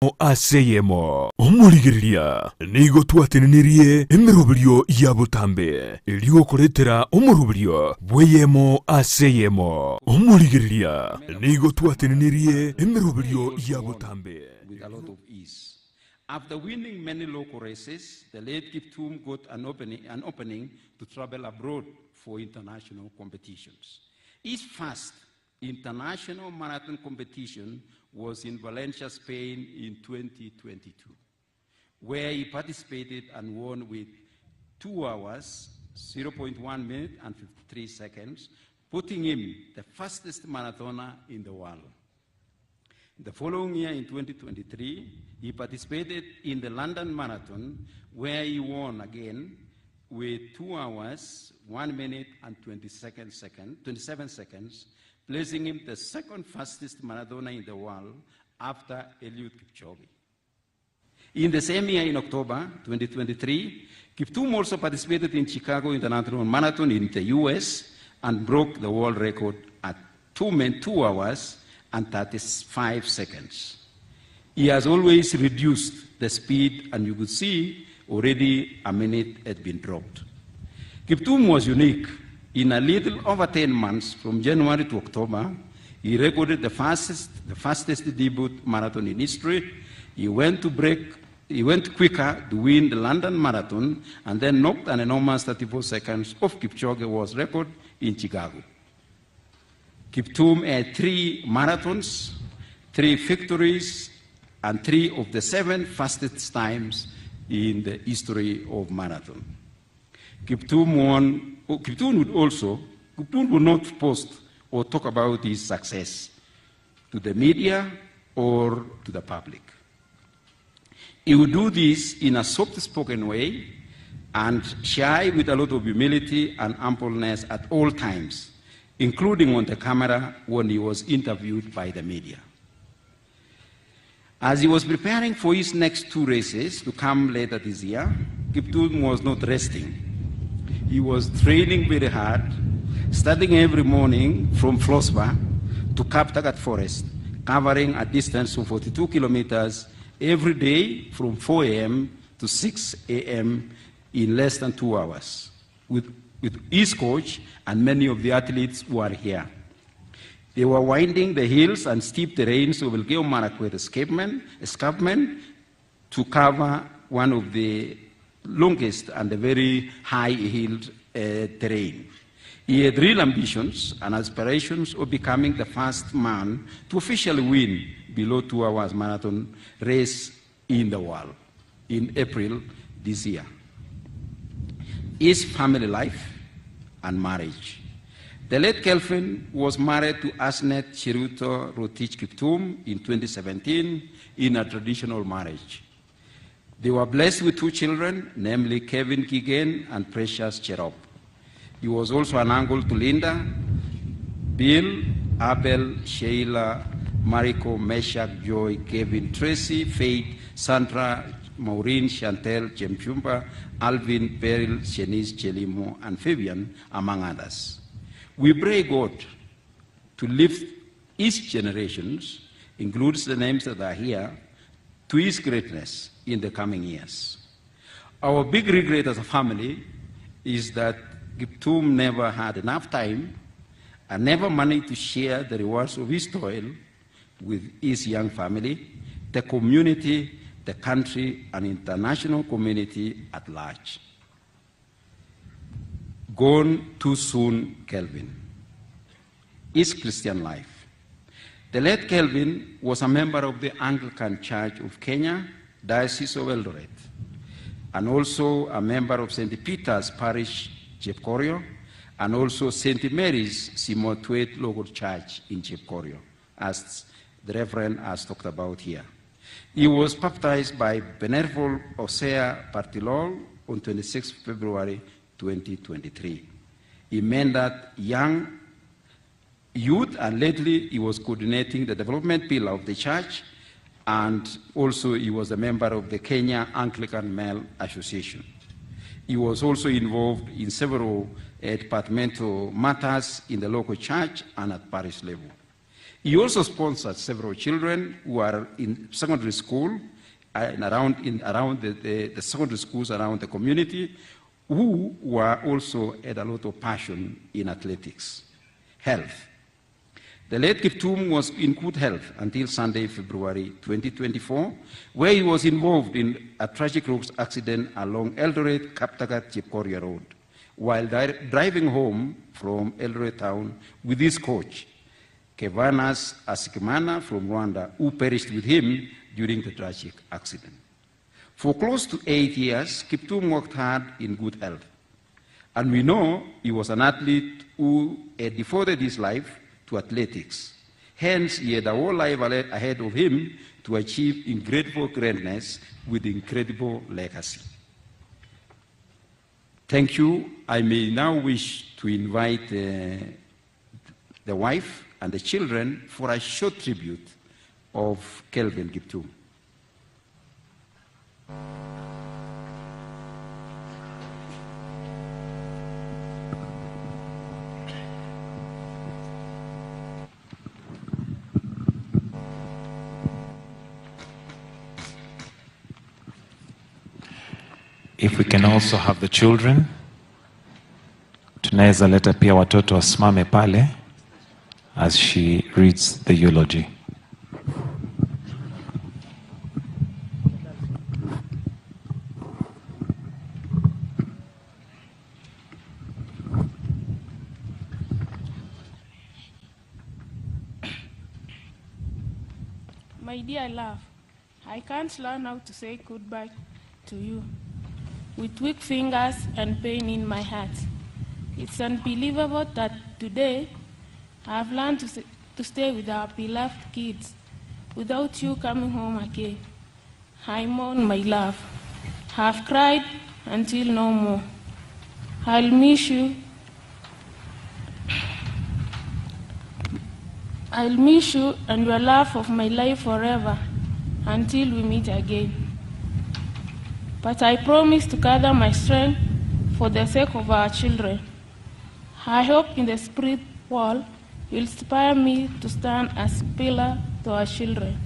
Ase eyemo, omorigereria, nigo twatenenirie emeroberio ya botambe, erio okoretera omoroberio bw'eyemo ase eyemo. Omorigereria, nigo twatenenirie emeroberio ya botambe. With a lot of ease. After winning many local races, the late Kiptum got an opening, an opening to travel abroad for international competitions. His first international marathon competition was in Valencia, Spain in 2022, where he participated and won with 2 hours, 0.1 minute and 53 seconds, putting him the fastest marathoner in the world. The following year, in 2023, he participated in the London Marathon, where he won again with 2 hours, 1 minute, and 20 second, 27 seconds, placing him the second fastest marathoner in the world after Eliud Kipchoge. In the same year, in October 2023, Kiptum also participated in Chicago International Marathon in the US and broke the world record at 2, min, 2 hours and 35 seconds. He has always reduced the speed, and you could see already a minute had been dropped. Kiptum was unique. In a little over 10 months, from January to October, he recorded the fastest, the fastest debut marathon in history. He went to break, he went quicker to win the London Marathon and then knocked an enormous 34 seconds off Kipchoge world record in Chicago. Kiptum had three marathons, three victories, and three of the seven fastest times in the history of marathon. Kiptum won, oh, Kiptum would also, Kiptum would not post or talk about his success to the media or to the public. He would do this in a soft-spoken way and shy with a lot of humility and humbleness at all times, including on the camera when he was interviewed by the media. As he was preparing for his next two races to come later this year, Kiptum was not resting. He was training very hard, starting every morning from Flossbar to Kaptagat Forest, covering a distance of 42 kilometers every day from 4 a.m. to 6 a.m. in less than 2 hours, with his coach and many of the athletes who are here. They were winding the hills and steep terrains of Elgeyo Marakwet escarpment to cover one of the longest and the very high-hilled terrain. He had real ambitions and aspirations of becoming the first man to officially win below 2 hours marathon race in the world in April this year. His family life and marriage. The late Kelvin was married to Asnet Chiruto Rotich Kiptum in 2017 in a traditional marriage. They were blessed with two children, namely Kevin Kigen and Precious Cherop. He was also an uncle to Linda, Bill, Abel, Sheila, Mariko, Meshach, Joy, Kevin, Tracy, Faith, Sandra, Maureen, Chantel, Chemchumba, Alvin, Beryl, Shenice, Chelimo, and Fabian, among others. We pray God to lift each generations, includes the names that are here, to his greatness in the coming years. Our big regret as a family is that Kiptum never had enough time and never managed to share the rewards of his toil with his young family, the community, the country, and international community at large. Gone too soon, Kelvin. His Christian life. The late Kelvin was a member of the Anglican Church of Kenya, Diocese of Eldoret, and also a member of St. Peter's Parish, Chepkorio, and also St. Mary's Simotwet Local Church in Chepkorio, as the Reverend has talked about here. He was baptized by Venerable Hosea Partilol on 26 February 2023. He mentored young youth, and lately he was coordinating the development pillar of the church, and also he was a member of the Kenya Anglican Male Association. He was also involved in several departmental matters in the local church and at parish level. He also sponsored several children who are in secondary school and around, in, around the, the, the secondary schools around the community who were also had a lot of passion in athletics. Health. The late Kiptum was in good health until Sunday, February 2024, where he was involved in a tragic road accident along Eldoret Kaptagat Chepkoria Road while driving home from Eldoret town with his coach, Kevanas Asikimana from Rwanda, who perished with him during the tragic accident. For close to 8 years, Kiptum worked hard in good health. And we know he was an athlete who had devoted his life to athletics. Hence, he had a whole life ahead of him to achieve incredible greatness with incredible legacy. Thank you. I may now wish to invite the wife and the children for a short tribute of Kelvin Kiptum. If we can also have the children, tunaweza leta pia watoto wasimame pale as she reads the eulogy. My dear love, I can't learn how to say goodbye to you with weak fingers and pain in my heart. It's unbelievable that today I've learned to stay with our beloved kids without you coming home again. I mourn my love. I've cried until no more. I'll miss you. I'll miss you and your love of my life forever until we meet again. But I promise to gather my strength for the sake of our children. I hope in the spirit world you'll inspire me to stand as pillar to our children.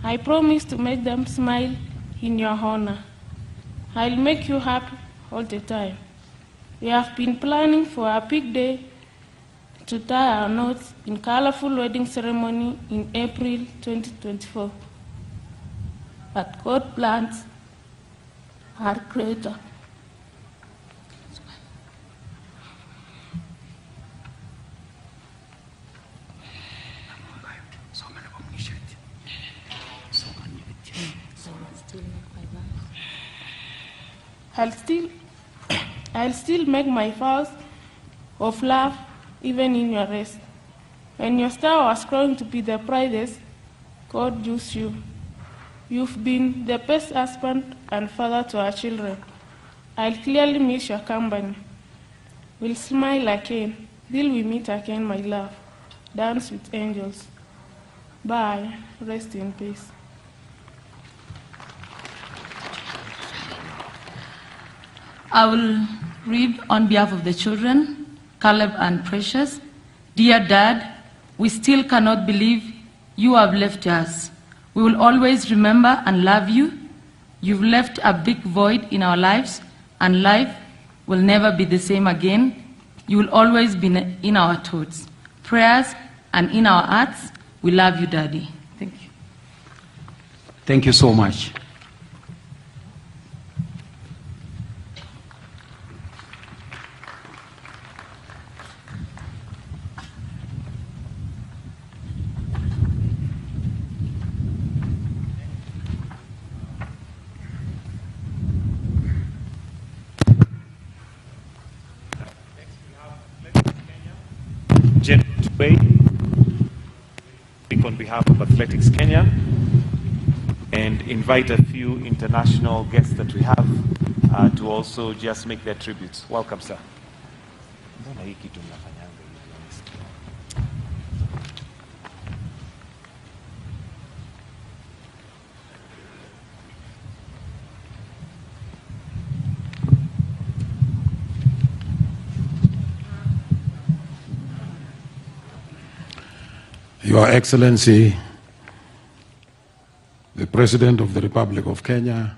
I promise to make them smile in your honor. I'll make you happy all the time. We have been planning for a big day to tie our knots in colorful wedding ceremony in April 2024. But God plans are greater. I'll still make my vows of love even in your rest. When your star was growing to be the brightest, God used you. You've been the best husband and father to our children. I'll clearly miss your company. We'll smile again till we meet again, my love. Dance with angels. Bye. Rest in peace. I will read on behalf of the children, Caleb and Precious. Dear Dad, we still cannot believe you have left us. We will always remember and love you. You've left a big void in our lives, and life will never be the same again. You will always be in our thoughts, prayers, and in our hearts. We love you, Daddy. Thank you. Thank you so much. Jen Tuwei, speak on behalf of Athletics Kenya, and invite a few international guests that we have to also just make their tributes. Welcome, sir. Mbona hii kitu mnafanyanga hivi, honestly? Your Excellency, the President of the Republic of Kenya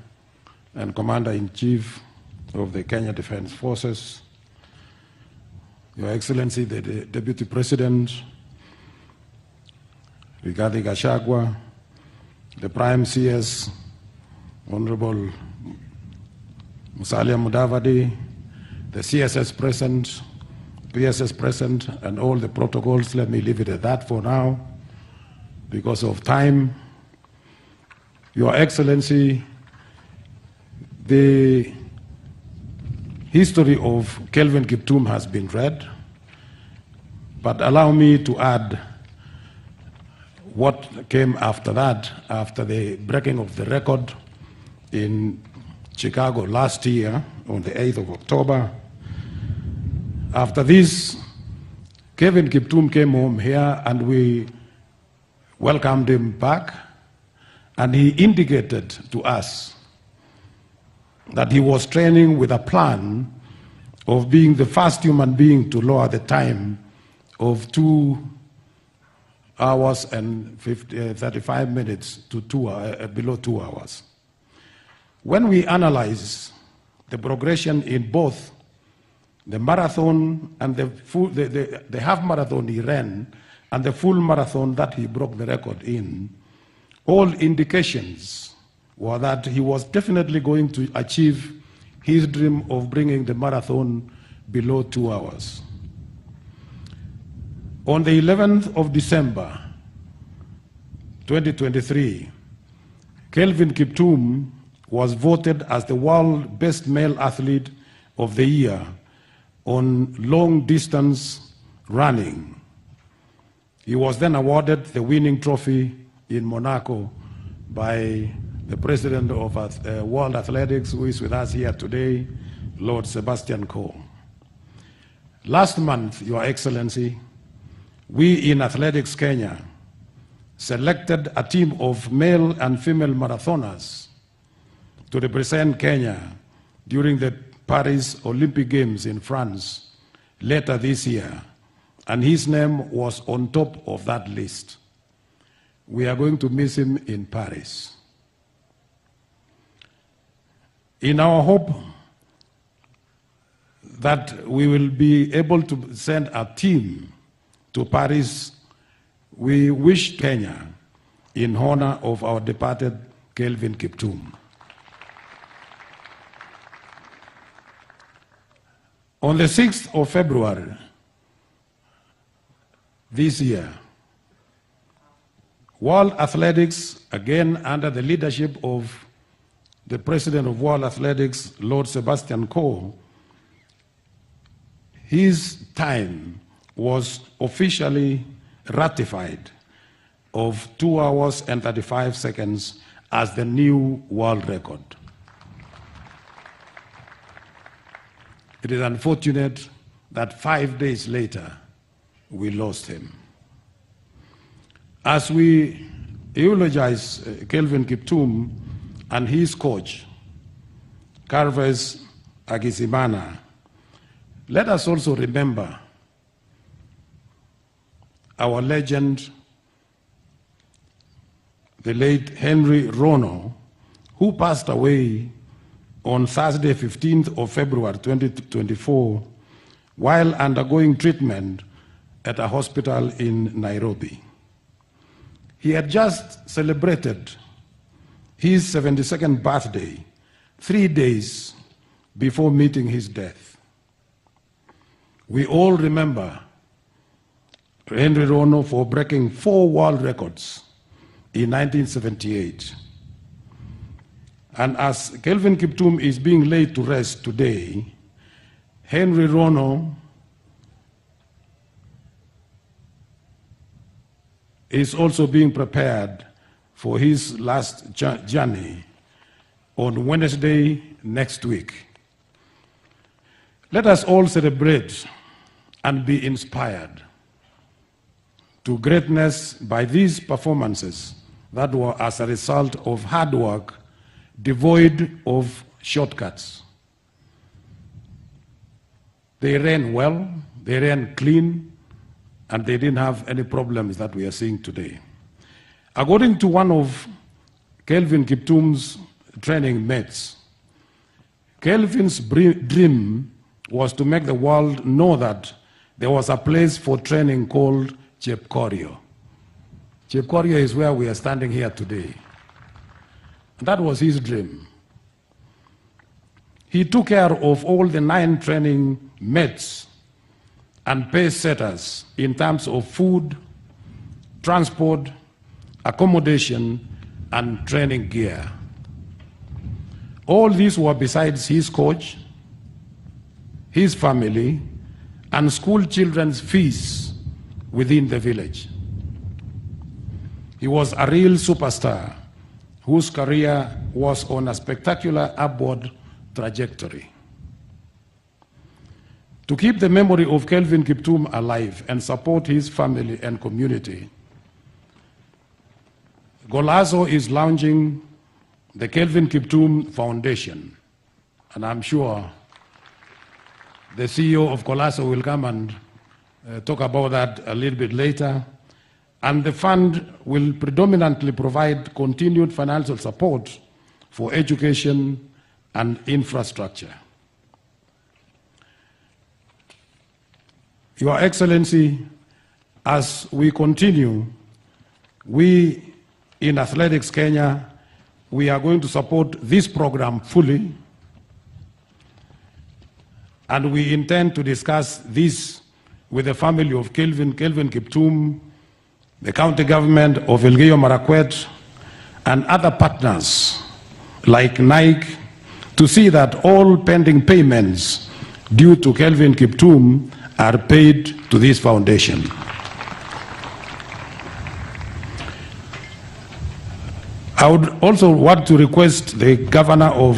and Commander-in-Chief of the Kenya Defence Forces, Your Excellency, the Deputy President, Rigathi Gachagua, the Prime CS, Honorable Musalia Mudavadi, the CSS present, PSS present, and all the protocols. Let me leave it at that for now because of time. Your Excellency, the history of Kelvin Kiptum has been read, but allow me to add what came after that, after the breaking of the record in Chicago last year on the 8th of October. After this, Kevin Kiptum came home here and we welcomed him back, and he indicated to us that he was training with a plan of being the first human being to lower the time of 2 hours and 35 minutes to below 2 hours. When we analyze the progression in both the marathon and the half marathon he ran and the full marathon that he broke the record in, all indications were that he was definitely going to achieve his dream of bringing the marathon below 2 hours. On the 11th of December, 2023, Kelvin Kiptum was voted as the world best male athlete of the year on long distance running. He was then awarded the winning trophy in Monaco by the president of World Athletics, who is with us here today, Lord Sebastian Coe. Last month, Your Excellency, we in Athletics Kenya selected a team of male and female marathoners to represent Kenya during the Paris Olympic Games in France later this year, and his name was on top of that list. We are going to miss him in Paris. In our hope that we will be able to send a team to Paris, we wish Kenya in honor of our departed Kelvin Kiptum. On the 6th of February this year, World Athletics, again under the leadership of the president of World Athletics, Lord Sebastian Coe, his time was officially ratified of 2 hours and 35 seconds as the new world record. It is unfortunate that 5 days later, we lost him. As we eulogize Kelvin Kiptum and his coach, Gervais Hakizimana, let us also remember our legend, the late Henry Rono, who passed away on Thursday, 15th of February 2024, while undergoing treatment at a hospital in Nairobi. He had just celebrated his 72nd birthday 3 days before meeting his death. We all remember Henry Rono for breaking 4 world records in 1978. And as Kelvin Kiptum is being laid to rest today, Henry Rono is also being prepared for his last journey on Wednesday next week. Let us all celebrate and be inspired to greatness by these performances that were as a result of hard work devoid of shortcuts. They ran well, they ran clean, and they didn't have any problems that we are seeing today. According to one of Kelvin Kiptum's training mates, Kelvin's dream was to make the world know that there was a place for training called Chepkorio. Chepkorio is where we are standing here today. And that was his dream. He took care of all the 9 training mates and pace setters in terms of food, transport, accommodation, and training gear. All these were besides his coach, his family, and school children's fees within the village. He was a real superstar whose career was on a spectacular upward trajectory. To keep the memory of Kelvin Kiptum alive and support his family and community, Golazo is launching the Kelvin Kiptum Foundation. And I'm sure the CEO of Golazo will come and talk about that a little bit later. And the fund will predominantly provide continued financial support for education and infrastructure. Your Excellency, as we continue, we in Athletics Kenya, we are going to support this program fully, and we intend to discuss this with the family of Kelvin Kiptum, the county government of Elgeyo Marakwet, and other partners like Nike, to see that all pending payments due to Kelvin Kiptum are paid to this foundation. I would also want to request the governor of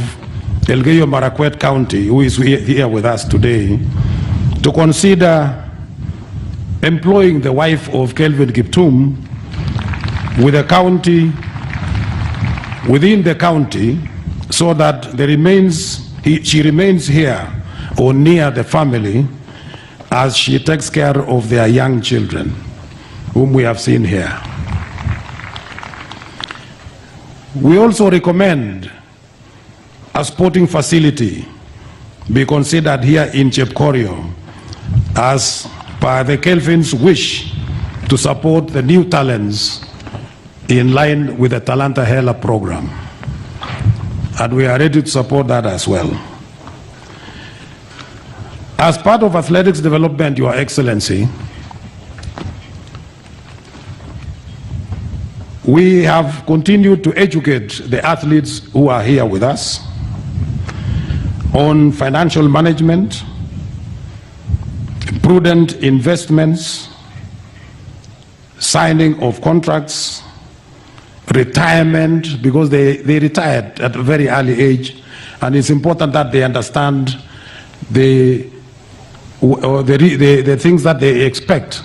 Elgeyo Marakwet County, who is here with us today, to consider employing the wife of Kelvin Kiptum with the county, within the county, so that she remains here or near the family as she takes care of their young children, whom we have seen here. We also recommend a sporting facility be considered here in Chepkorio as per the Kelvin's wish to support the new talents in line with the Talanta Hela program. And we are ready to support that as well. As part of athletics development, Your Excellency, we have continued to educate the athletes who are here with us on financial management, prudent investments, signing of contracts, retirement, because they retired at a very early age, and it's important that they understand the things that they expect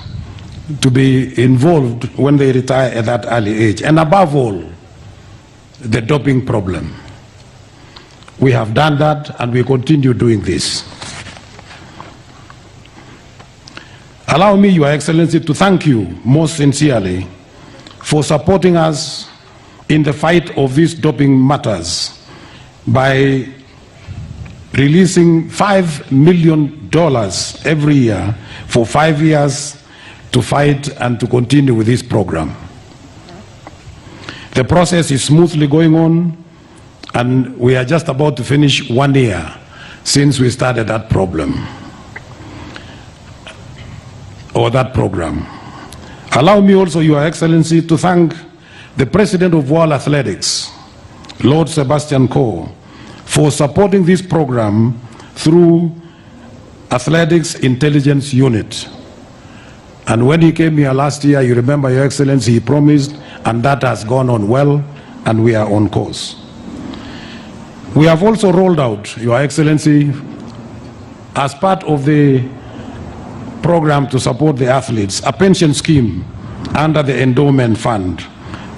to be involved when they retire at that early age. And above all, the doping problem. We have done that and we continue doing this. Allow me, Your Excellency, to thank you most sincerely for supporting us in the fight of these doping matters by releasing $5 million every year for 5 years to fight and to continue with this program. The process is smoothly going on, and we are just about to finish 1 year since we started that problem, or that program. Allow me also, Your Excellency, to thank the President of World Athletics, Lord Sebastian Coe, for supporting this program through Athletics Intelligence Unit. And when he came here last year, you remember, Your Excellency, he promised, and that has gone on well, and we are on course. We have also rolled out, Your Excellency, as part of the program to support the athletes, a pension scheme under the Endowment Fund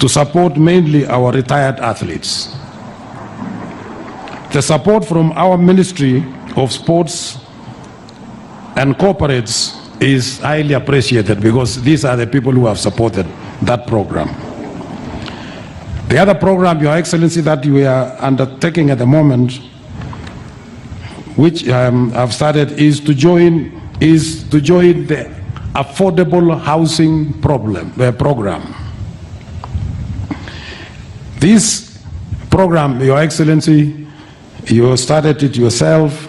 to support mainly our retired athletes. The support from our Ministry of Sports and corporates is highly appreciated because these are the people who have supported that program. The other program, Your Excellency, that we are undertaking at the moment, which I've started, is to join, is to join the affordable housing problem, program. This program, Your Excellency, you started it yourself,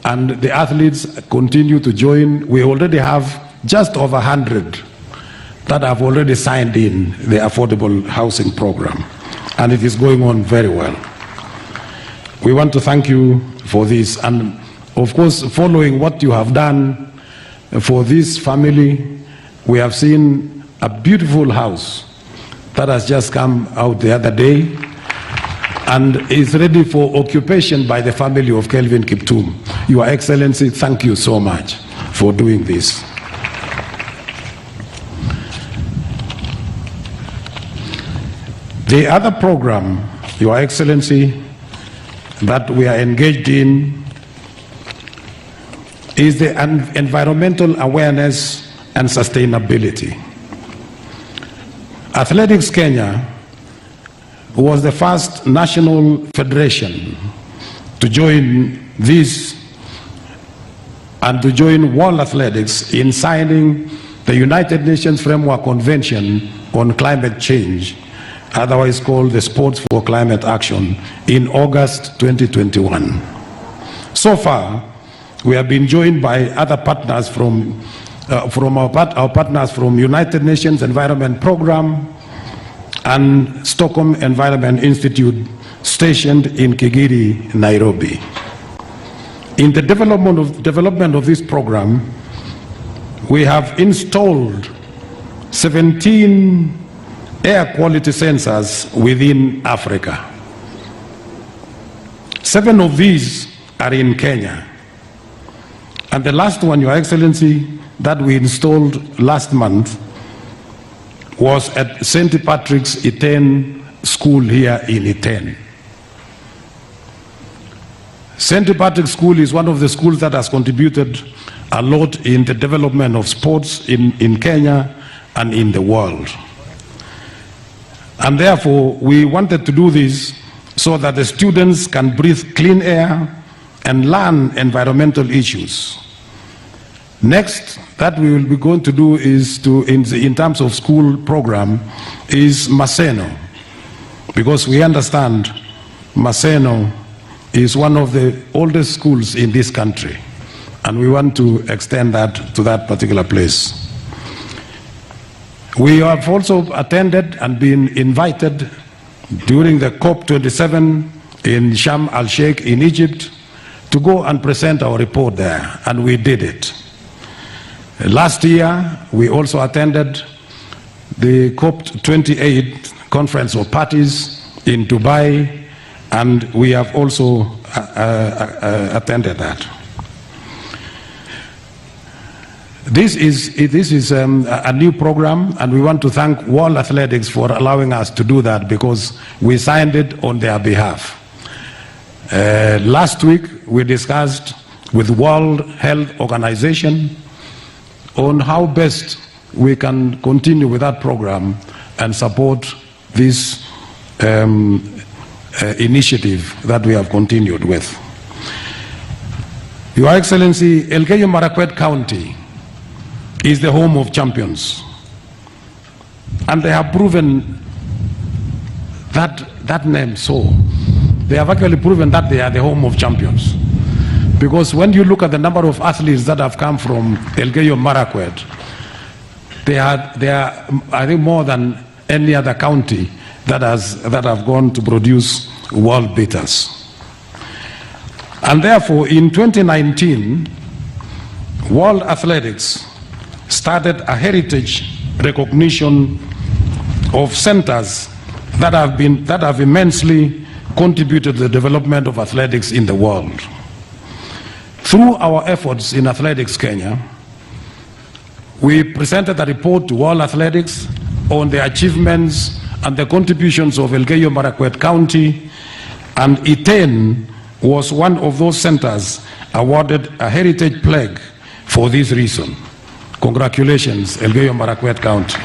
and the athletes continue to join. We already have just over 100 that have already signed in the affordable housing program, and it is going on very well. We want to thank you for this, and of course, following what you have done for this family, we have seen a beautiful house that has just come out the other day and is ready for occupation by the family of Kelvin Kiptum. Your Excellency, thank you so much for doing this. The other program, Your Excellency, that we are engaged in is the environmental awareness and sustainability. Athletics Kenya was the first national federation to join this and to join World Athletics in signing the United Nations Framework Convention on Climate Change, otherwise called the Sports for Climate Action, in August 2021. So far, we have been joined by other partners from our partners from United Nations Environment Program and Stockholm Environment Institute, stationed in Gigiri, Nairobi. In the development of this program, we have installed 17 air quality sensors within Africa. 7 of these are in Kenya. And the last one, Your Excellency, that we installed last month was at St. Patrick's Iten School here in Iten. St. Patrick's School is one of the schools that has contributed a lot in the development of sports in Kenya and in the world. And therefore, we wanted to do this so that the students can breathe clean air and learn environmental issues. Next, that we will be going to do is to, in, the, in terms of school program, is Maseno. Because we understand Maseno is one of the oldest schools in this country, and we want to extend that to that particular place. We have also attended and been invited during the COP27 in Sharm el-Sheikh in Egypt to go and present our report there, and we did it. Last year, we also attended the COP28 Conference of Parties in Dubai, and we have also attended that. This is a new program, and we want to thank World Athletics for allowing us to do that because we signed it on their behalf. Last week, we discussed with World Health Organization on how best we can continue with that program and support this initiative that we have continued with. Your Excellency, Elgeyo Marakwet County is the home of champions, and they have proven that name so. They have actually proven that they are the home of champions. Because when you look at the number of athletes that have come from Elgeyo Marakwet, they are, I think, more than any other county that have gone to produce world beaters. And therefore, in 2019, World Athletics started a heritage recognition of centers that have immensely contributed to the development of athletics in the world. Through our efforts in Athletics Kenya, we presented a report to World Athletics on the achievements and the contributions of Elgeyo Marakwet County, and Iten was one of those centers awarded a heritage plaque for this reason. Congratulations Elgeyo Marakwet County.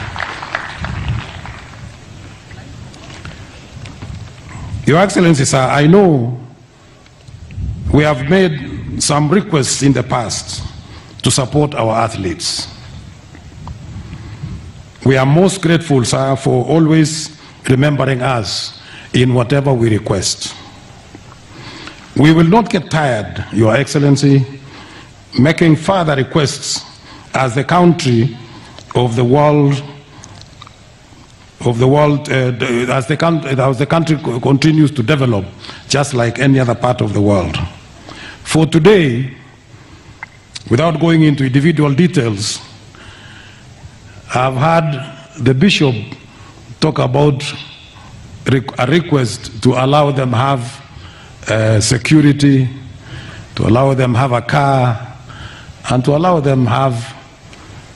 Your Excellency, sir, I know we have made some requests in the past to support our athletes. We are most grateful, sir, for always remembering us in whatever we request. We will not get tired, Your Excellency, making further requests as the country of the world of the world uh, as the, as the country continues to develop just like any other part of the world. For today, without going into individual details, I've had the bishop talk about a request to allow them have uh, security, to allow them have a car, and to allow them have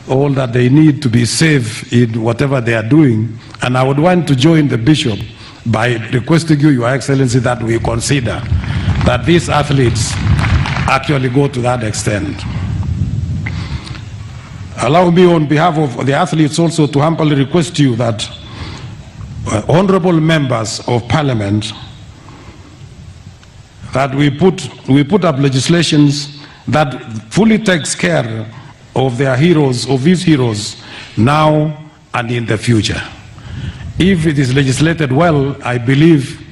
all that they need to be safe in whatever they are doing. And I would want to join the bishop by requesting you, Your Excellency, that we consider that these athletes actually go to that extent. Allow me on behalf of the athletes also to humbly request you that uh, honorable members of parliament that we put, we put up legislations that fully takes care of their heroes, of these heroes, now and in the future. If it is legislated well, I believe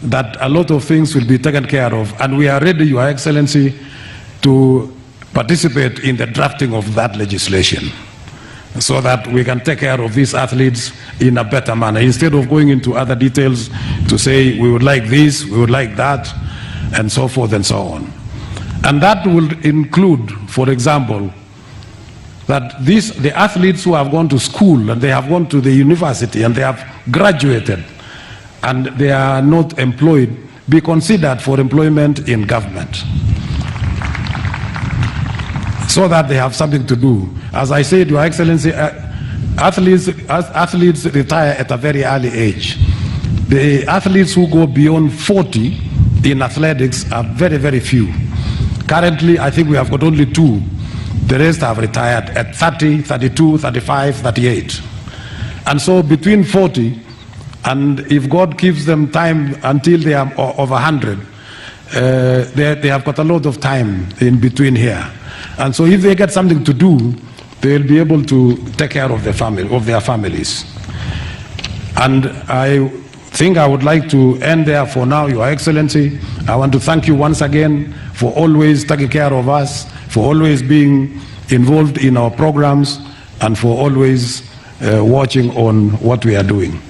that a lot of things will be taken care of, and we are ready, Your Excellency, to participate in the drafting of that legislation so that we can take care of these athletes in a better manner instead of going into other details to say we would like this, we would like that, and so forth and so on. And that will include, for example, that these, the athletes who have gone to school and they have gone to the university and they have graduated and they are not employed be considered for employment in government so that they have something to do. As I said, Your Excellency, uh, athletes, athletes retire at a very early age. The athletes who go beyond 40 in athletics are very, very few. Currently, I think we have got only two. The rest have retired at 30, 32, 35, 38. And so between 40 and if God gives them time until they are over 100, uh, they, they have got a lot of time in between here. And so if they get something to do, they'll be able to take care of, the family, of their families. And I think I would like to end there for now, Your Excellency. I want to thank you once again for always taking care of us, for always being involved in our programs, and for always uh, watching on what we are doing.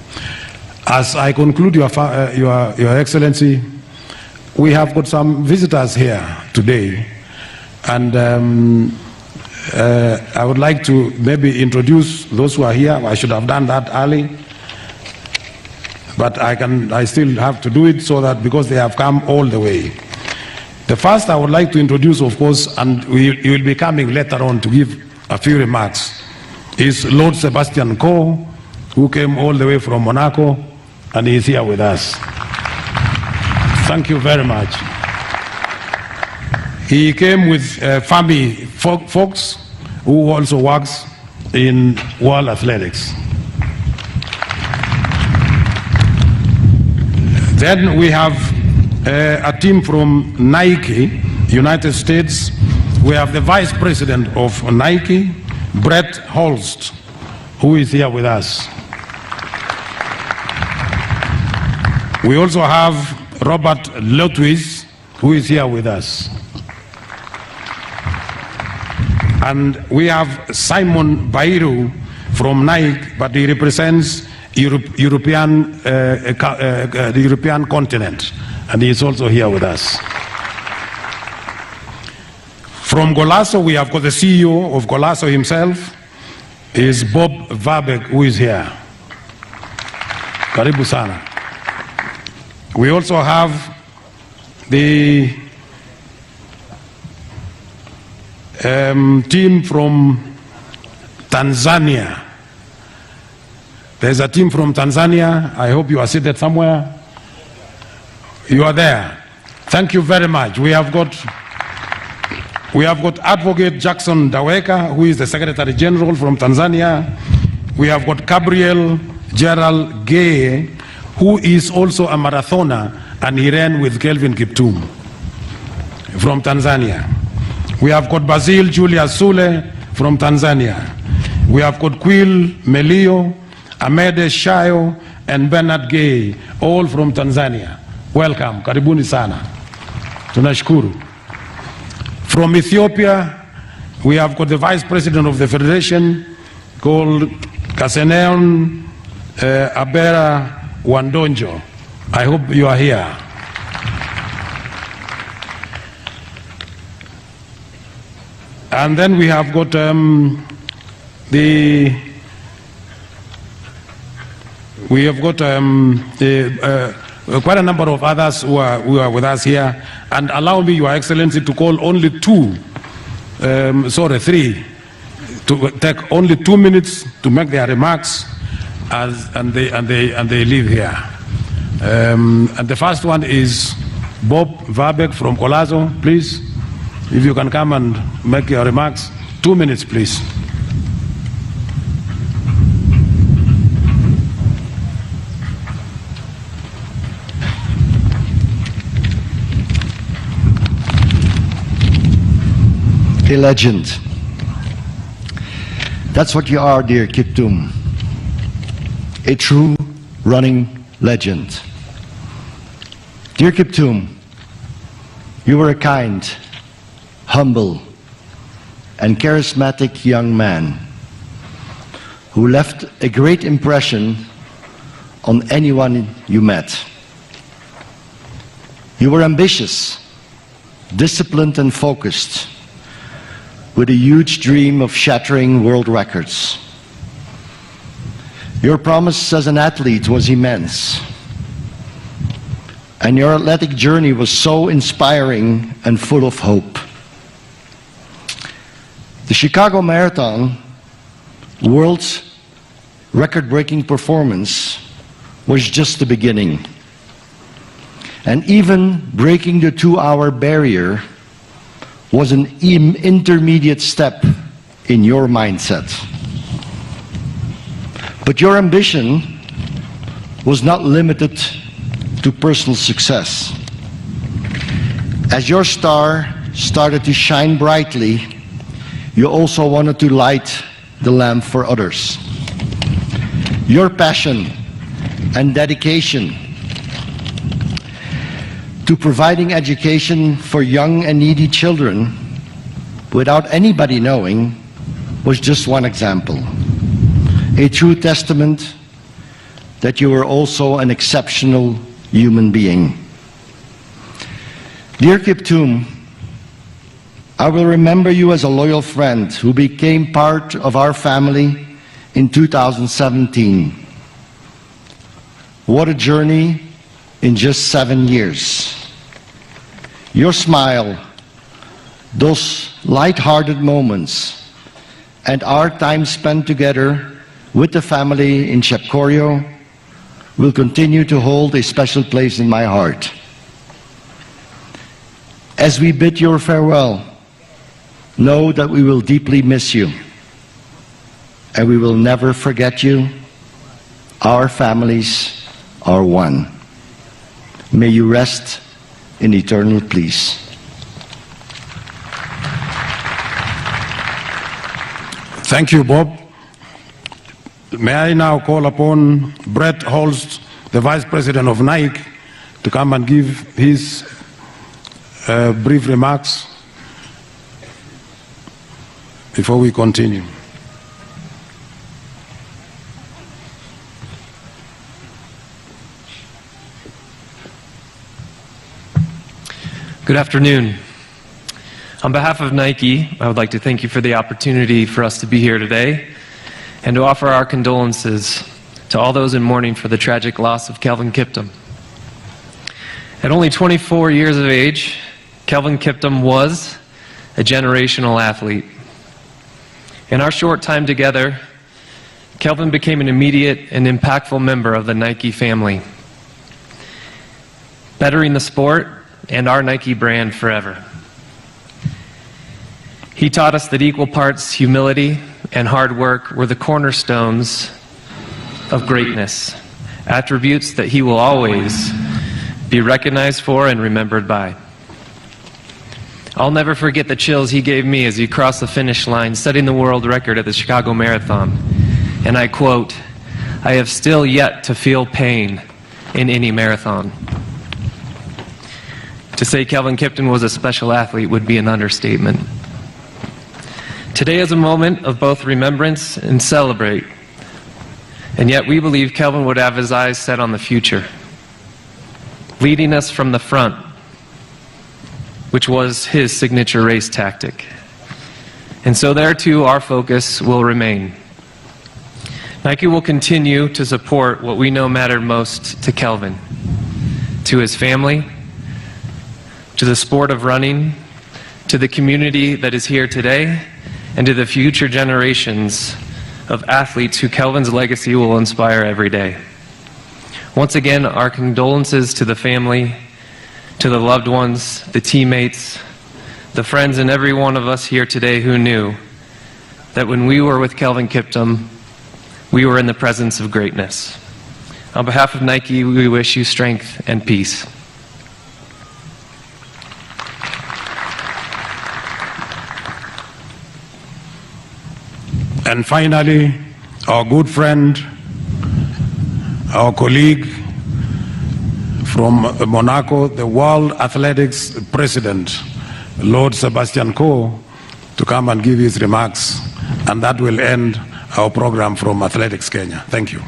As I conclude, Your, uh, Your, Your Excellency, we have got some visitors here today, and um, uh, I would like to maybe introduce those who are here. I should have done that early, but I can. I still have to do it so that because they have come all the way. The first I would like to introduce, of course, and we, he will be coming later on to give a few remarks, is Lord Sebastian Coe, who came all the way from Monaco, and he is here with us. Thank you very much. He came with uh, Fami Fox, who also works in World Athletics. Then we have uh, a team from Nike, United States. We have the vice president of Nike, Brett Holst, who is here with us. We also have Robert Lotwis, who is here with us. And we have Simon Bairu from Nike, but he represents Europe, European, uh, uh, uh, the European continent, and he is also here with us. From Golazo, we have got the CEO of Golazo himself, is Bob Verbeek, who is here. Karibu sana. We also have the um, team from Tanzania. There's a team from Tanzania. I hope you are seated somewhere. You are there. Thank you very much. We have got We have got Advocate Jackson Daweka, who is the Secretary General from Tanzania. We have got Gabriel Gerald Gay, who is also a marathoner and he ran with Kelvin Kiptum from Tanzania. We have got Basil Julius Sule from Tanzania. We have got Quill Melio, Amede Shayo, and Bernard Gay, all from Tanzania. Welcome, karibuni sana. Tunashukuru. From Ethiopia, we have got the Vice President of the Federation called Kaseneon Abera Wandonjo. I hope you are here. And then we have got the we have got the, quite a number of others who are with us here. And allow me, Your Excellency, to call only two, sorry, three, to take only 2 minutes to make their remarks as, and, they, and, they, and they leave here. And the first one is Bob Verbeek from Colazo, please. If you can come and make your remarks. 2 minutes, please. A legend. That's what you are, dear Kiptum. A true running legend. Dear Kiptum, you were a kind, humble, and charismatic young man who left a great impression on anyone you met. You were ambitious, disciplined, and focused, with a huge dream of shattering world records. Your promise as an athlete was immense, and your athletic journey was so inspiring and full of hope. The Chicago Marathon world's record-breaking performance was just the beginning. And even breaking the 2-hour barrier was an intermediate step in your mindset. But your ambition was not limited to personal success. As your star started to shine brightly, you also wanted to light the lamp for others. Your passion and dedication to providing education for young and needy children without anybody knowing was just one example. A true testament that you were also an exceptional human being. Dear Kiptum, I will remember you as a loyal friend who became part of our family in 2017. What a journey in just 7 years. Your smile, those light-hearted moments, and our time spent together with the family in Chepkorio will continue to hold a special place in my heart. As we bid your farewell, know that we will deeply miss you, and we will never forget you. Our families are one. May you rest in eternal peace. Thank you, Bob. May I now call upon Brett Holst, the Vice President of Nike, to come and give his brief remarks before we continue. Good afternoon. On behalf of Nike, I would like to thank you for the opportunity for us to be here today and to offer our condolences to all those in mourning for the tragic loss of Kelvin Kiptum. At only 24 years of age, Kelvin Kiptum was a generational athlete. In our short time together, Kelvin became an immediate and impactful member of the Nike family, bettering the sport and our Nike brand forever. He taught us that equal parts humility and hard work were the cornerstones of greatness, attributes that he will always be recognized for and remembered by. I'll never forget the chills he gave me as he crossed the finish line, setting the world record at the Chicago Marathon. And I quote, I have still yet to feel pain in any marathon. To say Kelvin Kiptum was a special athlete would be an understatement. Today is a moment of both remembrance and celebrate. And yet we believe Kelvin would have his eyes set on the future, leading us from the front, which was his signature race tactic. And so there too our focus will remain. Nike will continue to support what we know mattered most to Kelvin, to his family, to the sport of running, to the community that is here today, and to the future generations of athletes who Kelvin's legacy will inspire every day. Once again, our condolences to the family, to the loved ones, the teammates, the friends, and every one of us here today who knew that when we were with Kelvin Kiptum, we were in the presence of greatness. On behalf of Nike, we wish you strength and peace. And finally, our good friend, our colleague from Monaco, the World Athletics President, Lord Sebastian Coe, to come and give his remarks. And that will end our program from Athletics Kenya. Thank you.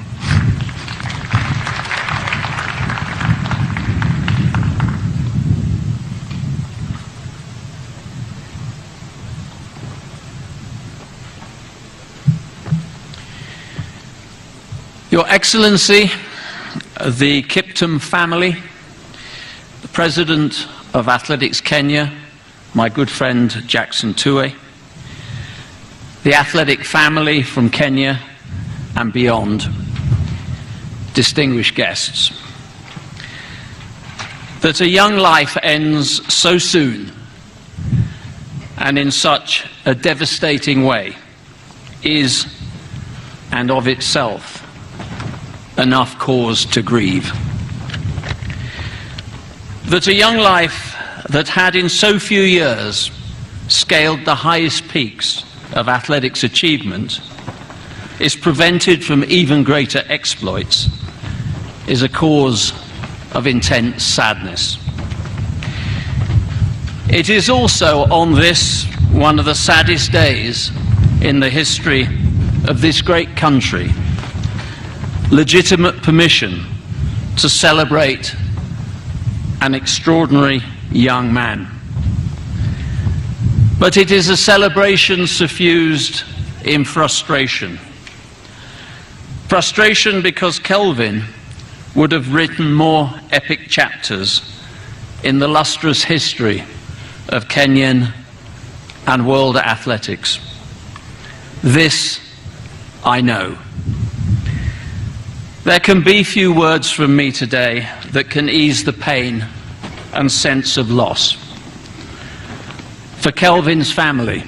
Your Excellency, the Kiptum family, the President of Athletics Kenya, my good friend Jackson Tuwei, the athletic family from Kenya and beyond, distinguished guests. That a young life ends so soon and in such a devastating way is, and of itself, enough cause to grieve. That a young life that had in so few years scaled the highest peaks of athletics achievement is prevented from even greater exploits is a cause of intense sadness. It is also on this, one of the saddest days in the history of this great country, legitimate permission to celebrate an extraordinary young man. But it is a celebration suffused in frustration. Frustration because Kelvin would have written more epic chapters in the lustrous history of Kenyan and world athletics. This I know. There can be few words from me today that can ease the pain and sense of loss. For Kelvin's family,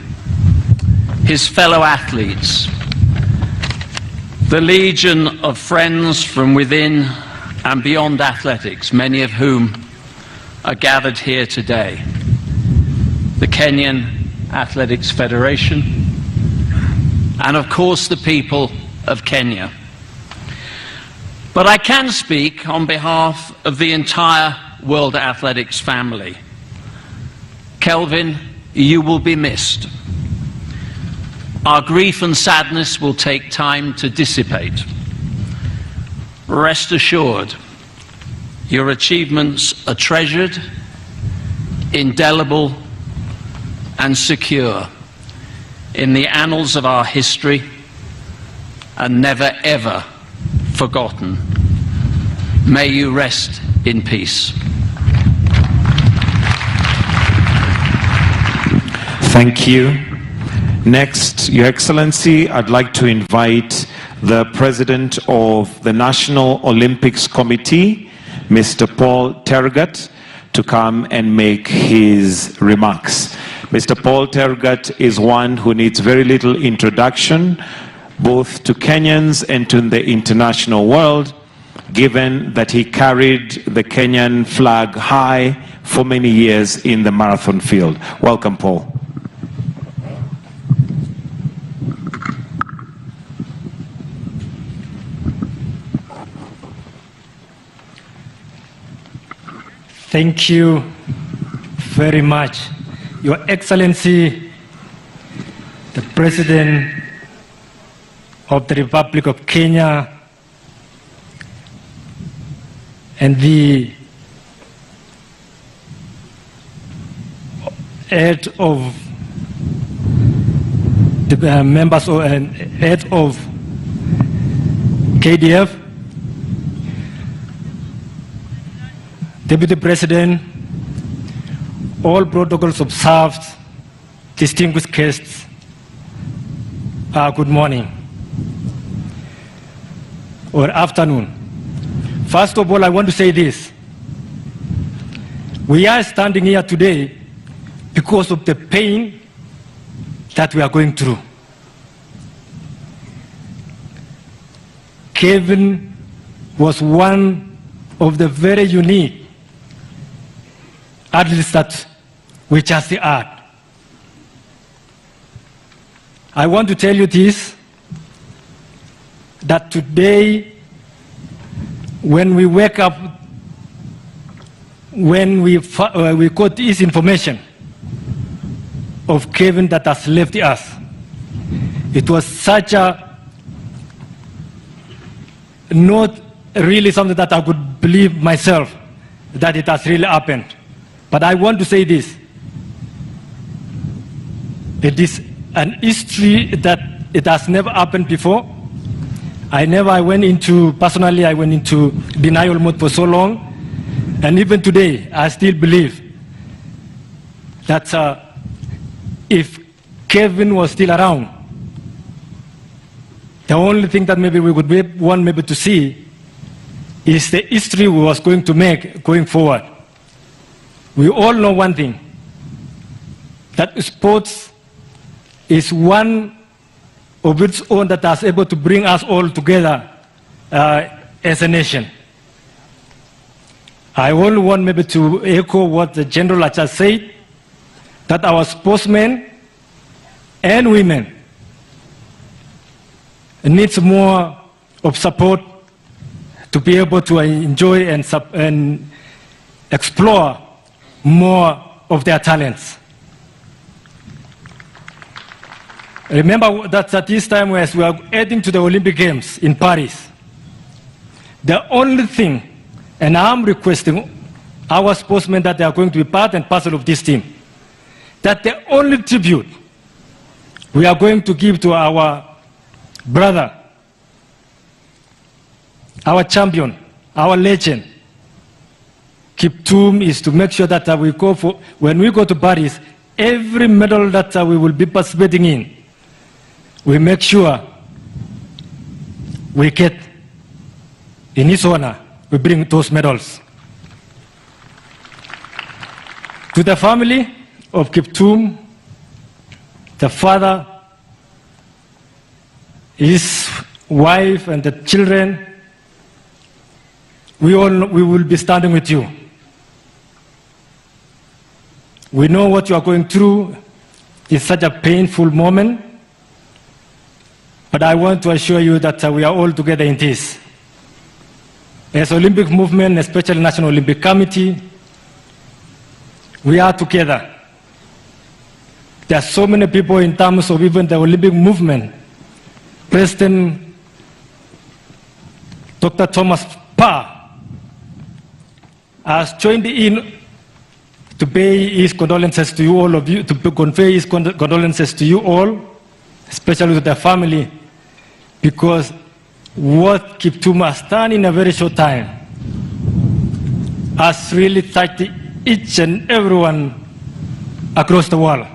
his fellow athletes, the legion of friends from within and beyond athletics, many of whom are gathered here today, the Kenyan Athletics Federation, and of course the people of Kenya. But I can speak on behalf of the entire World Athletics family. Kelvin, you will be missed. Our grief and sadness will take time to dissipate. Rest assured, your achievements are treasured, indelible, and secure in the annals of our history and never ever forgotten. May you rest in peace. Thank you. Next, Your Excellency, I'd like to invite the President of the National Olympics Committee, Mr. Paul Tergat, to come and make his remarks. Mister Paul Tergat is one who needs very little introduction both to Kenyans and to the international world, given that he carried the Kenyan flag high for many years in the marathon field. Welcome, Paul. Thank you very much. Your Excellency, the President of the Republic of Kenya, and the head of the uh, members of, uh, head of KDF, Deputy President, all protocols observed, distinguished guests, uh, good morning or afternoon. First of all, I want to say this. We are standing here today because of the pain that we are going through. Kevin was one of the very unique athletes that we just had. I want to tell you this, that today, when we wake up, when we, uh, we got this information of Kevin that has left us, it was such a not really something that I could believe myself that it has really happened. But I want to say this. It is an history that it has never happened before. I never I went into, personally, I went into denial mode for so long. And even today, I still believe that uh, if Kevin was still around, the only thing that maybe we would want maybe to see is the history we was going to make going forward. We all know one thing, that sports is one of its own that has able to bring us all together uh, as a nation. I only want maybe to echo what the general has just said, that our sportsmen and women needs more of support to be able to enjoy and, and explore more of their talents. Remember that at this time as we are heading to the Olympic Games in Paris, the only thing, and I'm requesting our sportsmen that they are going to be part and parcel of this team, that the only tribute we are going to give to our brother, our champion, our legend, Kiptum is to make sure that uh, we go for, when we go to Paris, every medal that uh, we will be participating in, we make sure we get in his honor, we bring those medals. To the family of Kiptum, the father, his wife and the children, we, all, we will be standing with you. We know what you are going through. It's such a painful moment. But I want to assure you that uh, we are all together in this. As Olympic movement, especially National Olympic Committee, we are together. There are so many people in terms of even the Olympic movement. President Dr. Thomas Parr has joined in to pay his condolences to you all of you, to convey his condolences to you all, especially to the family, because what Kiptum has done in a very short time has really touched each and everyone across the world.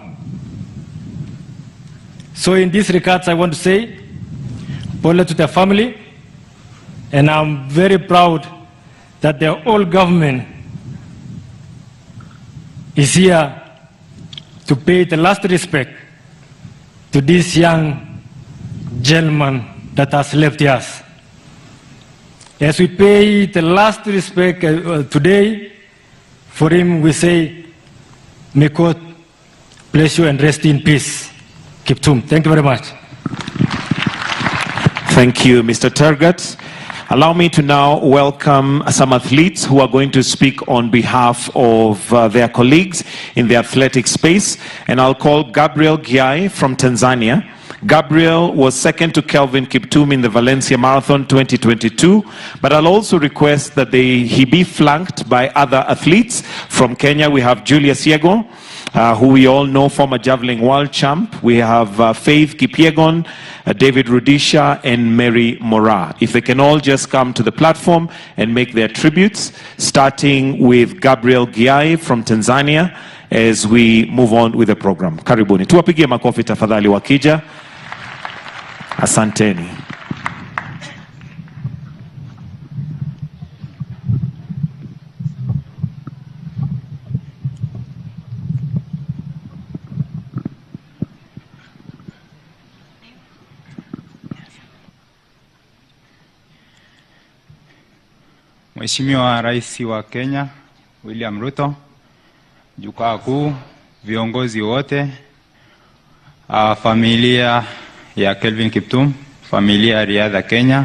So in this regards, I want to say, pole to the family, and I'm very proud that the whole government is here to pay the last respect to this young gentleman that has left us. As we pay the last respect uh, today for him, we say, may God bless you and rest in peace. Kiptum. Thank you very much. Thank you, Mr. Tergat. Allow me to now welcome some athletes who are going to speak on behalf of uh, their colleagues in the athletic space. And I'll call Gabriel Gyai from Tanzania. Gabriel was second to Kelvin Kiptum in the Valencia Marathon 2022, but I'll also request that they, he be flanked by other athletes. From Kenya, we have Julius Yego, uh, who we all know, former javelin world champ. We have uh, Faith Kipyegon, uh, David Rudisha, and Mary Mora. If they can all just come to the platform and make their tributes, starting with Gabriel Gyai from Tanzania as we move on with the program. Karibuni. Tuwapigie makofi tafadhali wakija. Asanteni. Mheshimiwa Rais wa Kenya William Ruto, jukwaa kuu, viongozi wote, ah, familia ya Kelvin Kiptum, familia ya riadha Kenya,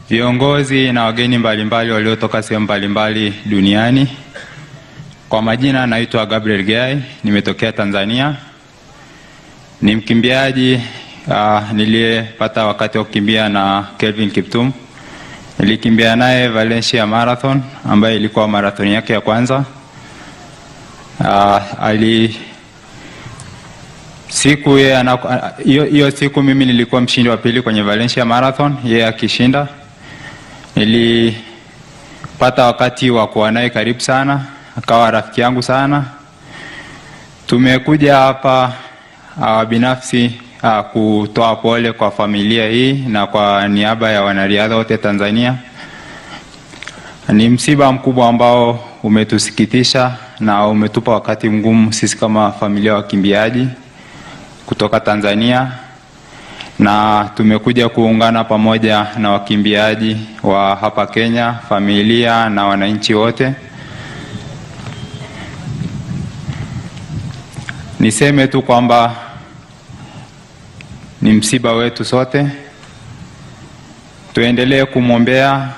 viongozi na wageni mbalimbali waliotoka sehemu mbalimbali duniani. Kwa majina naitwa Gabriel Gai, nimetokea Tanzania. Ni mkimbiaji uh, niliyepata wakati wa kukimbia na Kelvin Kiptum. Nilikimbia naye Valencia Marathon ambayo ilikuwa marathon yake ya kwanza. Uh, ali siku yeye hiyo hiyo siku mimi nilikuwa mshindi wa pili kwenye Valencia Marathon, yeye akishinda. Nilipata wakati wa kuwa naye karibu sana, akawa rafiki yangu sana. Tumekuja hapa uh, binafsi uh, kutoa pole kwa familia hii na kwa niaba ya wanariadha wote Tanzania. Ni msiba mkubwa ambao umetusikitisha na umetupa wakati mgumu sisi kama familia ya wakimbiaji kutoka Tanzania, na tumekuja kuungana pamoja na wakimbiaji wa hapa Kenya, familia na wananchi wote. Niseme tu kwamba ni msiba wetu sote, tuendelee kumwombea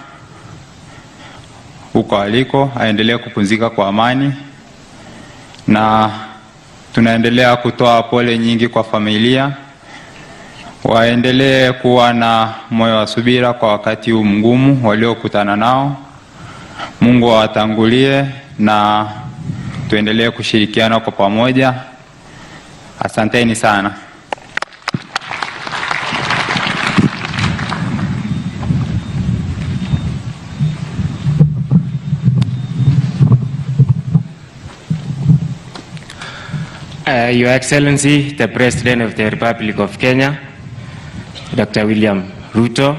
huko aliko, aendelee kupumzika kwa amani, na tunaendelea kutoa pole nyingi kwa familia, waendelee kuwa na moyo wa subira kwa wakati huu mgumu waliokutana nao. Mungu awatangulie na tuendelee kushirikiana kwa pamoja. Asanteni sana. Uh, Your Excellency, the President of the Republic of Kenya, Dr. William Ruto,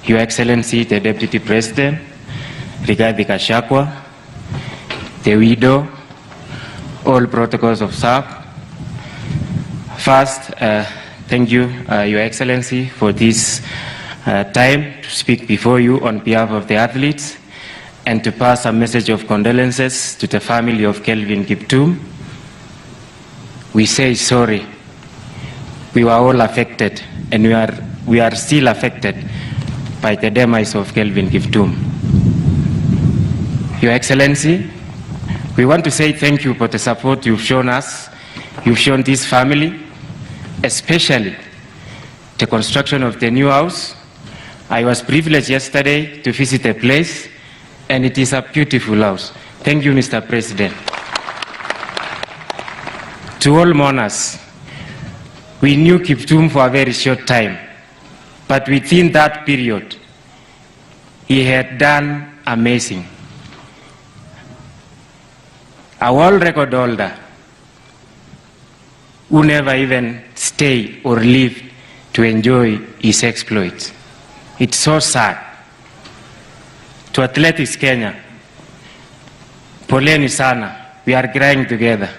Your Excellency, the Deputy President, Rigathi Gachagua, the widow, all protocols observed. First, uh, thank you, uh, Your Excellency, for this uh, time to speak before you on behalf of the athletes and to pass a message of condolences to the family of Kelvin Kiptum. We say sorry. We were all affected, and we are, we are still affected by the demise of Kelvin Kiptum. Your Excellency, we want to say thank you for the support you've shown us, you've shown this family, especially the construction of the new house. I was privileged yesterday to visit the place, and it is a beautiful house. Thank you, Mr. President. To all mourners, we knew Kiptum for a very short time, but within that period, he had done amazing. A world record holder who never even stayed or lived to enjoy his exploits. It's so sad. To Athletics Kenya, poleni sana. We are crying together.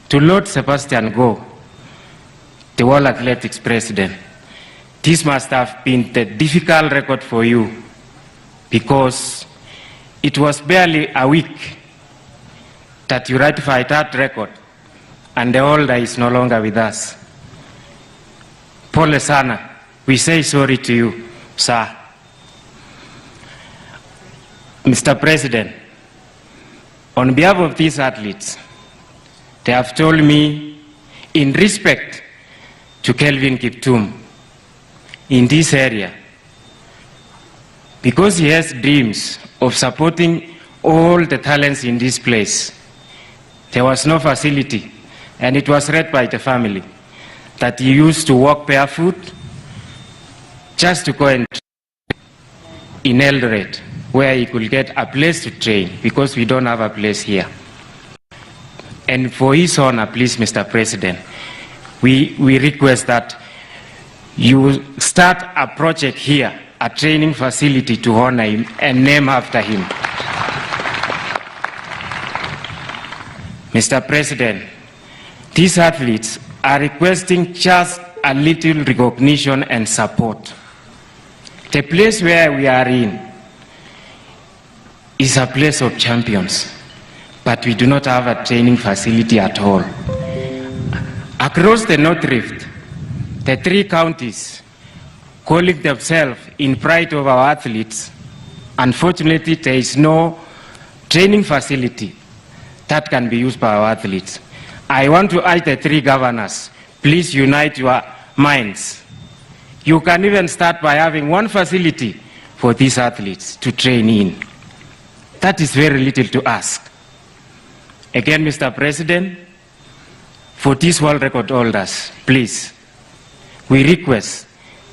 To Lord Sebastian Coe, the World Athletics President, this must have been the difficult record for you because it was barely a week that you ratified that record and the holder is no longer with us. Pole sana. We say sorry to you, sir. Mr. President, on behalf of these athletes, they have told me in respect to Kelvin Kiptum in this area, because he has dreams of supporting all the talents in this place. There was no facility, and it was read by the family that he used to walk barefoot just to go and in Eldoret, where he could get a place to train, because we don't have a place here. And for his honor, please, Mr. President, we request that you start a project here, a training facility to honor him and name after him. Mr. President, these athletes are requesting just a little recognition and support. The place where we are in is a place of champions, but we do not have a training facility at all. Across the North Rift, the three counties calling themselves in pride of our athletes, unfortunately there is no training facility that can be used by our athletes. I want to urge the three governors, please unite your minds. You can even start by having one facility for these athletes to train in. That is very little to ask. Again, Mr. President, for these world record holders, please, we request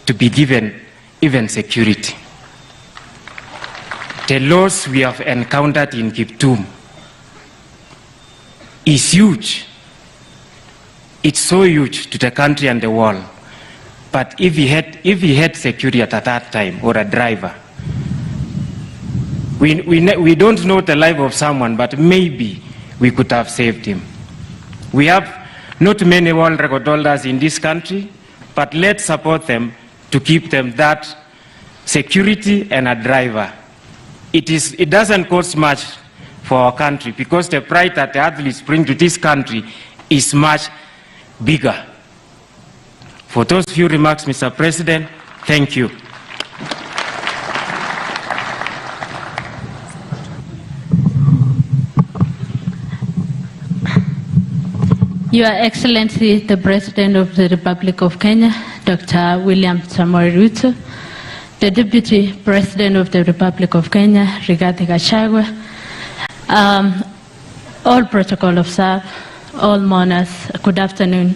to be given even security. The loss we have encountered in Kiptum is huge. It's so huge to the country and the world. But if he had security at that time, or a driver, we don't know the life of someone, but maybe we could have saved him. We have not many world record holders in this country, but let's support them to keep them that security and a driver. It doesn't cost much for our country, because the pride that the athletes bring to this country is much bigger. For those few remarks, Mr. President, thank you. Your Excellency, the President of the Republic of Kenya, Dr. William Samoei Ruto, the Deputy President of the Republic of Kenya, Rigathi Gachagua, all protocol observed, all mourners, good afternoon.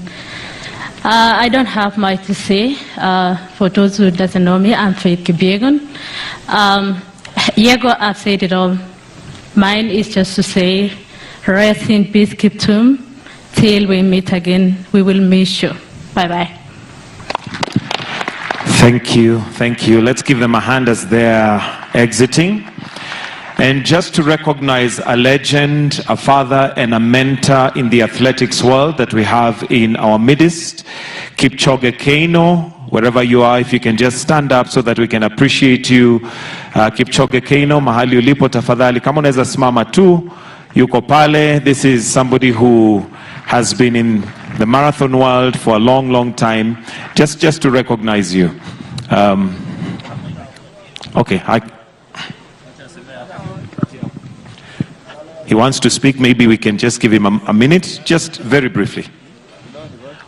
I don't have much to say. For those who doesn't know me, I'm Faith Kipyegon. Yego, I've said it all. Mine is just to say, rest in peace, Kiptum. Till we meet again, we will miss you. Bye-bye. Thank you, thank you. Let's give them a hand as they're exiting. And just to recognize a legend, a father and a mentor in the athletics world that we have in our midst, Kipchoge Keino, wherever you are, if you can just stand up so that we can appreciate you. Kipchoge Keino, mahali ulipo tafadhali, kama unaweza simama tu, yuko pale. This is somebody who has been in the marathon world for a long, long time. Just to recognize you. Okay, I... He wants to speak. Maybe we can just give him a minute, just very briefly.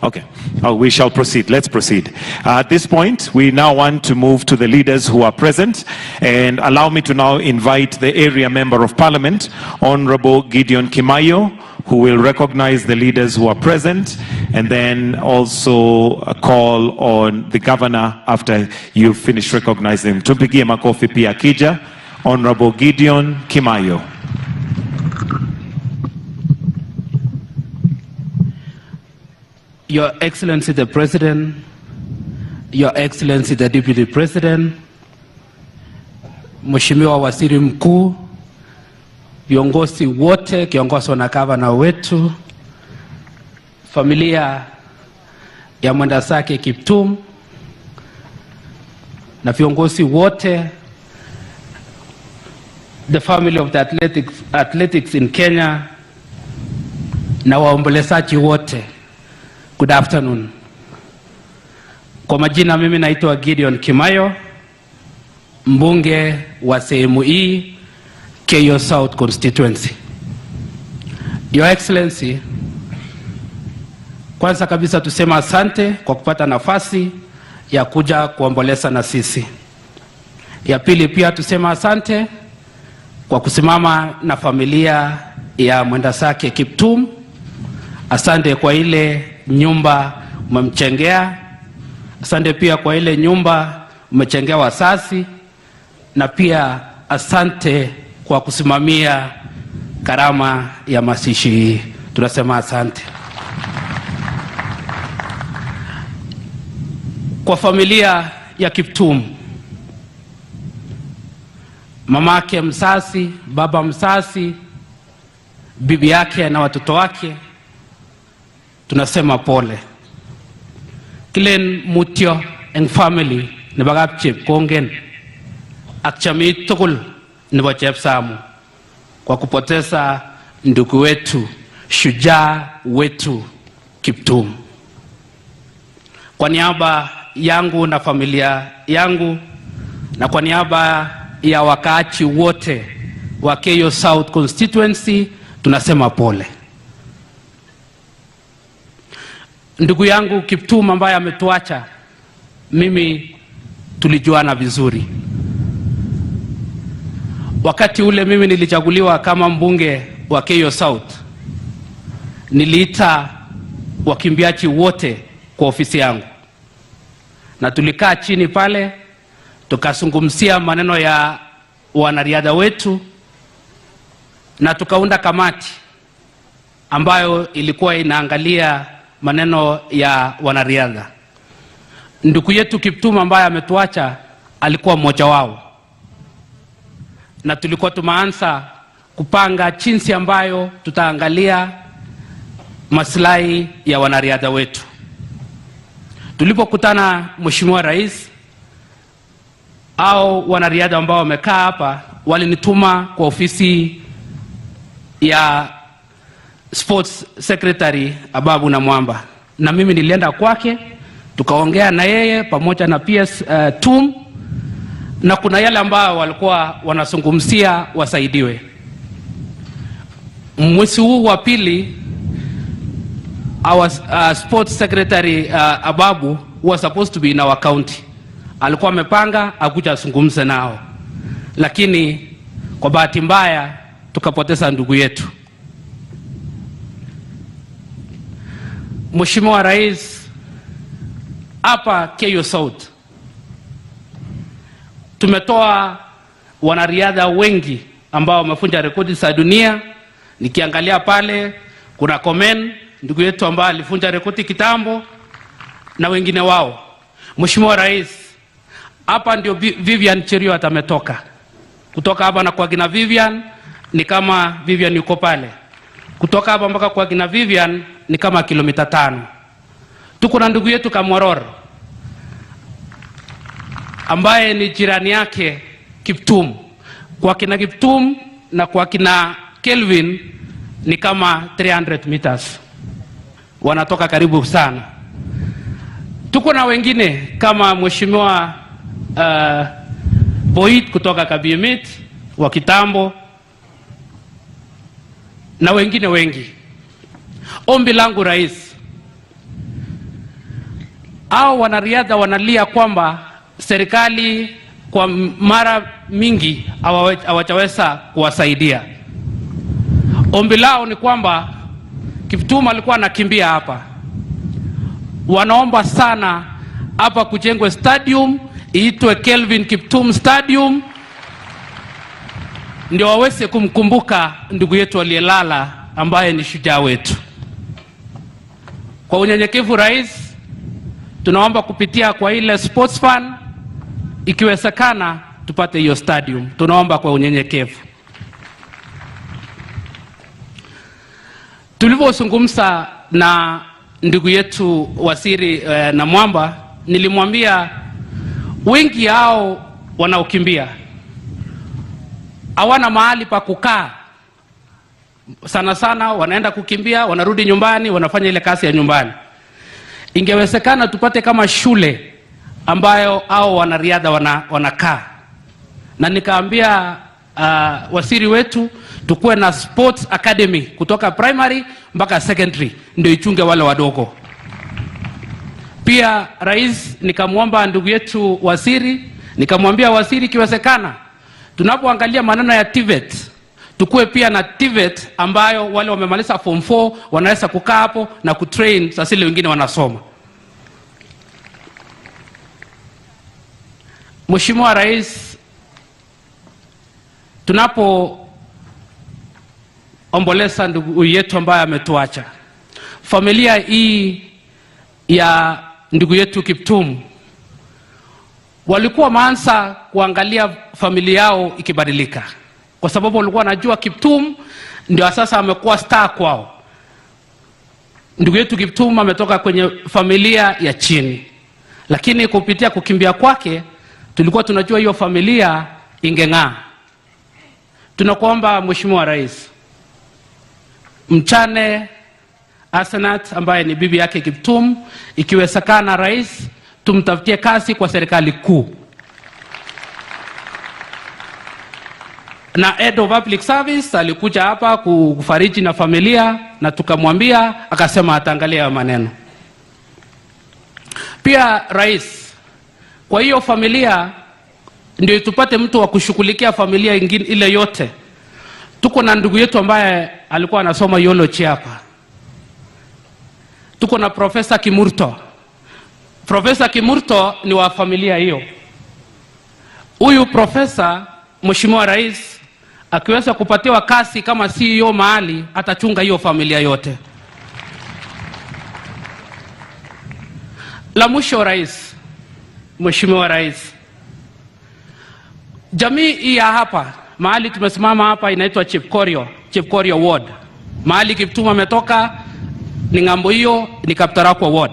Okay. Oh, we shall proceed. Let's proceed. At this point, we now want to move to the leaders who are present, and allow me to now invite the area member of parliament, Honorable Gideon Kimayo, who will recognize the leaders who are present, and then also call on the governor after you finish recognizing him. Tumpigie makofi pia akija, Honorable Gideon Kimayo. Your Excellency the President, Your Excellency the Deputy President, Mheshimiwa Waziri Mkuu, viongozi wote kiongozwa na gavana wetu, Familia ya Mwendasake Kiptum na viongozi wote, the family of the athletics, athletics in Kenya na waombolezaji wote, good afternoon. Kwa majina mimi naitwa Gideon Kimayo, mbunge wa sehemu hii Keyo South Constituency. Your Excellency, kwanza kabisa tusema asante kwa kupata nafasi ya kuja kuomboleza na sisi. Ya pili pia tusema asante kwa kusimama na familia ya Mwendasake Kiptum. Asante kwa ile nyumba umemchengea. Asante pia kwa ile nyumba umechengea wasasi, na pia asante kwa kusimamia gharama ya mazishi hii. Tunasema asante. Kwa familia ya Kiptum, mamake msasi, baba msasi, bibi yake na watoto wake, tunasema pole. Kilen mutyo eng family nebo kapchepkongen ak jamii tugul nebo Chepsamu kwa kupoteza ndugu wetu, shujaa wetu Kiptum. Kwa niaba yangu na familia yangu na kwa niaba ya wakaaji wote wa Keyo South Constituency tunasema pole. Ndugu yangu Kiptum ambaye ametuacha, mimi tulijuana vizuri. Wakati ule mimi nilichaguliwa kama mbunge wa Keyo South, niliita wakimbiaji wote kwa ofisi yangu na tulikaa chini pale tukazungumzia maneno ya wanariadha wetu na tukaunda kamati ambayo ilikuwa inaangalia maneno ya wanariadha. Ndugu yetu Kiptum ambaye ametuacha alikuwa mmoja wao, na tulikuwa tumeanza kupanga jinsi ambayo tutaangalia maslahi ya wanariadha wetu. Tulipokutana Mheshimiwa Rais, au wanariadha ambao wamekaa hapa walinituma kwa ofisi ya Sports Secretary Ababu Namwamba, na mimi nilienda kwake tukaongea na yeye pamoja na PS Tum, na kuna yale ambayo walikuwa wanazungumzia wasaidiwe. Mwezi huu wa pili our sports secretary Ababu was supposed to be in our county, alikuwa amepanga akuja azungumze nao, lakini kwa bahati mbaya tukapoteza ndugu yetu. Mheshimiwa Rais, hapa Keyo South tumetoa wanariadha wengi ambao wamevunja rekodi za dunia. Nikiangalia pale kuna Komen ndugu yetu ambaye alivunja rekodi kitambo na wengine wao. Mheshimiwa Rais, hapa ndio Vivian Cheruiyot ametoka. Kutoka hapa na kwa kina Vivian ni kama Vivian yuko pale. Kutoka hapa mpaka kwa kina Vivian ni kama kilomita 5. Tuko na ndugu yetu Kamworor ambaye ni jirani yake Kiptum. Kwa kina Kiptum na kwa kina Kelvin ni kama 300 meters. Wanatoka karibu sana. Tuko na wengine kama Mheshimiwa Boit kutoka Kabiemit wa kitambo na wengine wengi. Ombi langu Rais, hao wanariadha wanalia kwamba serikali kwa mara mingi hawajaweza kuwasaidia. Ombi lao ni kwamba Kiptum alikuwa anakimbia hapa, wanaomba sana hapa kujengwe stadium iitwe Kelvin Kiptum Stadium, ndio waweze kumkumbuka ndugu yetu aliyelala ambaye ni shujaa wetu. Kwa unyenyekevu Rais, tunaomba kupitia kwa ile sports fund, ikiwezekana tupate hiyo stadium. Tunaomba kwa unyenyekevu. Tulivyozungumza na ndugu yetu Waziri eh, Namwamba, nilimwambia wengi hao wanaokimbia hawana mahali pa kukaa, sana sana wanaenda kukimbia, wanarudi nyumbani, wanafanya ile kazi ya nyumbani. Ingewezekana tupate kama shule ambayo hao wanariadha wana, wanakaa na nikaambia uh, waziri wetu tukuwe na sports academy kutoka primary mpaka secondary, ndio ichunge wale wadogo. Pia rais, nikamwomba ndugu yetu waziri, nikamwambia waziri, ikiwezekana tunapoangalia maneno ya TVET tukuwe pia na TVET ambayo wale wamemaliza form 4 wanaweza kukaa hapo na kutrain sasa ile wengine wanasoma. Mheshimiwa Rais, tunapoomboleza ndugu yetu ambaye ametuacha, familia hii ya ndugu yetu Kiptum walikuwa wameanza kuangalia familia yao ikibadilika, kwa sababu walikuwa wanajua Kiptum ndio sasa amekuwa star kwao. Ndugu yetu Kiptum ametoka kwenye familia ya chini, lakini kupitia kukimbia kwake tulikuwa tunajua hiyo familia ingeng'aa. Tunakuomba Mheshimiwa Rais, mchane Asenat ambaye ni bibi yake Kiptum, ikiwezekana rais, tumtafutie kazi kwa serikali kuu. Na head of public service alikuja hapa kufariji na familia na tukamwambia, akasema ataangalia hayo maneno. Pia rais, kwa hiyo familia ndio tupate mtu wa kushughulikia familia ingine ile yote. Tuko na ndugu yetu ambaye alikuwa anasoma biology hapa, tuko na Profesa Kimurto. Profesa Kimurto ni wa familia hiyo. Huyu profesa, Mheshimiwa Rais, akiweza kupatiwa kazi kama CEO mahali, atachunga hiyo familia yote. La mwisho rais, Mheshimiwa Rais, jamii hii ya hapa mahali tumesimama hapa inaitwa Chepkorio, Chepkorio Ward. Mahali Kiptum ametoka ni ng'ambo hiyo, ni Kaptarakwa Ward.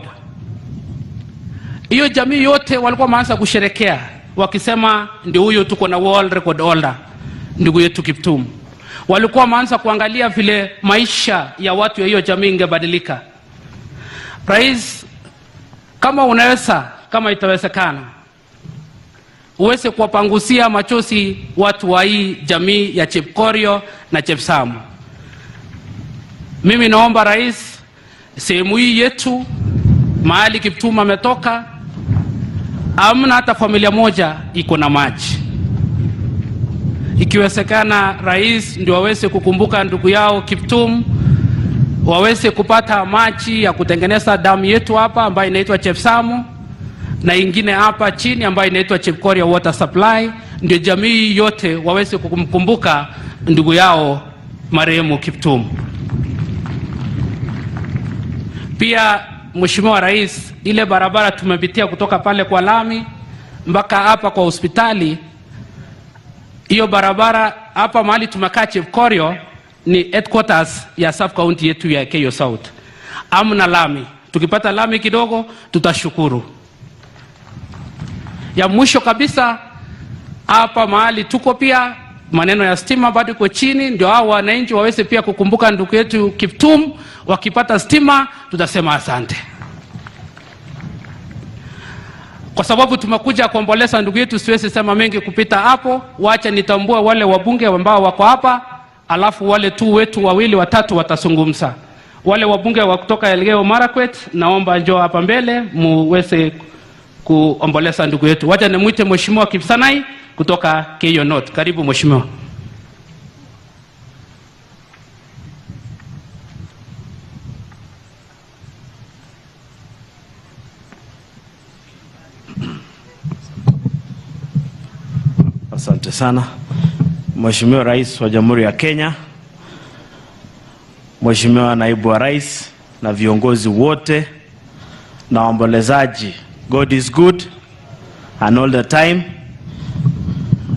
Hiyo jamii yote walikuwa wameanza kusherekea wakisema, ndio huyo tuko na world record holder ndugu yetu Kiptum. Walikuwa wameanza kuangalia vile maisha ya watu ya hiyo jamii ingebadilika. Rais, kama unaweza, kama itawezekana, uweze kuwapangusia machozi watu wa hii jamii ya Chepkorio na Chepsamu. Mimi naomba rais, sehemu hii yetu mahali Kiptum ametoka, hamna hata familia moja iko na maji. Ikiwezekana rais, ndio waweze kukumbuka ndugu yao Kiptum, waweze kupata maji ya kutengeneza damu yetu hapa ambayo inaitwa Chepsamu na ingine hapa chini ambayo inaitwa Chepkorio Water Supply, ndio jamii yote waweze kumkumbuka ndugu yao marehemu Kiptum. Pia Mheshimiwa Rais, ile barabara tumepitia kutoka pale kwa lami mpaka hapa kwa hospitali, hiyo barabara hapa mahali tumekaa Chepkorio ni headquarters ya sub county yetu ya Keyo South. Amna lami, tukipata lami kidogo tutashukuru. Ya mwisho kabisa hapa mahali tuko pia maneno ya stima bado iko chini, ndio hao wananchi waweze pia kukumbuka ndugu yetu Kiptum. Wakipata stima tutasema asante, kwa sababu tumekuja kuomboleza ndugu yetu. Siwezi sema mengi kupita hapo, wacha nitambue wale wabunge ambao wako hapa, alafu wale tu wetu wawili watatu watazungumza. Wale wabunge wa kutoka Elgeyo Marakwet, naomba njoo hapa mbele muweze kuomboleza ndugu yetu. Wacha nimwite Mheshimiwa Kipsanai kutoka Keyo North. Karibu mheshimiwa. Asante sana Mheshimiwa Rais wa Jamhuri ya Kenya, Mheshimiwa Naibu wa Rais na viongozi wote na waombolezaji, God is good and all the time.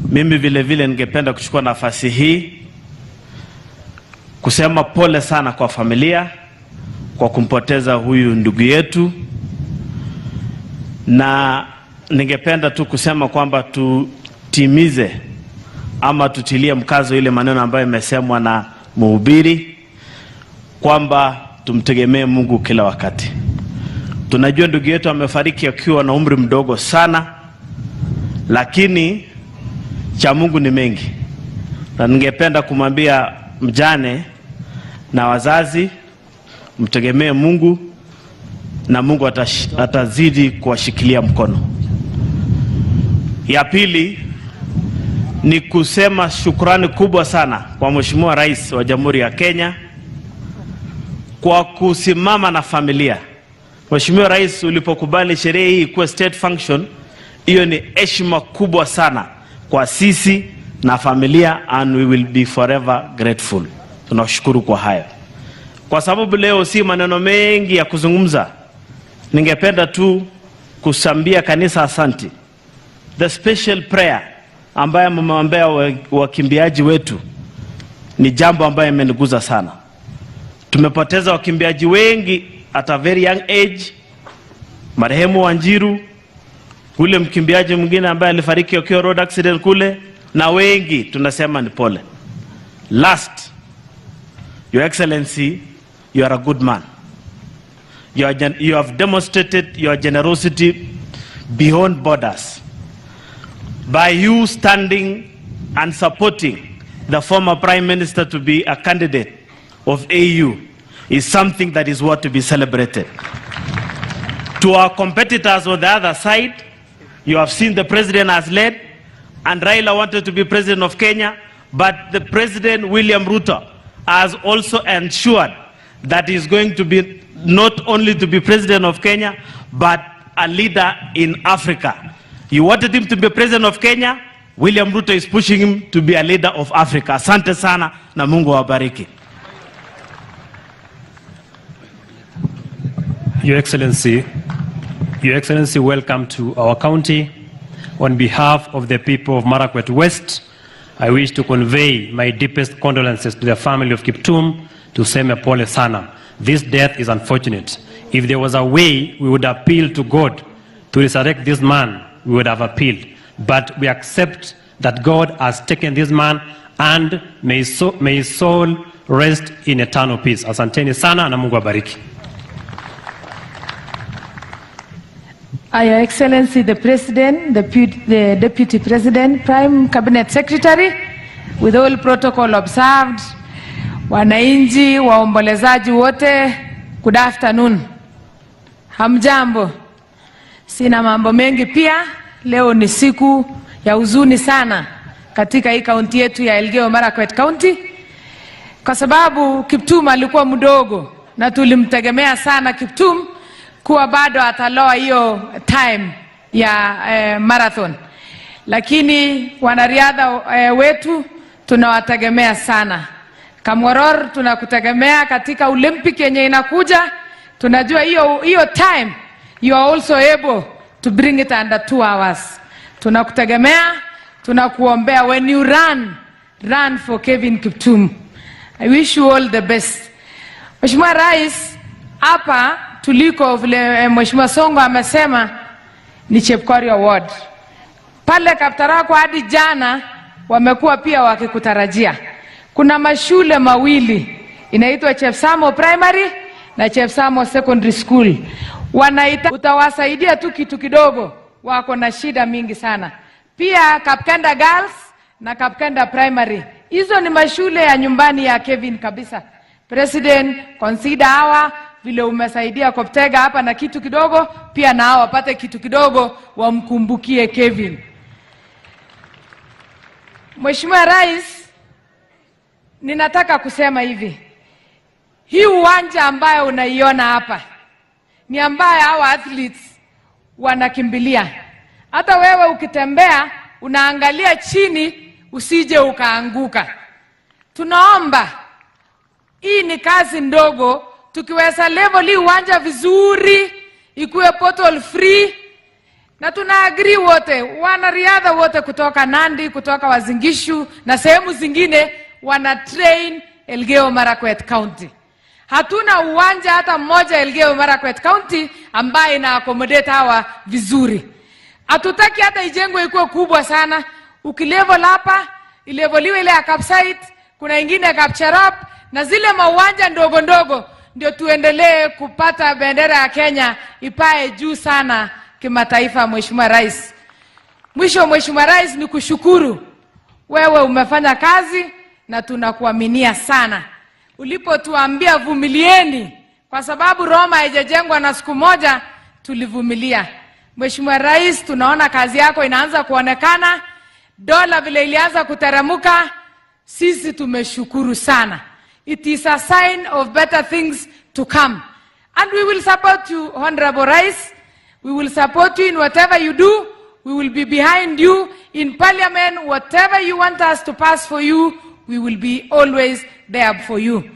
Mimi vile vile ningependa kuchukua nafasi hii kusema pole sana kwa familia, kwa kumpoteza huyu ndugu yetu, na ningependa tu kusema kwamba tutimize ama tutilie mkazo ile maneno ambayo imesemwa na mhubiri kwamba tumtegemee Mungu kila wakati. Tunajua ndugu yetu amefariki akiwa na umri mdogo sana, lakini cha Mungu ni mengi, na ningependa kumwambia mjane na wazazi mtegemee Mungu na Mungu atash, atazidi kuwashikilia mkono. Ya pili ni kusema shukrani kubwa sana kwa Mheshimiwa Rais wa Jamhuri ya Kenya kwa kusimama na familia. Mheshimiwa Rais, ulipokubali sherehe hii kuwa state function, hiyo ni heshima kubwa sana kwa sisi na familia and we will be forever grateful. Tunashukuru kwa hayo. Kwa sababu leo si maneno mengi ya kuzungumza, ningependa tu kusambia kanisa asanti. The special prayer ambayo mmeombea wakimbiaji wetu ni jambo ambayo imeniguza sana. Tumepoteza wakimbiaji wengi at a very young age, marehemu Wanjiru, ule mkimbiaji mwingine ambaye alifariki akiwa road accident kule, na wengi tunasema ni pole. Last, Your Excellency, you are a good man. You, are, gen- you have demonstrated your generosity beyond borders by you standing and supporting the former Prime Minister to be a candidate of AU is something that is worth to be celebrated. To our competitors on the other side, you have seen the president has led, and Raila wanted to be president of Kenya, but the president, William Ruto, has also ensured that he's going to be not only to be president of Kenya, but a leader in Africa. You wanted him to be president of Kenya, William Ruto is pushing him to be a leader of Africa. Asante sana na Mungu awabariki. Your Excellency, Your Excellency, welcome to our county. On behalf of the people of Marakwet West, I wish to convey my deepest condolences to the family of Kiptum to seme pole sana. This death is unfortunate. If there was a way we would appeal to God to resurrect this man, we would have appealed. But we accept that God has taken this man and may, so, may his soul rest in eternal peace. Asanteni sana na Mungu abariki. Your Excellency the President, the, Pu- the Deputy President, Prime Cabinet Secretary, with all protocol observed, wananchi, waombolezaji wote, good afternoon. Hamjambo. Sina mambo mengi pia. Leo ni siku ya huzuni sana katika hii kaunti yetu ya Elgeyo Marakwet County kwa sababu Kiptum alikuwa mdogo na tulimtegemea sana Kiptum kuwa bado ataloa hiyo time ya eh, marathon, lakini wanariadha eh, wetu tunawategemea sana. Kamworor tunakutegemea katika Olympic yenye inakuja, tunajua hiyo hiyo time you are also able to bring it under two hours. Tunakutegemea, tunakuombea. When you run, run for Kevin Kiptum. I wish you all the best. Mheshimiwa Rais, hapa tuliko vile eh, Mheshimiwa Songo amesema ni Chepkorio Ward. Pale Kaptarakwa hadi jana wamekuwa pia wakikutarajia. Kuna mashule mawili inaitwa Chepsamo Primary na Chepsamo Secondary School. Wanaita, utawasaidia tu kitu kidogo, wako na shida mingi sana. Pia Kapkenda Girls na Kapkenda Primary, hizo ni mashule ya nyumbani ya Kevin kabisa. President, consider hawa vile umesaidia Koptega hapa na kitu kidogo, pia na hawa wapate kitu kidogo, wamkumbukie Kevin. Mheshimiwa Rais, ninataka kusema hivi, hii uwanja ambayo unaiona hapa ni ambayo hawa athletes wanakimbilia. Hata wewe ukitembea unaangalia chini usije ukaanguka. Tunaomba, hii ni kazi ndogo, tukiweza level hii uwanja vizuri, ikuwe pothole free, na tuna agree wote, wanariadha wote kutoka Nandi, kutoka Wazingishu na sehemu zingine wana train Elgeyo Marakwet County. Hatuna uwanja hata mmoja Elgeyo Marakwet County ambaye ina accommodate hawa vizuri. Hatutaki hata ijengwe ikuwe kubwa sana. Ukilevel hapa, ileveliwe ile ya Kapsait, kuna ingine ya Kapcherop na zile mauwanja ndogo ndogo, ndio tuendelee kupata bendera ya Kenya ipae juu sana kimataifa. Mheshimiwa Rais. Mwisho, Mheshimiwa Rais, ni kushukuru wewe, umefanya kazi na tunakuaminia sana. Ulipotuambia vumilieni, kwa sababu Roma haijajengwa na siku moja, tulivumilia. Mheshimiwa Rais, tunaona kazi yako inaanza kuonekana, dola vile ilianza kuteremuka, sisi tumeshukuru sana. It is a sign of better things to come. And we will support you, Honorable Rais. We will support you in whatever you do. We will be behind you in parliament. Whatever you want us to pass for you, we will be always there for you.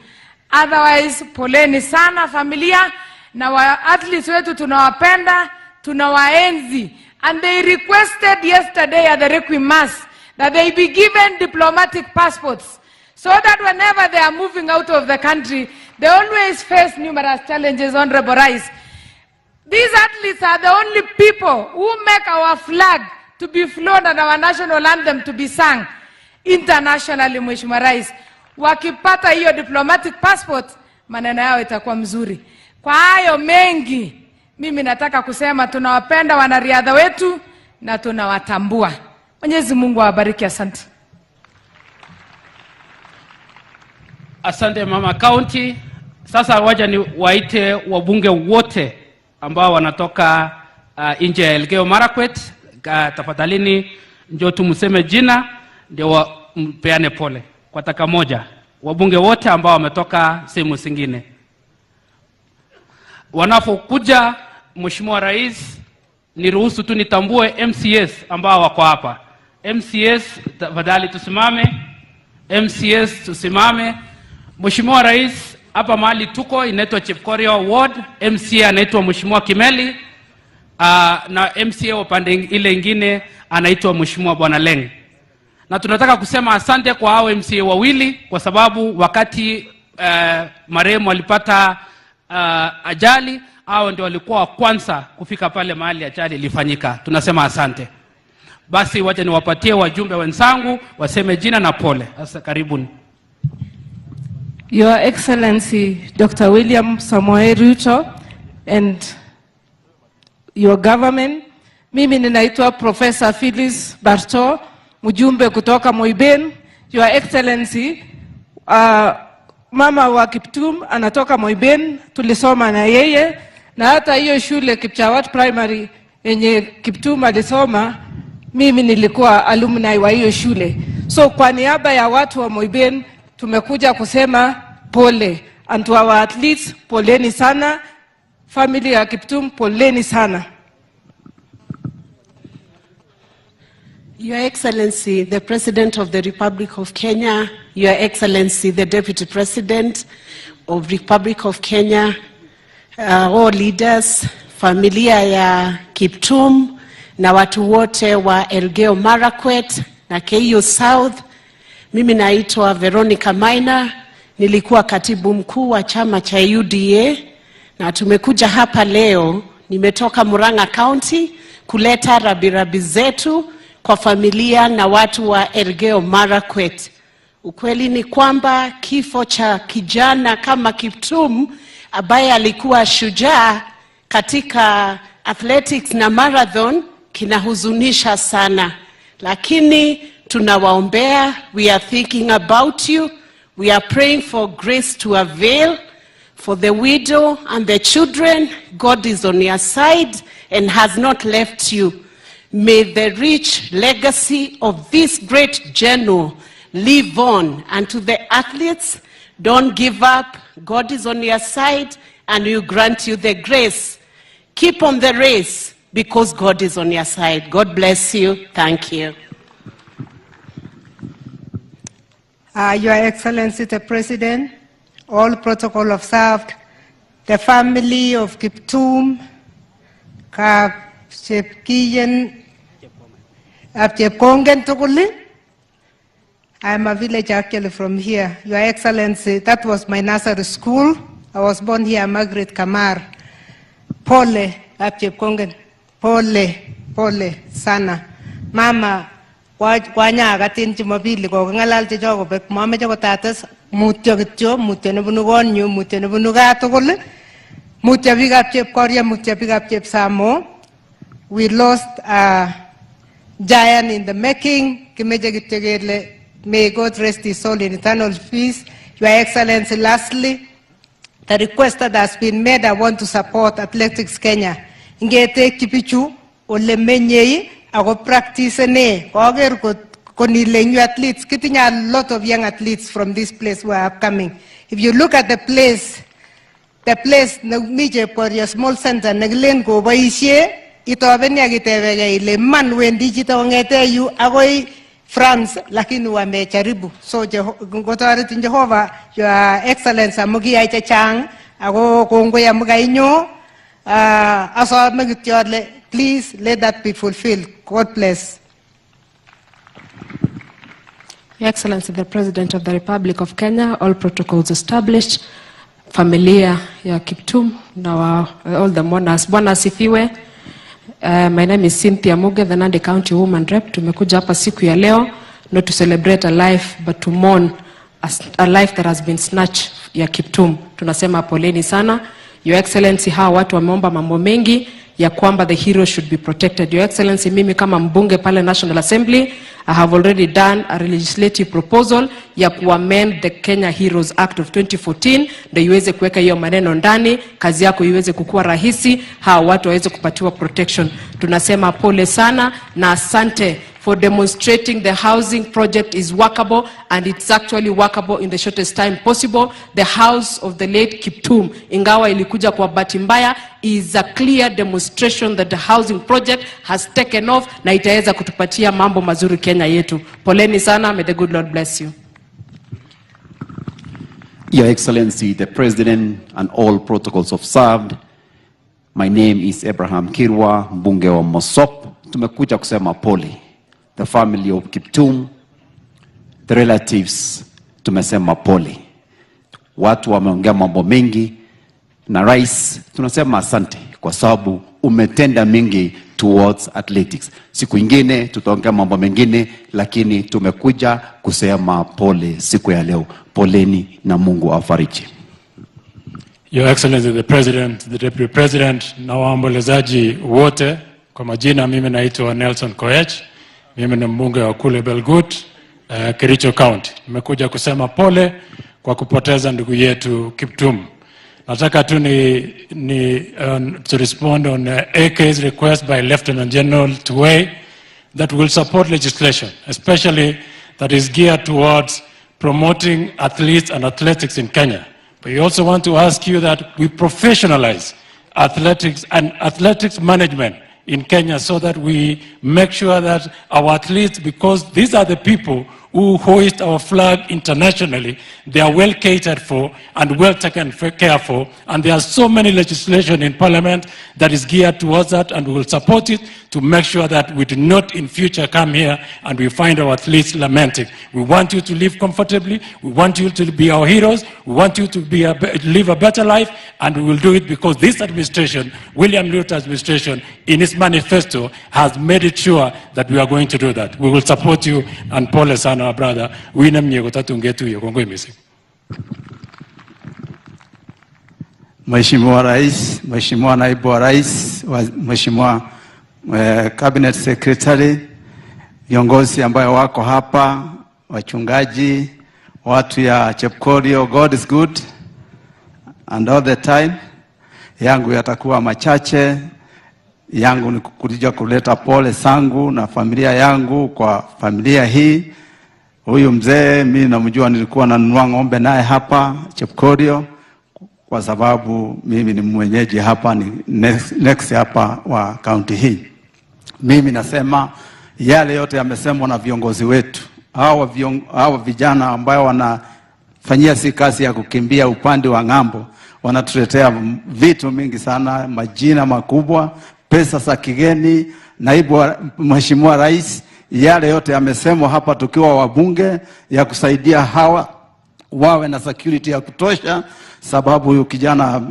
Otherwise, poleni sana familia na wa athletes wetu tunawapenda, tunawaenzi. And they requested yesterday at the Requiem Mass that they be given diplomatic passports so that whenever they are moving out of the country, they always face numerous challenges, Honorable Rais. These athletes are the only people who make our flag to be flown and our national anthem to be sung internationally, Mheshimiwa Rais. Wakipata hiyo diplomatic passport, maneno yao itakuwa mzuri. Kwa hayo mengi, mimi nataka kusema tunawapenda wanariadha wetu na tunawatambua. Mwenyezi Mungu awabariki. Asante. Asante mama county. Sasa wacha ni waite wabunge wote ambao wanatoka nje ya Elgeyo Marakwet. Tafadhalini njoo tumseme jina ndio mpeane pole kwa dakika moja. Wabunge wote ambao wametoka sehemu zingine wanapokuja, Mheshimiwa Rais, niruhusu tu nitambue MCS ambao wako hapa. MCS tafadhali tusimame. MCS tusimame. Mheshimiwa Rais, hapa mahali tuko inaitwa Chepkorio Ward, MCA anaitwa Mheshimiwa Kimeli, na MCA upande ile ingine anaitwa Mheshimiwa Bwana Leng. Na tunataka kusema asante kwa hao MCA wawili kwa sababu wakati marehemu alipata ajali, hao ndio walikuwa wa kwanza kufika pale mahali ajali ilifanyika. Tunasema asante. Basi wacha niwapatie wajumbe wenzangu waseme jina na pole. Sasa karibuni. Your Excellency Dr. William Samoei Ruto and your government. Mimi ninaitwa Professor Phyllis Barto, mjumbe kutoka Moiben. Your Excellency, mama wa Kiptum anatoka Moiben, tulisoma na yeye na hata hiyo shule Kipchawat Primary yenye Kiptum alisoma, mimi nilikuwa alumni wa hiyo shule. So kwa niaba ya watu wa Moiben tumekuja kusema pole, and to our athletes, poleni sana. Family ya Kiptum, poleni sana. Your Excellency, the President of the Republic of Kenya, Your Excellency, the Deputy President of Republic of Kenya, all leaders, familia ya Kiptum na watu wote wa Elgeyo Marakwet na Keiyo South. Mimi naitwa Veronica Maina, nilikuwa katibu mkuu wa chama cha UDA na tumekuja hapa leo, nimetoka Murang'a County kuleta rabirabi zetu kwa familia na watu wa Elgeyo Marakwet. Ukweli ni kwamba kifo cha kijana kama Kiptum ambaye alikuwa shujaa katika athletics na marathon kinahuzunisha sana, lakini tunawaombea. We are thinking about you. We are praying for grace to avail for the widow and the children. God is on your side and has not left you. May the rich legacy of this great general live on. And to the athletes, don't give up. God is on your side and will grant you the grace. Keep on the race because God is on your side. God bless you. Thank you. Your Excellency the President, all protocol observed, the family of Kiptum, Kapchepkiyen, Chepkongen tugul. I'm a village actually from here. Your Excellency, that was my nursery school. I was born here, Margaret Kamar. Pole Kapchepkongen. Pole, pole sana. Mama, kwanyakatin Jumapili koking'alal chechok kobek, mameche kotates mutyo kityo, mutyo nebunu konyu, mutyo nebunu gaa tugul, mutyo biikab Chepkoria, mutyo biikab Chepsamo. We lost a giant in the making. Kimeche kityo kele may God rest his soul in eternal peace. Your Excellency, lastly, the request that has been made, I want to support Athletics Kenya. Ngetekyi bichu ole menyei ako practicene koker konile new athletes. Kitinye a lot of young athletes from this place who are upcoming. If you look at the place, the place nemi Chepkorio small center nekilen koboisie itobeni ak itebegei ile man wendi chito kong'ete yu akoi France lakini wamejaribu. So ngotoretin Jehova, Your Excellency, amu kiyai chechang ako kongoi amu kainyo. Asome kityo ale please let that be fulfilled. God bless. Your Excellency, the President of the Republic of Kenya, all protocols established, familia ya Kiptum na wa, all the mourners. Bwana asifiwe. My name is Cynthia Muge, the Nandi County Woman Rep. Tumekuja hapa siku ya leo not to celebrate a life but to mourn a life that has been snatched ya Kiptum. Tunasema poleni sana. Your Excellency, hawa watu wameomba mambo mengi ya kwamba the hero should be protected. Your Excellency, mimi kama mbunge pale National Assembly, I have already done a legislative proposal ya kuamend the Kenya Heroes Act of 2014 ndio iweze kuweka hiyo maneno ndani, kazi yako iweze kukua rahisi, hawa watu waweze kupatiwa protection. Tunasema pole sana na asante for demonstrating the housing project is workable, and it's actually workable in the shortest time possible. The house of the late Kiptum, ingawa ilikuja kwa bahati mbaya, is a clear demonstration that the housing project has taken off na itaweza kutupatia mambo mazuri Kenya yetu. Poleni sana, may the good Lord bless you. Your Excellency, the President and all protocols observed. My name is Abraham Kirwa, mbunge wa Mosop. Tumekuja kusema pole. The family of Kiptum, the relatives, tumesema pole. Watu wameongea mambo mengi na rais, tunasema asante kwa sababu umetenda mengi towards athletics. Siku ingine tutaongea mambo mengine, lakini tumekuja kusema pole siku ya leo. Poleni na Mungu awafariji. Your Excellency the President, the Deputy President na waombolezaji wote, kwa majina mimi naitwa Nelson Koech, mimi ni mbunge wa kule Belgut, Kericho County. Nimekuja kusema pole kwa kupoteza ndugu yetu Kiptum. Nataka tu ni to respond on AK's request by Lieutenant General Tuwei that will support legislation, especially that is geared towards promoting athletes and athletics in Kenya. But we also want to ask you that we professionalize athletics and athletics management in Kenya so that we make sure that our athletes, because these are the people who hoist our flag internationally, they are well catered for and well taken care for. And there are so many legislation in parliament that is geared towards that, and we will support it to make sure that we do not in future come here and we find our athletes lamenting. We want you to live comfortably. We want you to be our heroes. We want you to live a better life, and we will do it because this administration, William Ruto administration, in its manifesto has made it sure that we are going to do that. We will support you, and pole sana, our brother. Winem kotatungetuye kongoi missing. Mheshimiwa Rais, Mheshimiwa Naibu wa Rais, Mheshimiwa Cabinet Secretary, viongozi ambayo wako hapa, wachungaji, watu ya Chepkorio, God is good and all the time. Yangu yatakuwa machache. Yangu ni kuja kuleta pole zangu na familia yangu kwa familia hii. Huyu mzee mimi namjua, nilikuwa nanunua ng'ombe naye hapa Chepkorio, kwa sababu mimi ni mwenyeji hapa, ni next hapa wa kaunti hii. Mimi nasema yale yote yamesemwa na viongozi wetu, hawa vijana ambao wanafanyia si kazi ya kukimbia upande wa ng'ambo, wanatuletea vitu mingi sana, majina makubwa, pesa za kigeni. Naibu wa Mheshimiwa Rais, yale yote yamesemwa hapa tukiwa wabunge ya kusaidia hawa wawe na security ya kutosha. sababu huyu kijana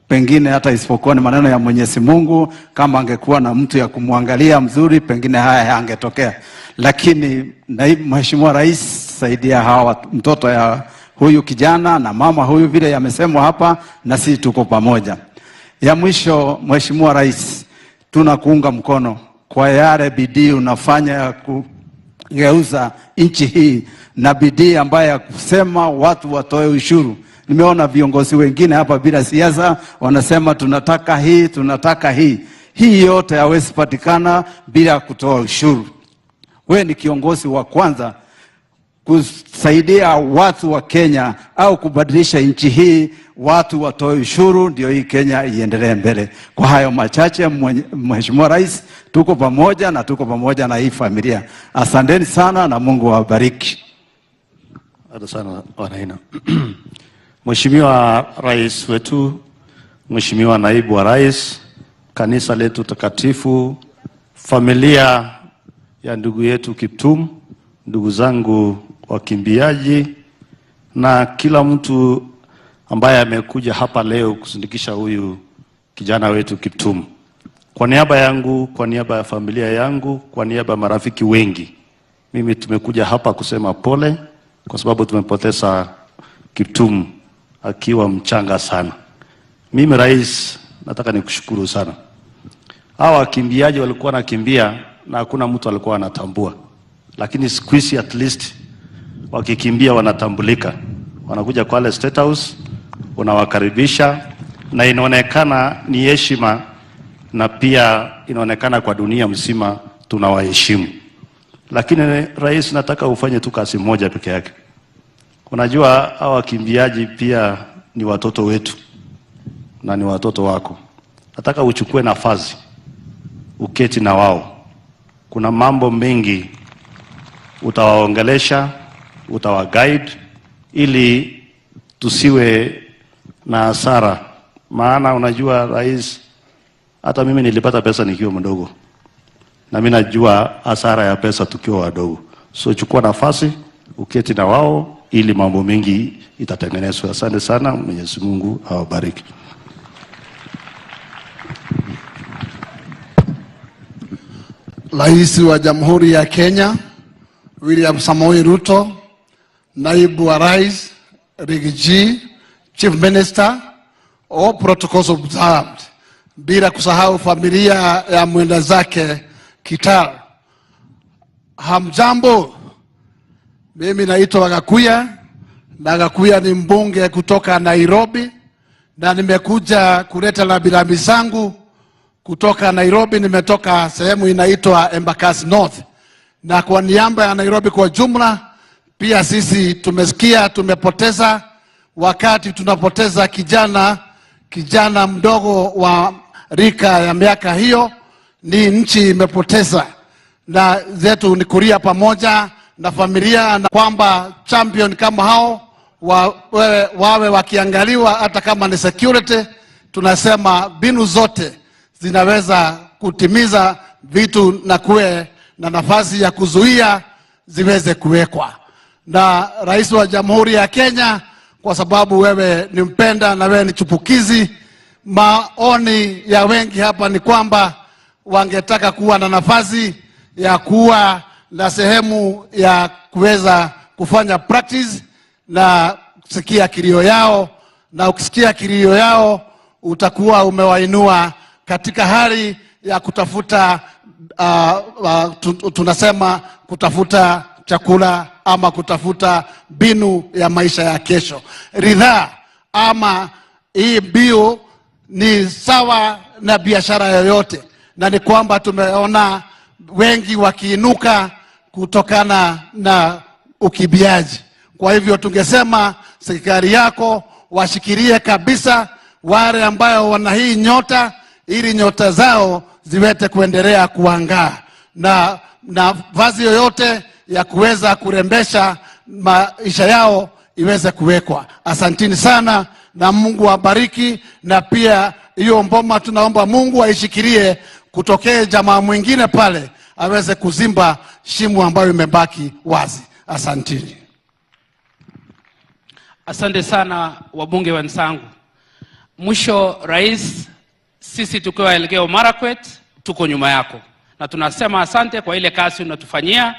pengine hata isipokuwa ni maneno ya Mwenyezi Mungu, kama angekuwa na mtu ya kumwangalia mzuri, pengine haya yangetokea. Lakini naibu Mheshimiwa Rais, saidia hawa mtoto ya huyu kijana na mama huyu, vile yamesemwa hapa, na sisi tuko pamoja. Ya mwisho, Mheshimiwa Rais, tunakuunga mkono kwa yale bidii unafanya ya kugeuza nchi hii na bidii ambayo ya kusema watu watoe ushuru. Nimeona viongozi wengine hapa bila siasa wanasema tunataka hii, tunataka hii. Hii yote hawezi patikana bila kutoa ushuru. We ni kiongozi wa kwanza kusaidia watu wa Kenya au kubadilisha nchi hii, watu watoe ushuru, ndio hii Kenya iendelee mbele. Kwa hayo machache, Mheshimiwa Rais, tuko pamoja na tuko pamoja na hii familia. Asanteni sana na Mungu awabariki. Asante sana Wanaina. Mheshimiwa Rais wetu, Mheshimiwa Naibu wa Rais, kanisa letu takatifu, familia ya ndugu yetu Kiptum, ndugu zangu wakimbiaji na kila mtu ambaye amekuja hapa leo kusindikisha huyu kijana wetu Kiptum. Kwa niaba yangu, kwa niaba ya familia yangu, kwa niaba ya marafiki wengi, mimi tumekuja hapa kusema pole kwa sababu tumepoteza Kiptum akiwa mchanga sana. Mimi rais, nataka nikushukuru sana. Hawa wakimbiaji walikuwa wanakimbia na hakuna mtu alikuwa anatambua, lakini siku hizi at least wakikimbia wanatambulika, wanakuja Kwale State House, unawakaribisha na inaonekana ni heshima, na pia inaonekana kwa dunia mzima tunawaheshimu. Lakini rais, nataka ufanye tu kazi moja peke yake. Unajua hawa wakimbiaji pia ni watoto wetu na ni watoto wako. Nataka uchukue nafasi uketi na wao. Kuna mambo mengi utawaongelesha, utawaguide ili tusiwe na hasara. Maana unajua rais, hata mimi nilipata pesa nikiwa mdogo, na mimi najua hasara ya pesa tukiwa wadogo. So chukua nafasi uketi na wao ili mambo mengi itatengenezwa. Asante sana, Mwenyezi Mungu awabariki. Rais wa Jamhuri ya Kenya William Samoei Ruto, Naibu wa Rais Riggy, Chief Minister, all protocols observed, bila kusahau familia ya mwenda zake Kitar. Hamjambo, mimi naitwa Gakuya na Gakuya ni mbunge kutoka Nairobi, na nimekuja kuleta rambirambi zangu kutoka Nairobi. Nimetoka sehemu inaitwa Embakasi North, na kwa niaba ya Nairobi kwa jumla, pia sisi tumesikia tumepoteza, wakati tunapoteza kijana kijana mdogo wa rika ya miaka hiyo, ni nchi imepoteza, na zetu ni kulia pamoja na familia, na kwamba champion kama hao wa, wawe, wawe wakiangaliwa hata kama ni security. Tunasema mbinu zote zinaweza kutimiza vitu na kuwe na nafasi ya kuzuia ziweze kuwekwa. Na Rais wa Jamhuri ya Kenya, kwa sababu wewe ni mpenda na wewe ni chupukizi, maoni ya wengi hapa ni kwamba wangetaka kuwa na nafasi ya kuwa na sehemu ya kuweza kufanya practice na kusikia kilio yao, na ukisikia kilio yao utakuwa umewainua katika hali ya kutafuta uh, uh, tunasema kutafuta chakula ama kutafuta mbinu ya maisha ya kesho. Ridhaa ama hii mbio ni sawa na biashara yoyote, na ni kwamba tumeona wengi wakiinuka kutokana na ukimbiaji. Kwa hivyo tungesema serikali yako washikilie kabisa wale ambayo wana hii nyota, ili nyota zao ziweze kuendelea kuangaa na nafasi yoyote ya kuweza kurembesha maisha yao iweze kuwekwa. Asantini sana na Mungu awabariki, na pia hiyo mboma tunaomba Mungu aishikilie, kutokee jamaa mwingine pale aweze kuzimba shimo ambayo imebaki wazi. Asantini. Asante sana wabunge wenzangu. Mwisho, Rais, sisi tukiwa Elgeyo Marakwet tuko nyuma yako na tunasema asante kwa ile kazi unatufanyia.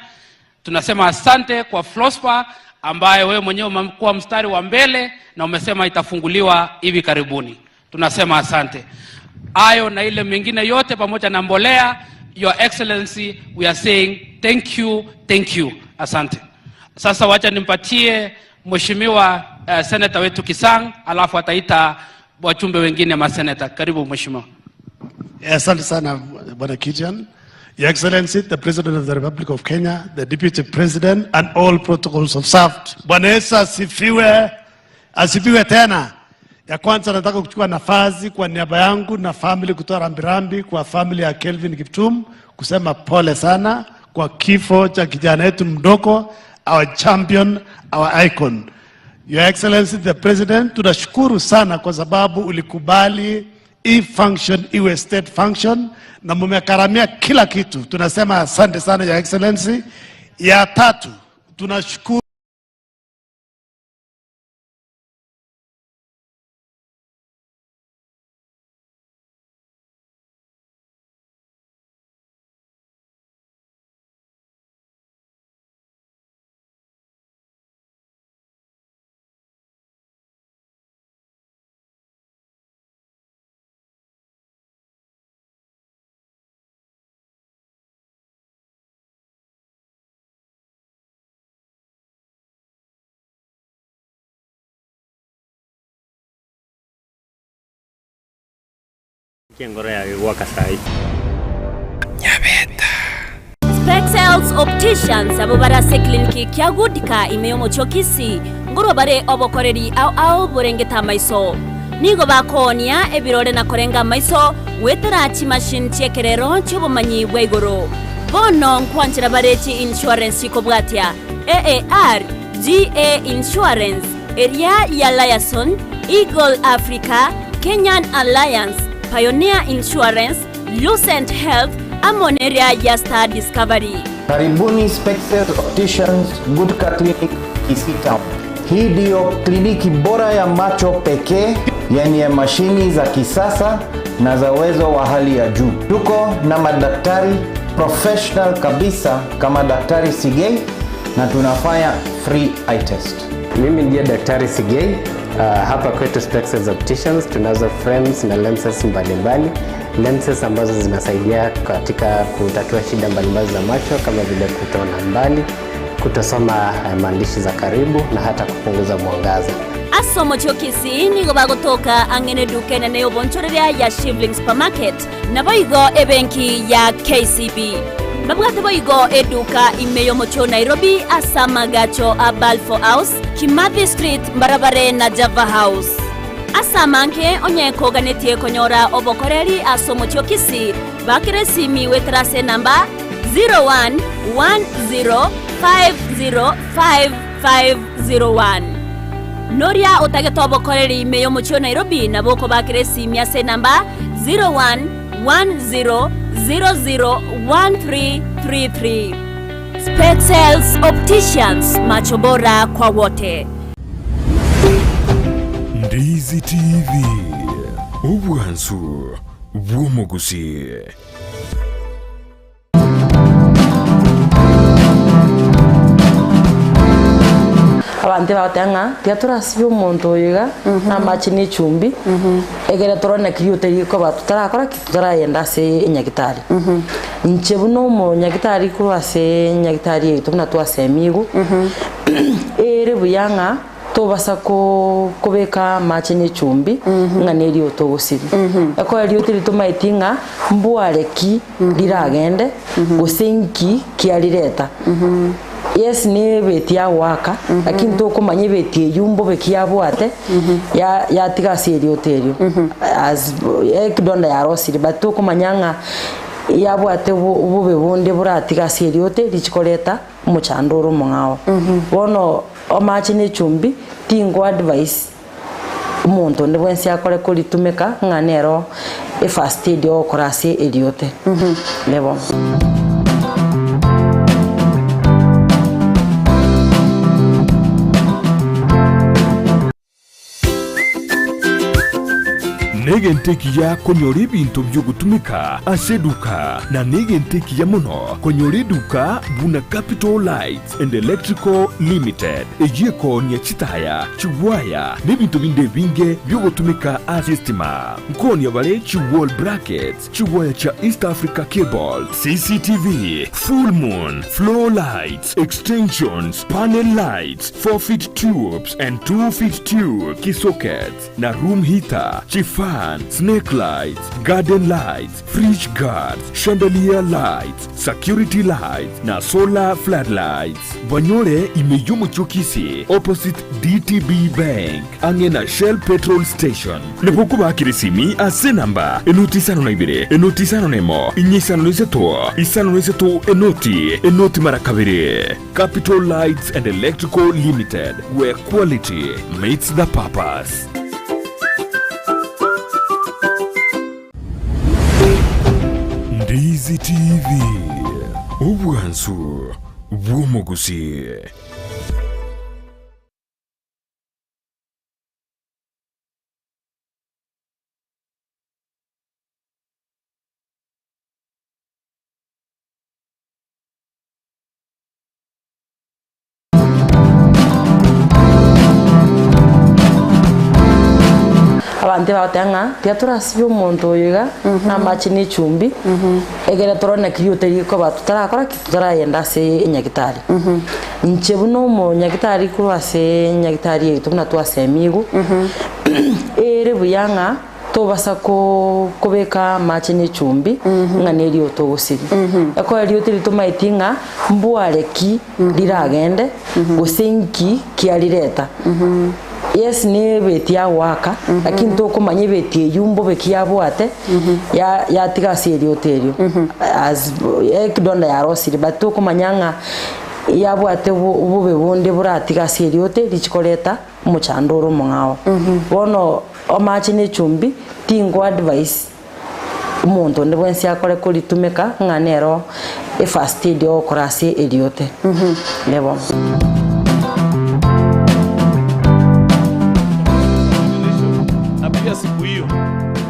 Tunasema asante kwa Flospa ambaye wewe mwenyewe umekuwa mstari wa mbele na umesema itafunguliwa hivi karibuni. Tunasema asante. Hayo na ile mengine yote pamoja na mbolea, Your Excellency, we are saying thank you, thank you. Asante. Sasa wacha nimpatie mheshimiwa uh, seneta wetu Kisang, alafu ataita wachumbe wengine maseneta. Karibu mheshimiwa. Asante sana Bwana Kijan. Your Excellency, the President of the Republic of Kenya, the Deputy President, and all protocols observed. Bwana Yesu asifiwe, asifiwe tena. Ya kwanza nataka kuchukua nafasi kwa niaba yangu na family kutoa rambirambi kwa family ya Kelvin Kiptum kusema pole sana kwa kifo cha kijana yetu mdogo, our champion, our icon. Your Excellency the President, tunashukuru sana kwa sababu ulikubali hii function iwe state function na mumekaramia kila kitu. Tunasema asante sana Your Excellency. Ya tatu, tunashukuru Engoro yaye goaka sai. Spexels Opticians abwo bare ase eclinic kia Goodcare ime y'omochie o Kisii ngorwa bare obokoreri ao ao borengete amaiso. Nigo bakoonia ebirore na korenga amaiso goetera chimachine chi'ekerero chi'obomanyi bwa igoro. Bono nkwanchera bare chi insurance chikobwatia AAR, GA Insurance, eria ya Liaison, Eagle Africa, Kenyan Alliance, Pioneer Insurance, Lucent Health, amo neria ya Star Discovery. Karibuni Spexel Opticians Goodcar Clinic Kisii Town. Hii ndiyo kliniki bora ya macho pekee yenye mashini za kisasa na za uwezo wa hali ya juu. Tuko na madaktari professional kabisa kama Daktari Sigei na tunafanya free eye test. Mimi ndiye Daktari Sigei. Hapa kwetu Spexels Opticians tunazo frames na lenses mbalimbali, lenses ambazo zinasaidia katika kutatua shida mbalimbali za macho kama vile kutoona mbali, kutosoma maandishi za karibu na hata kupunguza mwangaza. Ase omochie o Kisii nigo bagotoka ang'e neduka enene y'obonchoreria ya Shivling Supermarket, naboigo ebenki ya KCB. Mbabwate boigo eduka ime y'omochie o Nairobi ase amagacho a Balfour House, Kimathi Street mbarabare na Java House. Ase amange onye koganetie konyora obokoreri ase omochie o Kisii, bakera esimi goetera ase enamba 0110505501. Noria otagete obokoreri ime y'omochie o Nairobi nabo okobakera esimi ase enamba 0110001333. Spexels Opticians, macho bora kwa wote. Ndizi TV, obwansu bw'omogusii. Abanto ebagoteba ng'a tiga torasibie omonto oyo iga na amache na echumbi, egere torore naki riote rikoba totarakora ki? Totarayenda ase enyagitari. Inche buna omonyagitari korwa ase enyagitari yaito buna twasemigwe, ere buya ng'a Tobasa kobeka amache ne echumbi ng'a nerioto ogosibia. Ekero erioto riria tomaeti ng'a mbware ki riragende gose inki kiarireta. Yes ne ebeti yagoaka lakini tokomanya ebeti eywo mbobe ki yabwate yatiga ase erioto erio as ekidonda yarosire but tokomanya ng'a yabwate obobe bonde boratiga ase erioto richi koreta omochando ore omong'ao. Bono Amache ne echumbi tingo advise omonto onde bwensi akore koritumeka ng'a nero efirst aid ogokora ase eriote. Nebo. Negento ekiya konyora ebinto bi'ogotumeka ase eduka, na negento ekiya mono konyora eduka buna Capital Lights and Electrical Limited, eyio ekoonia chitaya, chigwaya, na ebinto binde ebinge bi'ogotumeka ase estima. Nkoonia bare chi wall brackets, chigwaya chia East Africa Cable, CCTV, full moon, floor lights, extensions, panel lights, 4 feet tubes and 2 feet tube, kisockets, na room heater, chifan, snake lights, garden lights, fridge guards, chandelier lights, security lights, na solar floodlights. Banyore ime y'omochie o Kisii, opposite DTB Bank, ang'e na Shell petrol station. Nabo okobakera esimi ase enamba enoti isano na ibere, enoti isano na emo, inye isano na isato, isano na isato enoti, enoti mara kabere. Capital Lights and Electrical Limited, where quality meets the purpose. Ndizi TV, obwansu bw'omogusii. Abanto ebagoteba ng'a tiga torasibie omonto oyo iga na amache na echumbi, egere torore naki riote rikoba totarakora ki? Totaragenda ase enyagitari. Inche buna omonyagitari korwa ase enyagitari yaito buna twasemigwe, ere buya ng'a Tobasa kobeka amache ne echumbi ng'a nerioto ogosiria. Ekero erioto erio tomaeti ng'a mbware ki riragende gose inki kiarireta. Yes ne ebeti yagoaka lakini tokomanya ebeti eywo mbobe ki yabwate yatiga ase erioto erio as ekidonda yarosire but tokomanya ng'a yabwate obobe bonde boratiga ase erioto richi koreta omochando ore omong'ao. Bono Amache ne echumbi tingo advise omonto onde bwensi akore koritumeka ng'a nero efirst aid ogokora ase eriote. Ebo. Na pia siku hiyo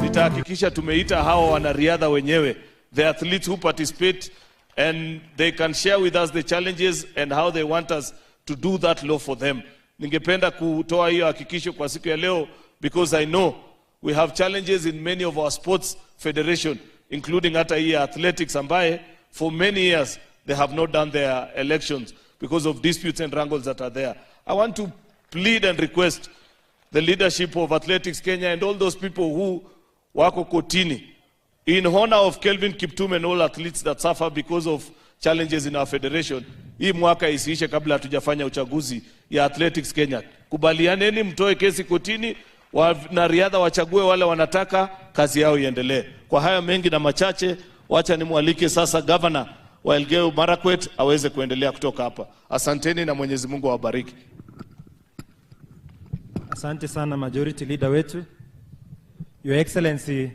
nitahakikisha tumeita hawa wanariadha wenyewe, the athletes who participate and they can share with us the challenges and how they want us to do that law for them. Ningependa kutoa hiyo hakikisho kwa siku ya leo because I know we have challenges in many of our sports federation including hata hii ya athletics ambaye for many years they have not done their elections because of disputes and wrangles that are there. I want to plead and request the leadership of Athletics Kenya and all those people who wako kotini In honor of Kelvin Kiptum and all athletes that suffer because of challenges in our federation, hii mwaka isiishe kabla hatujafanya uchaguzi ya Athletics Kenya. Kubalianeni, mtoe kesi kotini, wanariadha wachague wale wanataka, kazi yao iendelee. Kwa haya mengi na machache, wacha nimwalike sasa gavana wa Elgeyo Marakwet aweze kuendelea kutoka hapa. Asanteni na Mwenyezi Mungu awabariki. Asante sana Majority Leader wetu. Your Excellency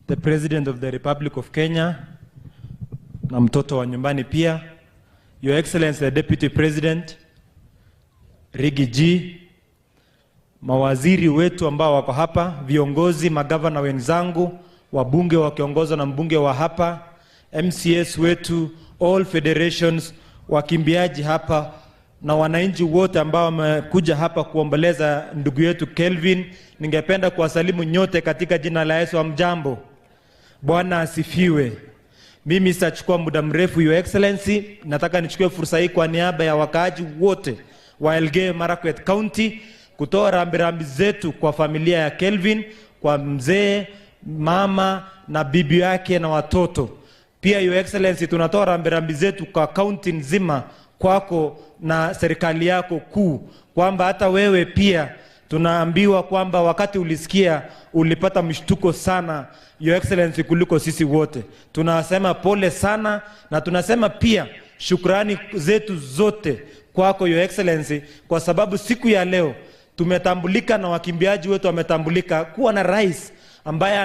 the President of the Republic of Kenya na mtoto wa nyumbani pia. Your Excellency the Deputy President Rigi G, mawaziri wetu ambao wako hapa, viongozi, magavana wenzangu, wabunge wakiongozwa na mbunge wa hapa, MCS wetu, all federations, wakimbiaji hapa na wananchi wote ambao wamekuja hapa kuomboleza ndugu yetu Kelvin, ningependa kuwasalimu nyote katika jina la Yesu. Hamjambo? Bwana asifiwe. Mimi sitachukua muda mrefu, Your Excellency. Nataka nichukue fursa hii kwa niaba ya wakaaji wote wa Elgeyo Marakwet County kutoa rambirambi zetu kwa familia ya Kelvin, kwa mzee, mama na bibi yake na watoto. Pia Your Excellency, tunatoa rambirambi zetu kwa kaunti nzima, kwako na serikali yako kuu, kwamba hata wewe pia tunaambiwa kwamba wakati ulisikia ulipata mshtuko sana, Your Excellency, kuliko sisi wote. Tunasema pole sana na tunasema pia shukrani zetu zote kwako Your Excellency, kwa sababu siku ya leo tumetambulika na wakimbiaji wetu wametambulika kuwa na rais ambaye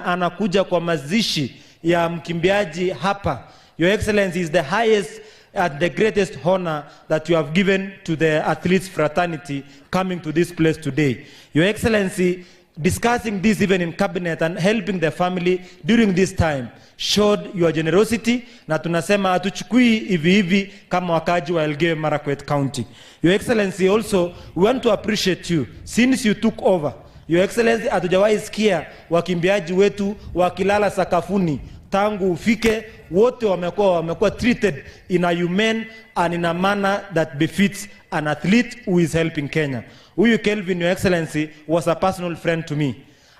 anakuja kwa mazishi ya mkimbiaji hapa. Your Excellency is the highest and the greatest honor that you have given to the athletes fraternity coming to this place today. Your Excellency, Discussing this even in cabinet and helping the family during this time showed your generosity, na tunasema hatuchukui hivi hivi kama wakaaji wa Elgeyo Marakwet County. Your Excellency, also we want to appreciate you since you took over. Your Excellency, hatujawahi sikia wakimbiaji wetu wakilala sakafuni tangu ufike, wote wamekuwa treated in a humane and in a manner that befits an athlete who is helping Kenya. Huyu Kelvin, Your Excellency, was a personal friend to me.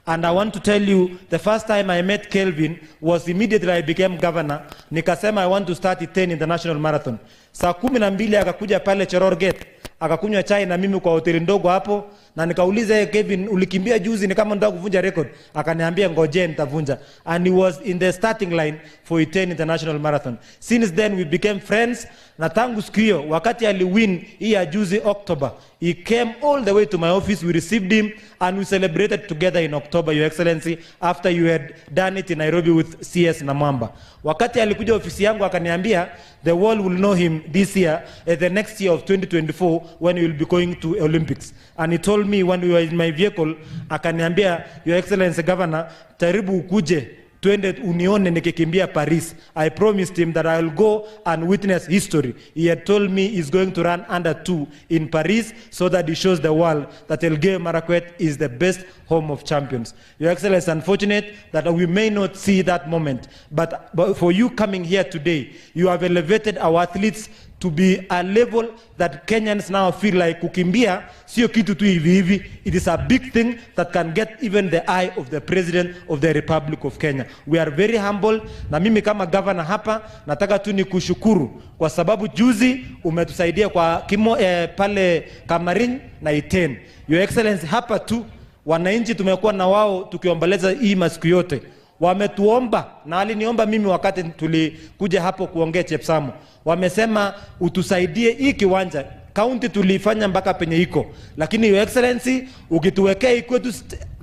And I want to tell you, the first time I met Kelvin was immediately I became governor. Nikasema I want to start Iten International Marathon. Saa 12 akakuja pale Cheror Gate, akakunywa chai na mimi kwa hoteli ndogo hapo, na nikauliza, "Hey, Kevin, ulikimbia juzi ni kama unataka kuvunja record." Akaniambia ngojee nitavunja. And he was in the starting line for Iten International Marathon. Since then we became friends, na tangu siku hiyo wakati aliwin hii ya juzi October, he came all the way to my office, we received him and we celebrated together in October, Your Excellency, after you had done it in Nairobi with CS Namwamba. Wakati alikuja ofisi yangu akaniambia the world will know him this year, the next year of 2024 when he will be going to Olympics. And he told me when we were in my vehicle, akaniambia, Your Excellency Governor, jaribu ukuje twende unione nikikimbia Paris. I promised him that I will go and witness history. He had told me he's going to run under 2 in Paris so that he shows the world that Elgeyo Marakwet is the best home of champions. Your Excellency, unfortunate that we may not see that moment, but for you coming here today, you have elevated our athletes to be a level that Kenyans now feel like kukimbia sio kitu tu hivi hivi. It is a big thing that can get even the eye of the President of the Republic of Kenya. We are very humble, na mimi kama governor hapa nataka tu nikushukuru kwa sababu juzi umetusaidia kwa kimo, pale Kamarin na Iten. Your Excellency, hapa tu wananchi tumekuwa na wao tukiomboleza hii masiku yote wametuomba na aliniomba mimi wakati tulikuja hapo kuongea Chepsamo, wamesema utusaidie hii kiwanja kaunti tulifanya mpaka penye iko, lakini Your Excellency ukituwekea ikwetu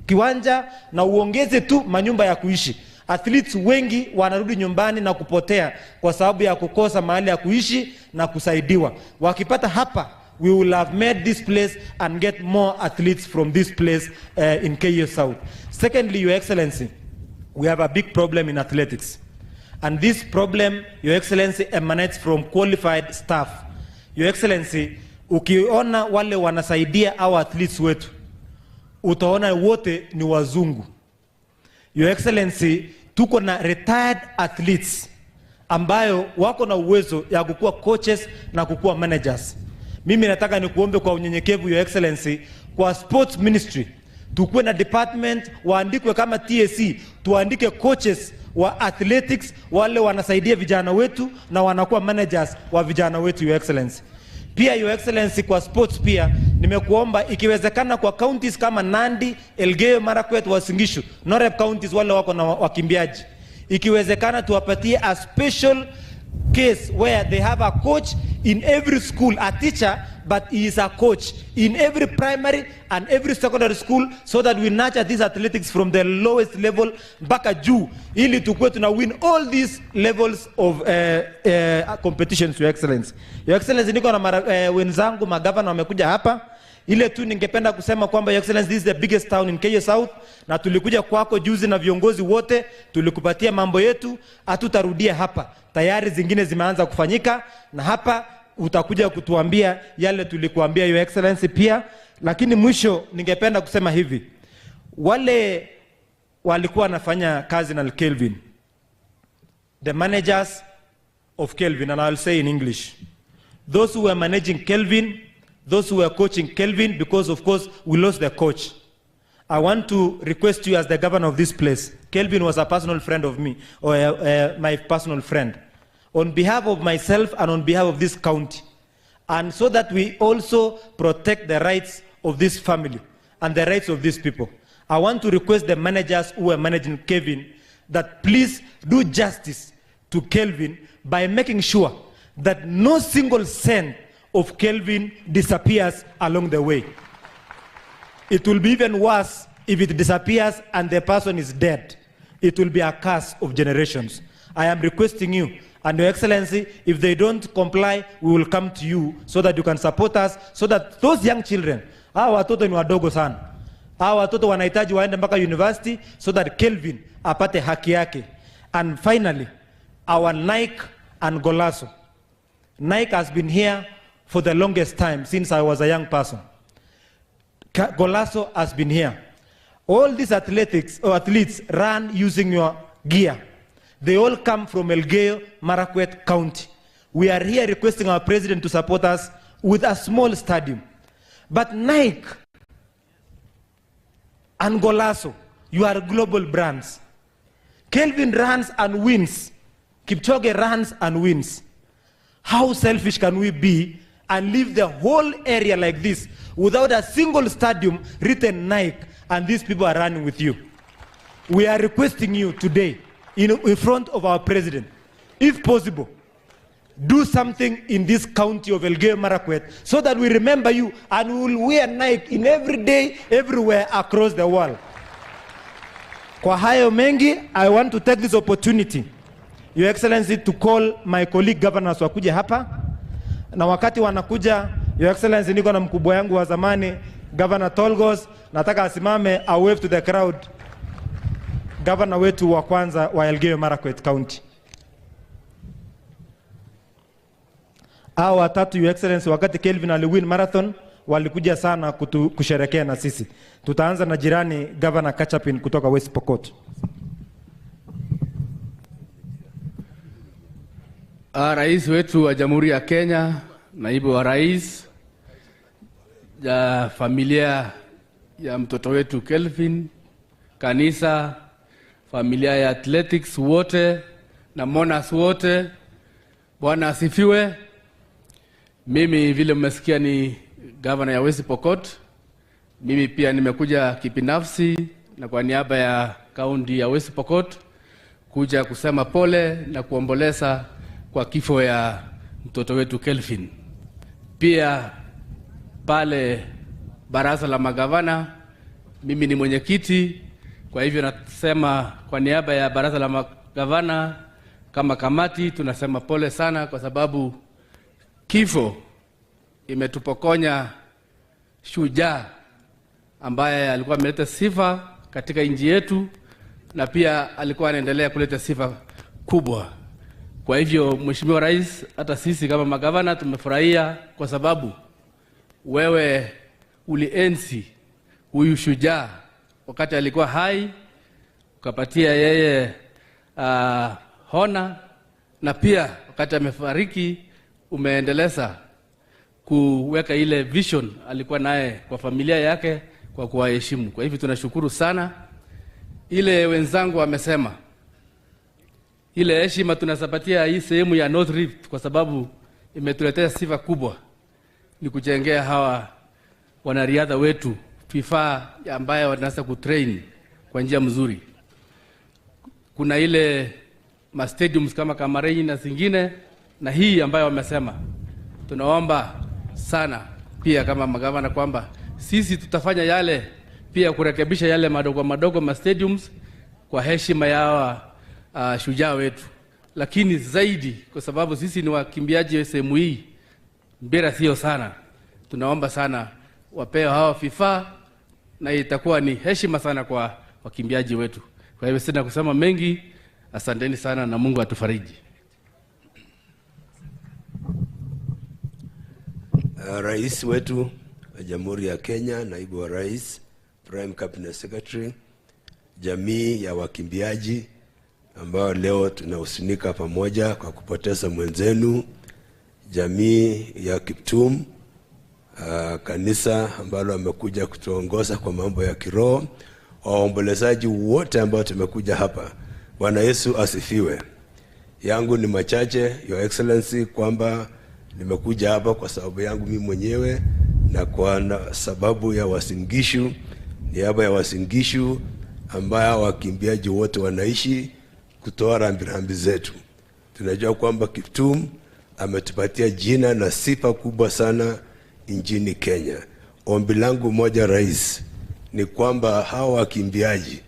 kiwanja na uongeze tu manyumba ya kuishi. Athletes wengi wanarudi nyumbani na kupotea kwa sababu ya kukosa mahali ya kuishi na kusaidiwa. Wakipata hapa we will have made this place and get more athletes from this place in Keiyo South. Secondly, Your Excellency, we have a big problem in athletics. And this problem, Your Excellency, emanates from qualified staff. Your Excellency, ukiona wale wanasaidia our athletes wetu, utaona wote ni wazungu. Your Excellency, tuko na retired athletes ambayo wako na uwezo ya kukuwa coaches na kukuwa managers. Mimi nataka nikuombe kwa unyenyekevu, Your Excellency, kwa sports ministry tukuwe na department waandikwe kama TSC, tuandike coaches wa athletics wale wanasaidia vijana wetu na wanakuwa managers wa vijana wetu, Your Excellency. Pia Your Excellency, kwa sports pia nimekuomba ikiwezekana kwa counties kama Nandi, Elgeyo Marakwet, Uasin Gishu, Noreb counties wale wako na wakimbiaji, ikiwezekana tuwapatie a special case where they have a coach in every school, a teacher, but he is a coach in every primary and every secondary school, so that we nurture these athletics from the lowest level mpaka juu, ili tukuwe tuna win all these levels of competitions, Your Excellency. Your Excellency, niko na wenzangu magavana wamekuja hapa. Ile tu ningependa kusema kwamba Your Excellency, this is the biggest town in Keiyo South, na tulikuja kwako juzi na viongozi wote, tulikupatia mambo yetu, hatutarudia hapa. Tayari zingine zimeanza kufanyika, na hapa utakuja kutuambia yale tulikuambia, Your Excellency pia. Lakini mwisho ningependa kusema hivi, wale walikuwa wanafanya kazi na Kelvin, the managers of Kelvin, and I'll say in English, those who were managing Kelvin, those who were coaching Kelvin, because of course we lost the coach. I want to request you as the governor of this place. Kelvin was a personal friend of me, or my personal friend. On behalf of myself and on behalf of this county, and so that we also protect the rights of this family and the rights of these people, I want to request the managers who are managing Kelvin that please do justice to Kelvin by making sure that no single cent of Kelvin disappears along the way. It will be even worse if it disappears and the person is dead. It will be a curse of generations. I am requesting you, and Your Excellency, if they don't comply, we will come to you so that you can support us, so that those young children, hawa watoto ni wadogo sana. Hawa watoto wanahitaji waende mpaka university so that Kelvin apate haki yake. And finally, our Nike and Golazo. Nike has been here for the longest time since I was a young person. Golazo has been here. All these athletics or athletes run using your gear. They all come from Elgeyo Marakwet County. We are here requesting our president to support us with a small stadium. But Nike and Golazo, you are global brands. Kelvin runs and wins. Kipchoge runs and wins. How selfish can we be and leave the whole area like this without a single stadium written Nike, and these people are running with you? We are requesting you today in front of our president, if possible, do something in this county of Elgeyo Marakwet so that we remember you and we will wear Nike in every day, everywhere across the world. Kwa hayo mengi, I want to take this opportunity, Your Excellency, to call my colleague governors wakuje hapa, na wakati wanakuja, Your Excellency, niko na mkubwa yangu wa zamani Governor Tolgos, nataka asimame a wave to the crowd, governor wetu wa kwanza wa Elgeyo Marakwet County. Hao watatu Your Excellency, wakati Kelvin aliwin marathon walikuja sana kusherekea na sisi. Tutaanza na jirani Governor Kachapin kutoka West Pokot. Rais wetu wa Jamhuri ya Kenya, naibu wa rais, ya familia ya mtoto wetu Kelvin, kanisa, familia ya athletics wote na Monas wote, Bwana asifiwe. Mimi vile mmesikia ni gavana ya West Pokot. Mimi pia nimekuja kibinafsi na kwa niaba ya kaunti ya West Pokot kuja kusema pole na kuomboleza kwa kifo ya mtoto wetu Kelvin. Pia pale baraza la magavana mimi ni mwenyekiti, kwa hivyo nasema kwa niaba ya baraza la magavana kama kamati tunasema pole sana, kwa sababu kifo imetupokonya shujaa ambaye alikuwa ameleta sifa katika nchi yetu na pia alikuwa anaendelea kuleta sifa kubwa. Kwa hivyo Mheshimiwa Rais, hata sisi kama magavana tumefurahia kwa sababu wewe ulienzi huyu shujaa wakati alikuwa hai, ukapatia yeye hona, na pia wakati amefariki umeendeleza kuweka ile vision alikuwa naye kwa familia yake kwa kuwaheshimu. Kwa hivyo tunashukuru sana. Ile wenzangu wamesema, ile heshima tunasapatia hii sehemu ya North Rift kwa sababu imetuletea sifa kubwa, ni kujengea hawa wanariadha wetu vifaa ambayo wanaweza kutrain kwa njia mzuri. Kuna ile ma stadiums kama Kamarei na zingine, na hii ambayo wamesema, tunaomba sana pia kama magavana kwamba sisi tutafanya yale pia kurekebisha yale madogo madogo ma stadiums kwa heshima ya hawa shujaa wetu, lakini zaidi kwa sababu sisi ni wakimbiaji sehemu hii, mpira sio sana, tunaomba sana wapewe hawa vifaa na itakuwa ni heshima sana kwa wakimbiaji wetu. Kwa hivyo sina kusema mengi, asanteni sana na Mungu atufariji. Rais wetu wa Jamhuri ya Kenya, naibu wa rais, Prime Cabinet Secretary, jamii ya wakimbiaji ambao leo tunahusunika pamoja kwa kupoteza mwenzenu, jamii ya Kiptum, kanisa ambalo amekuja kutuongoza kwa mambo ya kiroho, waombolezaji wote ambao tumekuja hapa. Bwana Yesu asifiwe. Yangu ni machache, Your Excellency, kwamba nimekuja hapa kwa sababu yangu mimi mwenyewe na kwa sababu ya Uasin Gishu, niaba ya Uasin Gishu ambayo wakimbiaji wote wanaishi, kutoa rambirambi zetu. Tunajua kwamba Kiptum ametupatia jina na sifa kubwa sana nchini Kenya. Ombi langu moja, Rais, ni kwamba hawa wakimbiaji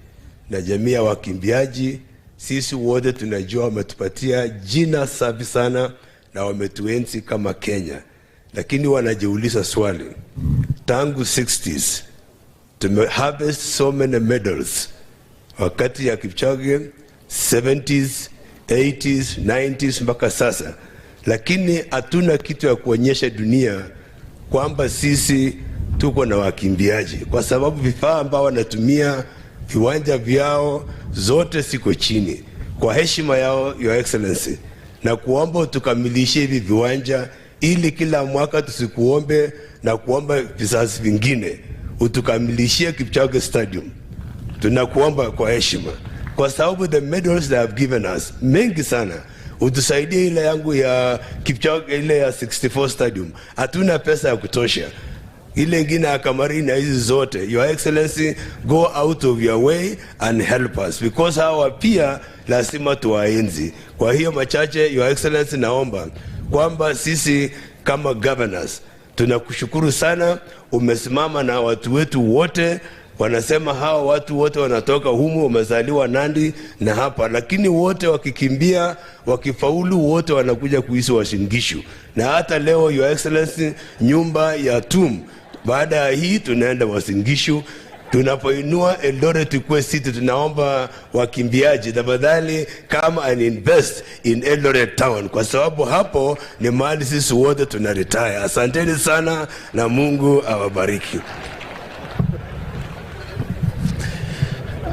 na jamii ya wakimbiaji, sisi wote tunajua wametupatia jina safi sana na wametuenzi kama Kenya, lakini wanajiuliza swali, tangu 60s Tume harvest so many medals wakati ya Kipchoge 70s, 80s, 90s mpaka sasa, lakini hatuna kitu ya kuonyesha dunia kwamba sisi tuko na wakimbiaji, kwa sababu vifaa ambao wanatumia viwanja vyao zote siko chini. Kwa heshima yao, Your Excellency, na kuomba tukamilishe hivi viwanja ili kila mwaka tusikuombe na kuomba vizazi vingine, utukamilishie Kipchoge Stadium. Tunakuomba kwa heshima, kwa sababu the medals they have given us mengi sana, utusaidie ile yangu ya Kipchoge, ile ya 64 stadium, hatuna pesa ya kutosha ile ingine ya Kamarini na hizi zote. Your Excellency, go out of your way and help us because hawa pia lazima tuwaenzi. Kwa hiyo machache, Your Excellency, naomba kwamba sisi kama governors tunakushukuru sana, umesimama na watu wetu wote. Wanasema hawa watu wote wanatoka humu, wamezaliwa Nandi na hapa, lakini wote wakikimbia, wakifaulu, wote wanakuja kuishi Uasin Gishu. Na hata leo Your Excellency, nyumba ya Tum, baada ya hii tunaenda Uasin Gishu. Tunapoinua Eldoret ikuwe city, tunaomba wakimbiaji tafadhali come and invest in Eldoret town, kwa sababu hapo ni mahali sisi wote tuna retire. Asanteni sana na Mungu awabariki.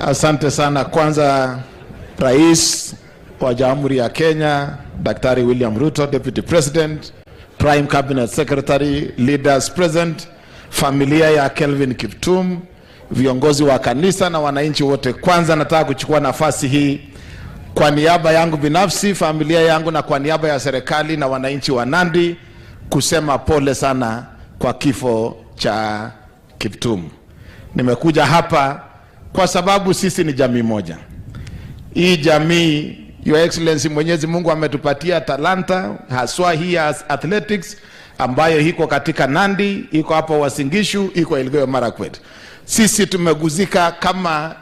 Asante sana. Kwanza, Rais wa Jamhuri ya Kenya Daktari William Ruto, Deputy President, Prime Cabinet Secretary, leaders present, familia ya Kelvin Kiptum, viongozi wa kanisa na wananchi wote. Kwanza nataka kuchukua nafasi hii kwa niaba yangu binafsi, familia yangu na kwa niaba ya serikali na wananchi wa Nandi kusema pole sana kwa kifo cha Kiptum. Nimekuja hapa kwa sababu sisi ni jamii moja. Hii jamii, Your Excellency, Mwenyezi Mungu ametupatia talanta haswa hii ya athletics ambayo iko katika Nandi, iko hapa Uasin Gishu, iko Elgeyo Marakwet. Sisi tumeguzika kama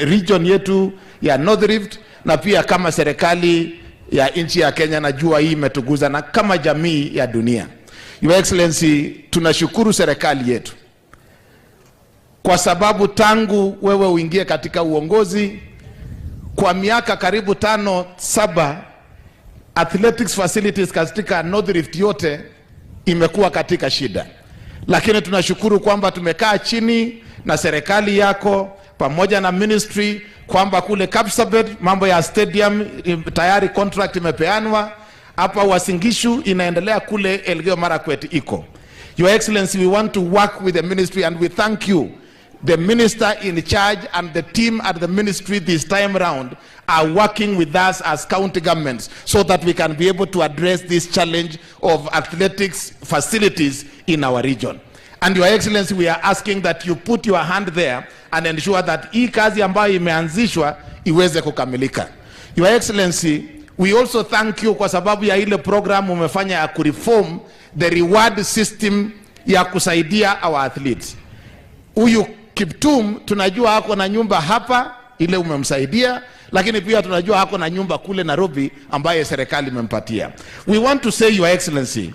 region yetu ya North Rift na pia kama serikali ya nchi ya Kenya, najua hii imetuguza na kama jamii ya dunia. Your Excellency, tunashukuru serikali yetu kwa sababu tangu wewe uingie katika uongozi kwa miaka karibu tano saba, athletics facilities katika North Rift yote imekuwa katika shida, lakini tunashukuru kwamba tumekaa chini na serikali yako pamoja na ministry kwamba kule Kapsabet mambo ya stadium tayari contract imepeanwa, hapa Uasin Gishu inaendelea, kule Elgeyo Marakwet iko. Your Excellency, we want to work with the ministry and we thank you. The minister in charge and the team at the ministry this time round are working with us as county governments so that we can be able to address this challenge of athletics facilities in our region. And Your Excellency, we are asking that you put your hand there and ensure that hii kazi ambayo imeanzishwa iweze kukamilika. Your Excellency, we also thank you kwa sababu ya ile program umefanya ya kureform the reward system ya kusaidia our athletes. Huyu Kiptum tunajua ako na nyumba hapa ile umemsaidia, lakini pia tunajua ako na nyumba kule Nairobi ambaye serikali imempatia. We want to say Your Excellency,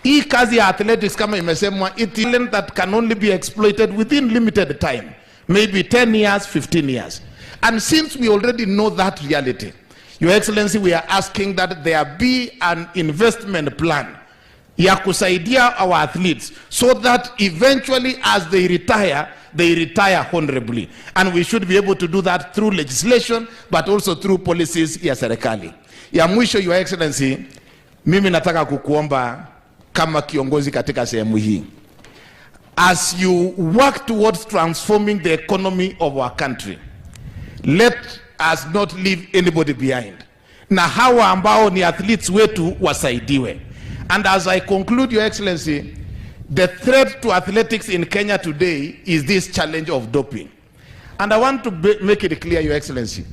hii kazi ya athletics kama imesemwa, it is talent that can only be exploited within limited time, maybe 10 years, 15 years. And since we already know that reality, Your Excellency, we are asking that there be an investment plan ya kusaidia our athletes so that eventually as they retire, they retire honorably. And we should be able to do that through legislation but also through policies ya serikali. Ya mwisho, Your Excellency, mimi nataka kukuomba kama kiongozi katika sehemu hii, as you work towards transforming the economy of our country, let us not leave anybody behind, na hawa ambao ni athletes wetu wasaidiwe. And as I conclude, Your Excellency, the threat to athletics in Kenya today is this challenge of doping. And I want to make it clear, Your Excellency,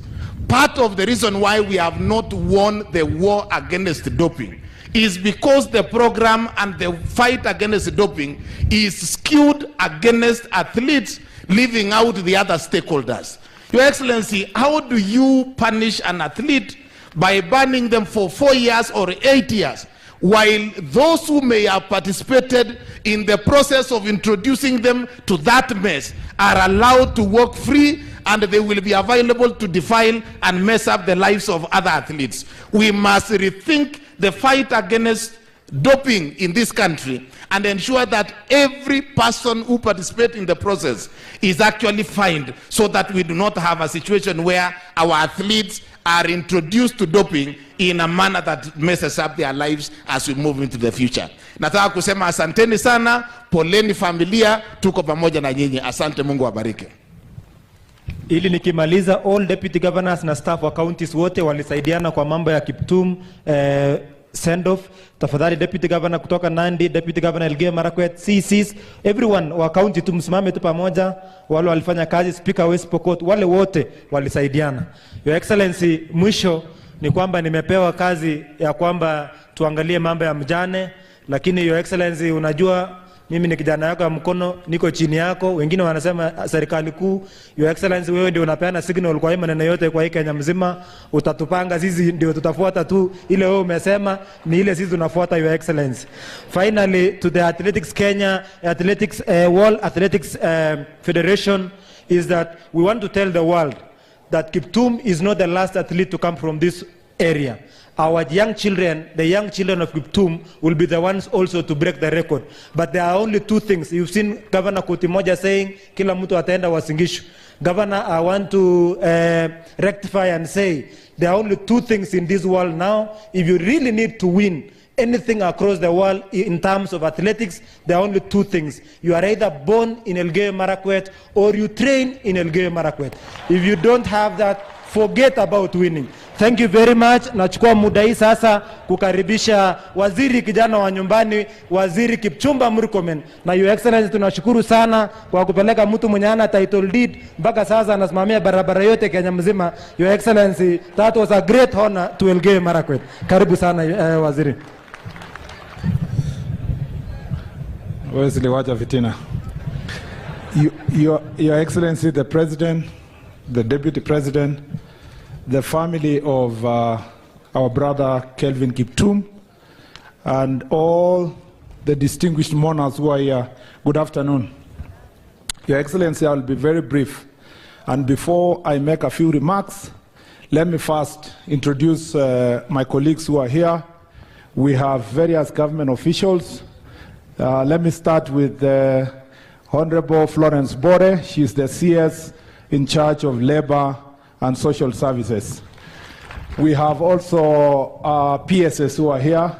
part of the reason why we have not won the war against doping is because the program and the fight against doping is skewed against athletes, leaving out the other stakeholders. Your Excellency, how do you punish an athlete by banning them for 4 years or 8 years, while those who may have participated in the process of introducing them to that mess are allowed to walk free and they will be available to defile and mess up the lives of other athletes. We must rethink the fight against doping in this country and ensure that every person who participates in the process is actually fined so that we do not have a situation where our athletes are introduced to doping in a manner that messes up their lives as we move into the future. Nataka kusema asanteni sana, poleni familia, tuko pamoja na nyinyi. Asante, Mungu awabariki. Ili nikimaliza, all deputy governors na staff wa counties wote walisaidiana kwa mambo ya Kiptum eh, send off. Tafadhali deputy governor kutoka Nandi, deputy governor Elgeyo Marakwet, CCs, everyone wa county tu msimame tu pamoja, wale walifanya kazi, speaker West Pokot, wale wote walisaidiana. Your Excellency, mwisho ni kwamba nimepewa kazi ya kwamba tuangalie mambo ya mjane, lakini Your Excellency, unajua mimi ni kijana yako ya mkono, niko chini yako. Wengine wanasema serikali kuu. Your Excellency, wewe ndio unapeana signal kwa hii maneno yote kwa hii Kenya mzima, utatupanga sisi, ndio tutafuata tu ile wewe umesema ni ile sisi tunafuata, Your Excellency. Finally to the Athletics Kenya, Athletics World Athletics Federation is that we want to tell the world that Kiptum is not the last athlete to come from this area. Our young children, the young children of Kiptum, will be the ones also to break the record. But there are only two things. You've seen Governor Koti Moja saying, kila mtu ataenda Uasin Gishu. Governor, I want to rectify and say, there are only two things in this world now. If you really need to win anything across the world in terms of athletics, there are only two things. You are either born in Elgeyo Marakwet or you train in Elgeyo Marakwet. If you don't have that, forget about winning. Thank you very much. Nachukua muda hii sasa kukaribisha waziri kijana wa nyumbani, Waziri Kipchumba Murkomen. Na Your Excellency, tunashukuru sana kwa kupeleka mtu mwenye ana title deed mpaka sasa anasimamia barabara yote Kenya mzima. Your Excellency, that was a great honor to Elgeyo Marakwet. Karibu sana waziri. Wesley, wacha fitina. Your Excellency, the President, the Deputy President, the family of our brother Kelvin Kiptum, and all the distinguished mourners who are here, good afternoon. Your Excellency, I will be very brief. And before I make a few remarks, let me first introduce my colleagues who are here. We have various government officials. Let me start with Honorable Florence Bore. She's the CS in charge of Labor and Social Services. We have also PSs who are here.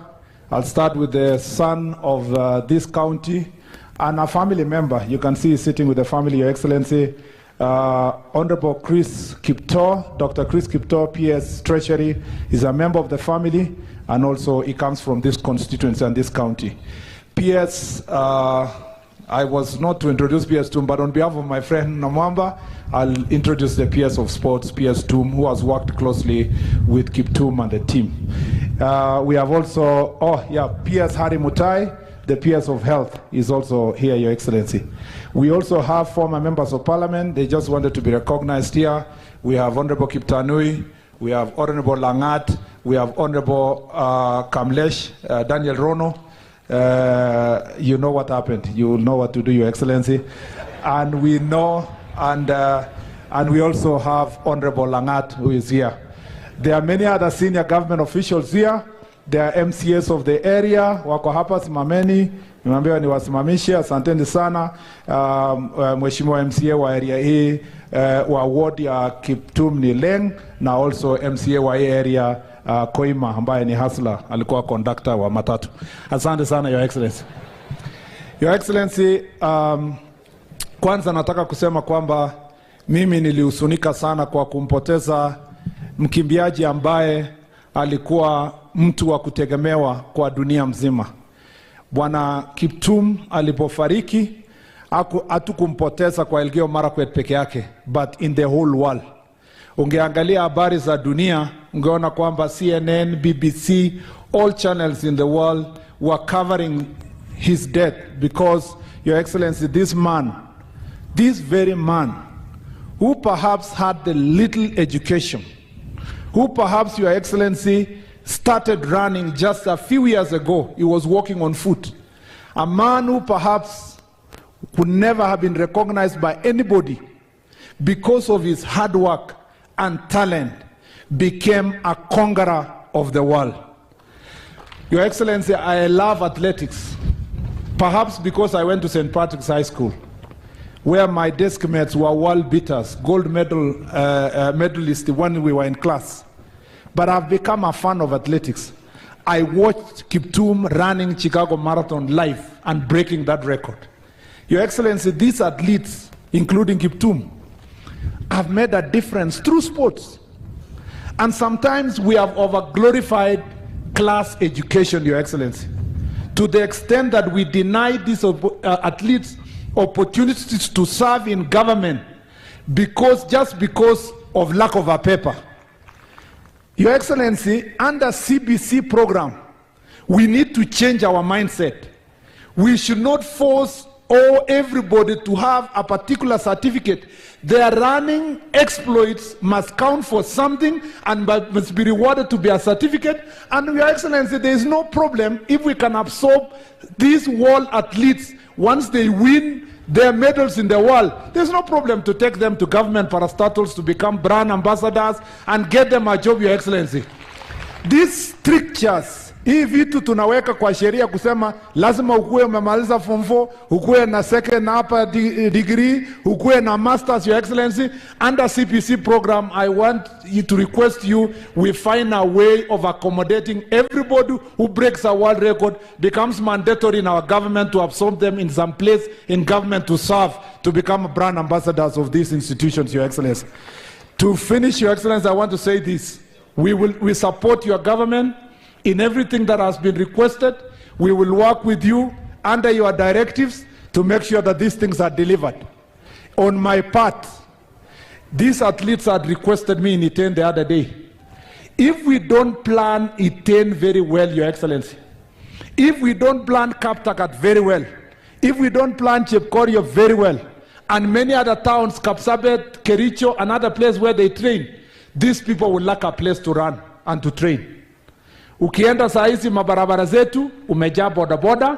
I'll start with the son of this county and a family member. You can see he's sitting with the family, Your Excellency. Honorable Chris Kiptoo, Dr. Chris Kiptoo, PS Treasury, is a member of the family, and also he comes from this constituency and this county. PS, I was not to introduce PS Tum, but on behalf of my friend Namwamba, I'll introduce the PS of Sports, PS Tum, who has worked closely with Kiptum and the team. We have also, oh yeah, PS Harry Mutai, the PS of Health, is also here, Your Excellency. We also have former members of parliament. They just wanted to be recognized here. We have Honorable Kiptanui, we have Honorable Langat, we have Honorable Kamlesh, Daniel Rono. You know what happened. You will know what to do, Your Excellency. And we know, and we also have Honorable Langat, who is here. There are many other senior government officials here. There are MCAs of the area, wako hapa, simameni. Nimeambiwa niwasimamishe, asanteni sana. Mheshimiwa MCA wa area hii, wa ward ya Kiptum ni Leng, na also MCA wa hii area Koima ambaye ni hustler, alikuwa conductor wa matatu. Asante sana Your Excellency. Your Excellency, kwanza nataka kusema kwamba mimi nilihuzunika sana kwa kumpoteza mkimbiaji ambaye alikuwa mtu wa kutegemewa kwa dunia mzima. Bwana Kiptum alipofariki hatukumpoteza kwa Elgeyo Marakwet peke yake, but in the whole world. Ungeangalia habari za dunia, ungeona kwamba CNN, BBC, all channels in the world were covering his death because, Your Excellency, this man, this very man, who perhaps had the little education, who perhaps, Your Excellency, started running just a few years ago, he was walking on foot. A man who perhaps could never have been recognized by anybody because of his hard work and talent became a conqueror of the world. Your Excellency, I love athletics, perhaps because I went to St. Patrick's High School, where my desk mates were world beaters, gold medal medalists when we were in class. But I've become a fan of athletics. I watched Kiptum running Chicago Marathon live and breaking that record. Your Excellency, these athletes, including Kiptum, have made a difference through sports. And sometimes we have over-glorified class education, Your Excellency, to the extent that we deny these athletes opportunities to serve in government just because of lack of a paper. Your Excellency, under CBC program, we need to change our mindset. We should not force all everybody to have a particular certificate. Their running exploits must count for something and must be rewarded to be a certificate. And Your Excellency, there is no problem if we can absorb these world athletes once they win their medals in the world. There's no problem to take them to government parastatals to become brand ambassadors and get them a job, Your Excellency. These strictures, hii vitu tunaweka kwa sheria kusema lazima ukuwe umemaliza form 4, ukuwe na second upper degree, ukuwe na masters, Your Excellency. Under CPC program, I want you to request you, we find a way of accommodating everybody who breaks a world record, becomes mandatory in our government to absorb them in some place in government to serve, to become brand ambassadors of these institutions, Your Excellency. To finish, Your Excellency, I want to say this. We support your government in everything that has been requested. We will work with you under your directives to make sure that these things are delivered. On my part, these athletes had requested me in Iten the other day. If we don't plan Iten very well, Your Excellency, if we don't plan Kaptagat very well, if we don't plan Chepkorio very well, and many other towns, Kapsabet, Kericho, and other places where they train, these people will lack a place to run and to train. Ukienda saa hizi mabarabara zetu umejaa bodaboda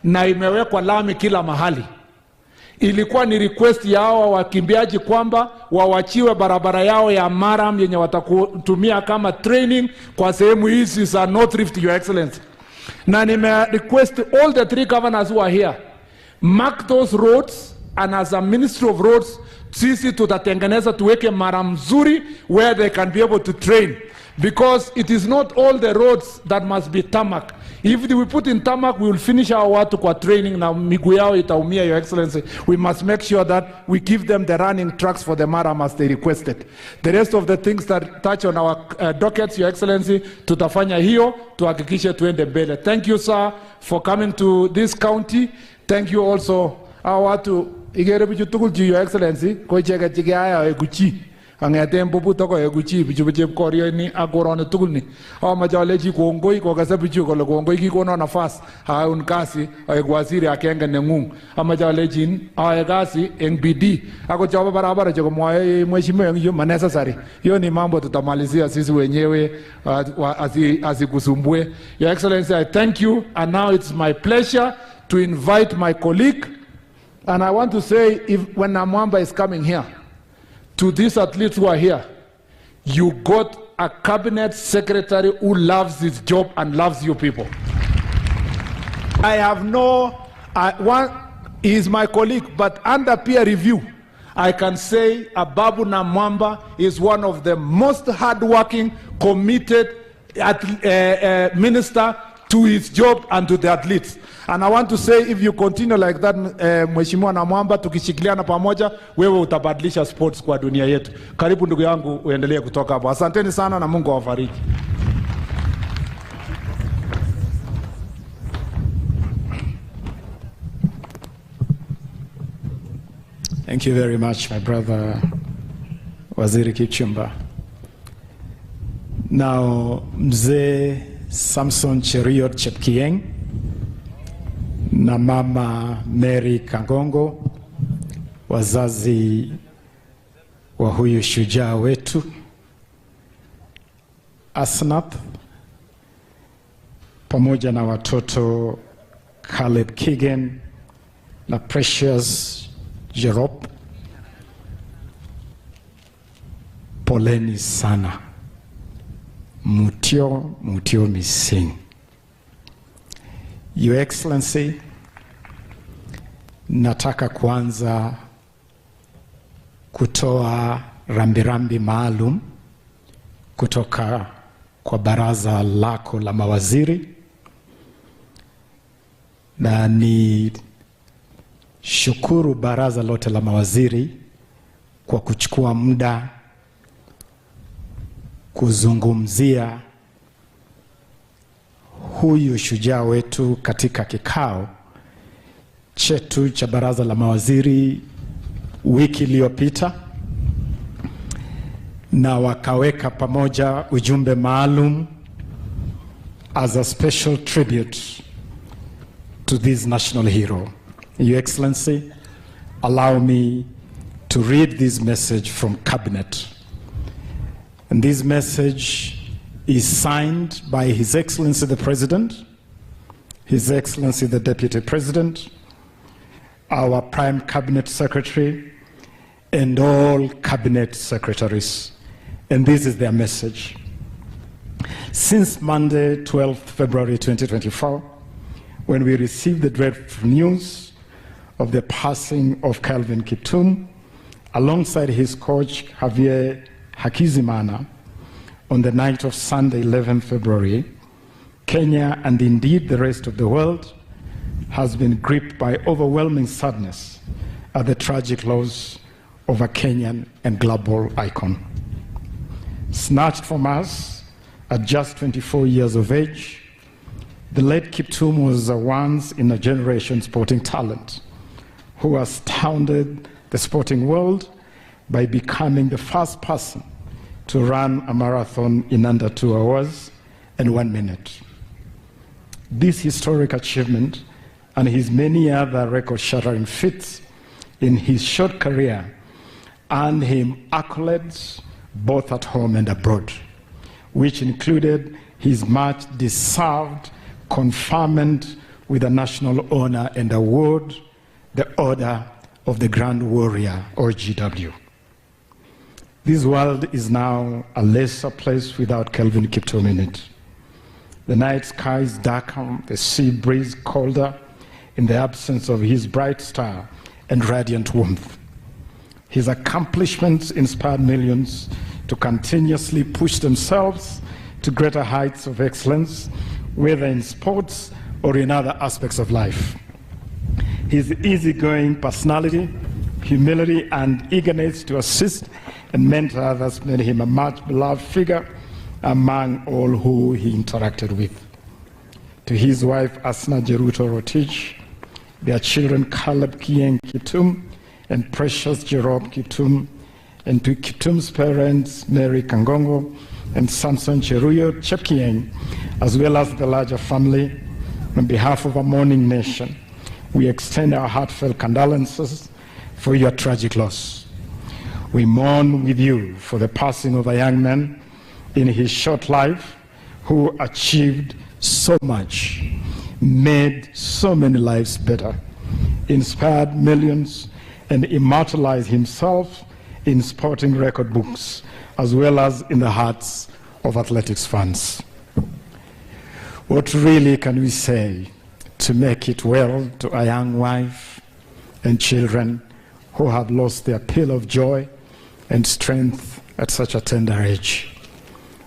na imewekwa lami kila mahali. Ilikuwa ni request ya hawa wakimbiaji kwamba wawachiwe barabara yao ya Maram yenye watakutumia kama training kwa sehemu hizi za North Rift, Your Excellency. Na nime request all the three governors who are here, mark those roads, and as a Ministry of Roads, sisi tutatengeneza tuweke mara mzuri where they can be able to train. Because it is not all the roads that must be tarmac. If we put in tarmac, we will finish our watu kwa training na miguu yao itaumia, Your Excellency. We must make sure that we give them the running tracks for the murram as they requested. The rest of the things that touch on our dockets, Your Excellency, tutafanya hiyo, tuhakikishe tuende mbele. Thank you, sir, for coming to this county. Thank you also, our watu, igere bichu tugul chi, Your Excellency, ko icheket chekiayai oeku chi. Kong'eten Puput akoi oeku chi bichu bo Chepkorio ni ak koroni tugul ni. Amache alechi kongoi kokasa bichu kole kongoi kikonon nafas aun kasi aek waziri akenge neng'ung. Amache alechin ae kasi eng bidii. Akot chobo barabara chekomwoe mheshimiwa eng yu ma necessary. Hiyo ni mambo tutamalizia sisi wenyewe, asikusumbue. Your Excellency, I thank you, and now it's my pleasure to invite my colleague. And I want to say, when Namwamba is coming here, to these athletes who are here, you got a cabinet secretary who loves his job and loves you people. I have no, I, one, he is my colleague, but under peer review, I can say Ababu Namwamba is one of the most hardworking, committed minister to his job and to the athletes. And I want to say, if you continue like that, Mheshimiwa Namwamba, tukishikiliana pamoja, wewe utabadilisha sports kwa dunia yetu. Karibu ndugu yangu, uendelee kutoka hapo. Asanteni sana na Mungu awafariji. Thank you very much, my brother Waziri Kipchumba. Now, Mzee Samson Cheruiyot Chepkieng na Mama Mary Kangongo, wazazi wa huyu shujaa wetu Asnath, pamoja na watoto Caleb Kigen, na Precious Jerop, poleni sana. Mutio Mutio Mising. Your Excellency, nataka kuanza kutoa rambirambi maalum kutoka kwa baraza lako la mawaziri na ni shukuru baraza lote la mawaziri kwa kuchukua muda kuzungumzia huyu shujaa wetu katika kikao chetu cha baraza la mawaziri wiki iliyopita, na wakaweka pamoja ujumbe maalum as a special tribute to this national hero. Your Excellency, allow me to read this message from Cabinet. And this message is signed by His Excellency the President, His Excellency the Deputy President, our Prime Cabinet Secretary, and all Cabinet Secretaries. And this is their message. Since Monday, 12th February 2024, when we received the dreadful news of the passing of Calvin Kiptum alongside his coach Javier Hakizimana on the night of Sunday, 11 February, Kenya and indeed the rest of the world has been gripped by overwhelming sadness at the tragic loss of a Kenyan and global icon. Snatched from us at just 24 years of age, the late Kiptum was a once in a generation sporting talent who astounded the sporting world by becoming the first person to run a marathon in under 2 hours and 1 minute. This historic achievement and his many other record shattering feats in his short career earned him accolades both at home and abroad, which included his much deserved conferment with a national honor and award, the Order of the Grand Warrior, or GW. This world is now a lesser place without Kelvin Kiptum in it. The night sky is darker, the sea breeze colder, in the absence of his bright star and radiant warmth. His accomplishments inspired millions to continuously push themselves to greater heights of excellence, whether in sports or in other aspects of life. His easygoing personality, humility, and eagerness to assist and mentor others made him a much beloved figure among all who he interacted with. To his wife, Asna Jeruto Rotich, their children, Caleb Kien Kiptum and Precious Jerome Kiptum, and to Kiptum's parents, Mary Kangongo and Samson Cheruyo Chepkieng, as well as the larger family, on behalf of our mourning nation, we extend our heartfelt condolences for your tragic loss. We mourn with you for the passing of a young man in his short life who achieved so much, made so many lives better, inspired millions, and immortalized himself in sporting record books, as well as in the hearts of athletics fans. What really can we say to make it well to a young wife and children who have lost their peal of joy and strength at such a tender age?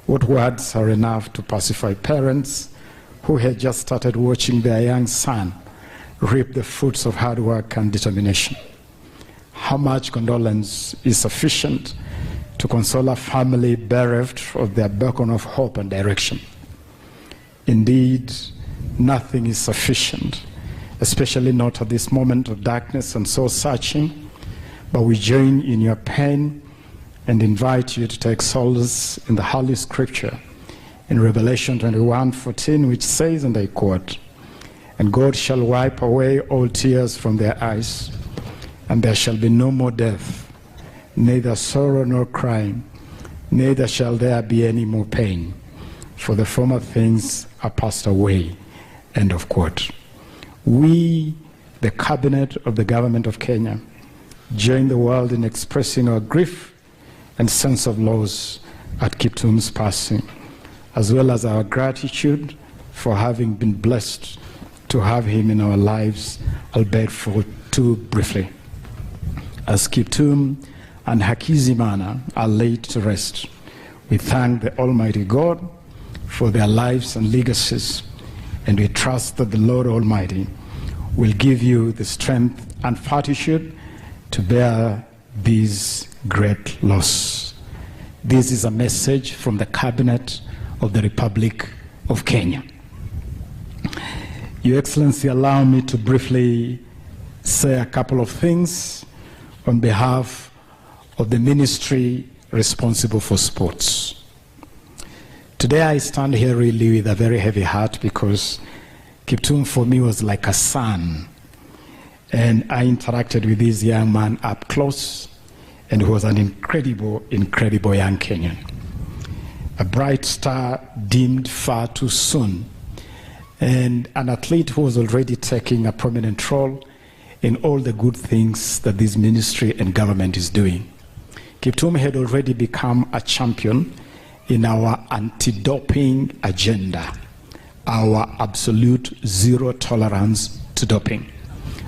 What words are enough to pacify parents who had just started watching their young son reap the fruits of hard work and determination? How much condolence is sufficient to console a family bereft of their beacon of hope and direction? Indeed, nothing is sufficient, especially not at this moment of darkness and soul searching, but we join in your pain and invite you to take solace in the Holy Scripture in Revelation 21:14, which says, and I quote, And God shall wipe away all tears from their eyes, and there shall be no more death, neither sorrow nor crying, neither shall there be any more pain, for the former things are passed away. End of quote. We the Cabinet of the Government of Kenya join the world in expressing our grief and sense of loss at Kiptum's passing, as well as our gratitude for having been blessed to have him in our lives, albeit for too briefly. As Kiptum and Hakizimana are laid to rest, we thank the Almighty God for their lives and legacies, and we trust that the Lord Almighty will give you the strength and fortitude to bear this great loss. This is a message from the Cabinet of the Republic of Kenya. Your Excellency, allow me to briefly say a couple of things on behalf of the ministry responsible for sports. Today I stand here really with a very heavy heart because Kiptum for me was like a son. And I interacted with this young man up close, and he was an incredible, incredible young Kenyan. A bright star dimmed far too soon, and an athlete who was already taking a prominent role in all the good things that this ministry and government is doing. Kiptum had already become a champion in our anti-doping agenda, our absolute zero tolerance to doping,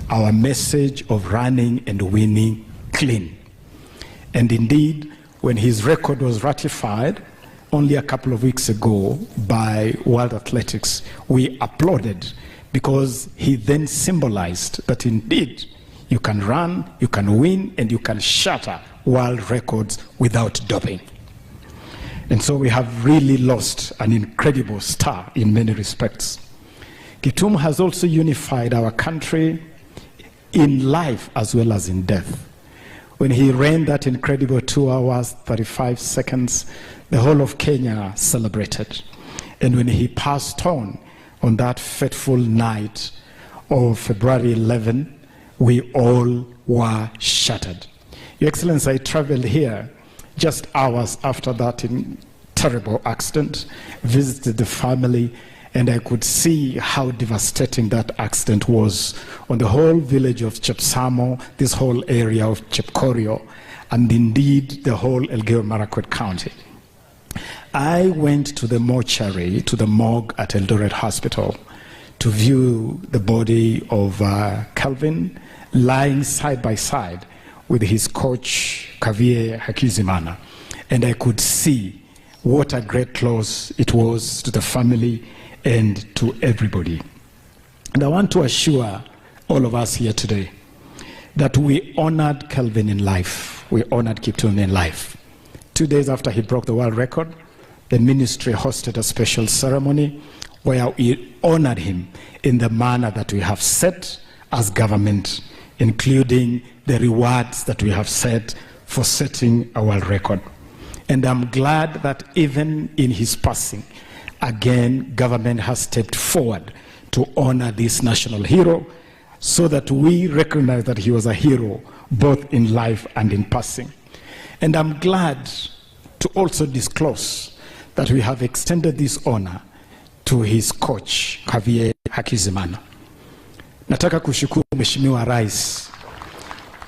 our message of running and winning clean. And indeed, when his record was ratified only a couple of weeks ago by World Athletics, we applauded because he then symbolized that indeed you can run, you can win, and you can shatter world records without doping. And so we have really lost an incredible star in many respects. Kiptum has also unified our country in life as well as in death. When he ran that incredible 2 hours, 35 seconds, the whole of Kenya celebrated. And when he passed on that fateful night of February 11, we all were shattered. Your Excellency, I traveled here just hours after that terrible accident, visited the family, and I could see how devastating that accident was on the whole village of Chepsamo, this whole area of Chepkorio, and indeed the whole Elgeyo Marakwet County. I went to the mortuary, to the morgue at Eldoret Hospital, to view the body of Kelvin lying side by side with his coach, Javier Hakizimana. And I could see what a great loss it was to the family and to everybody. And I want to assure all of us here today that we honored Kelvin in life. We honored Kiptum in life. 2 days after he broke the world record, the ministry hosted a special ceremony where we honored him in the manner that we have set as government, including the rewards that we have set for setting a world record. And I'm glad that even in his passing, again, government has stepped forward to honor this national hero so that we recognize that he was a hero both in life and in passing. And I'm glad to also disclose that we have extended this honor to his coach, Javier Hakizimana. Nataka kushukuru Mheshimiwa Rais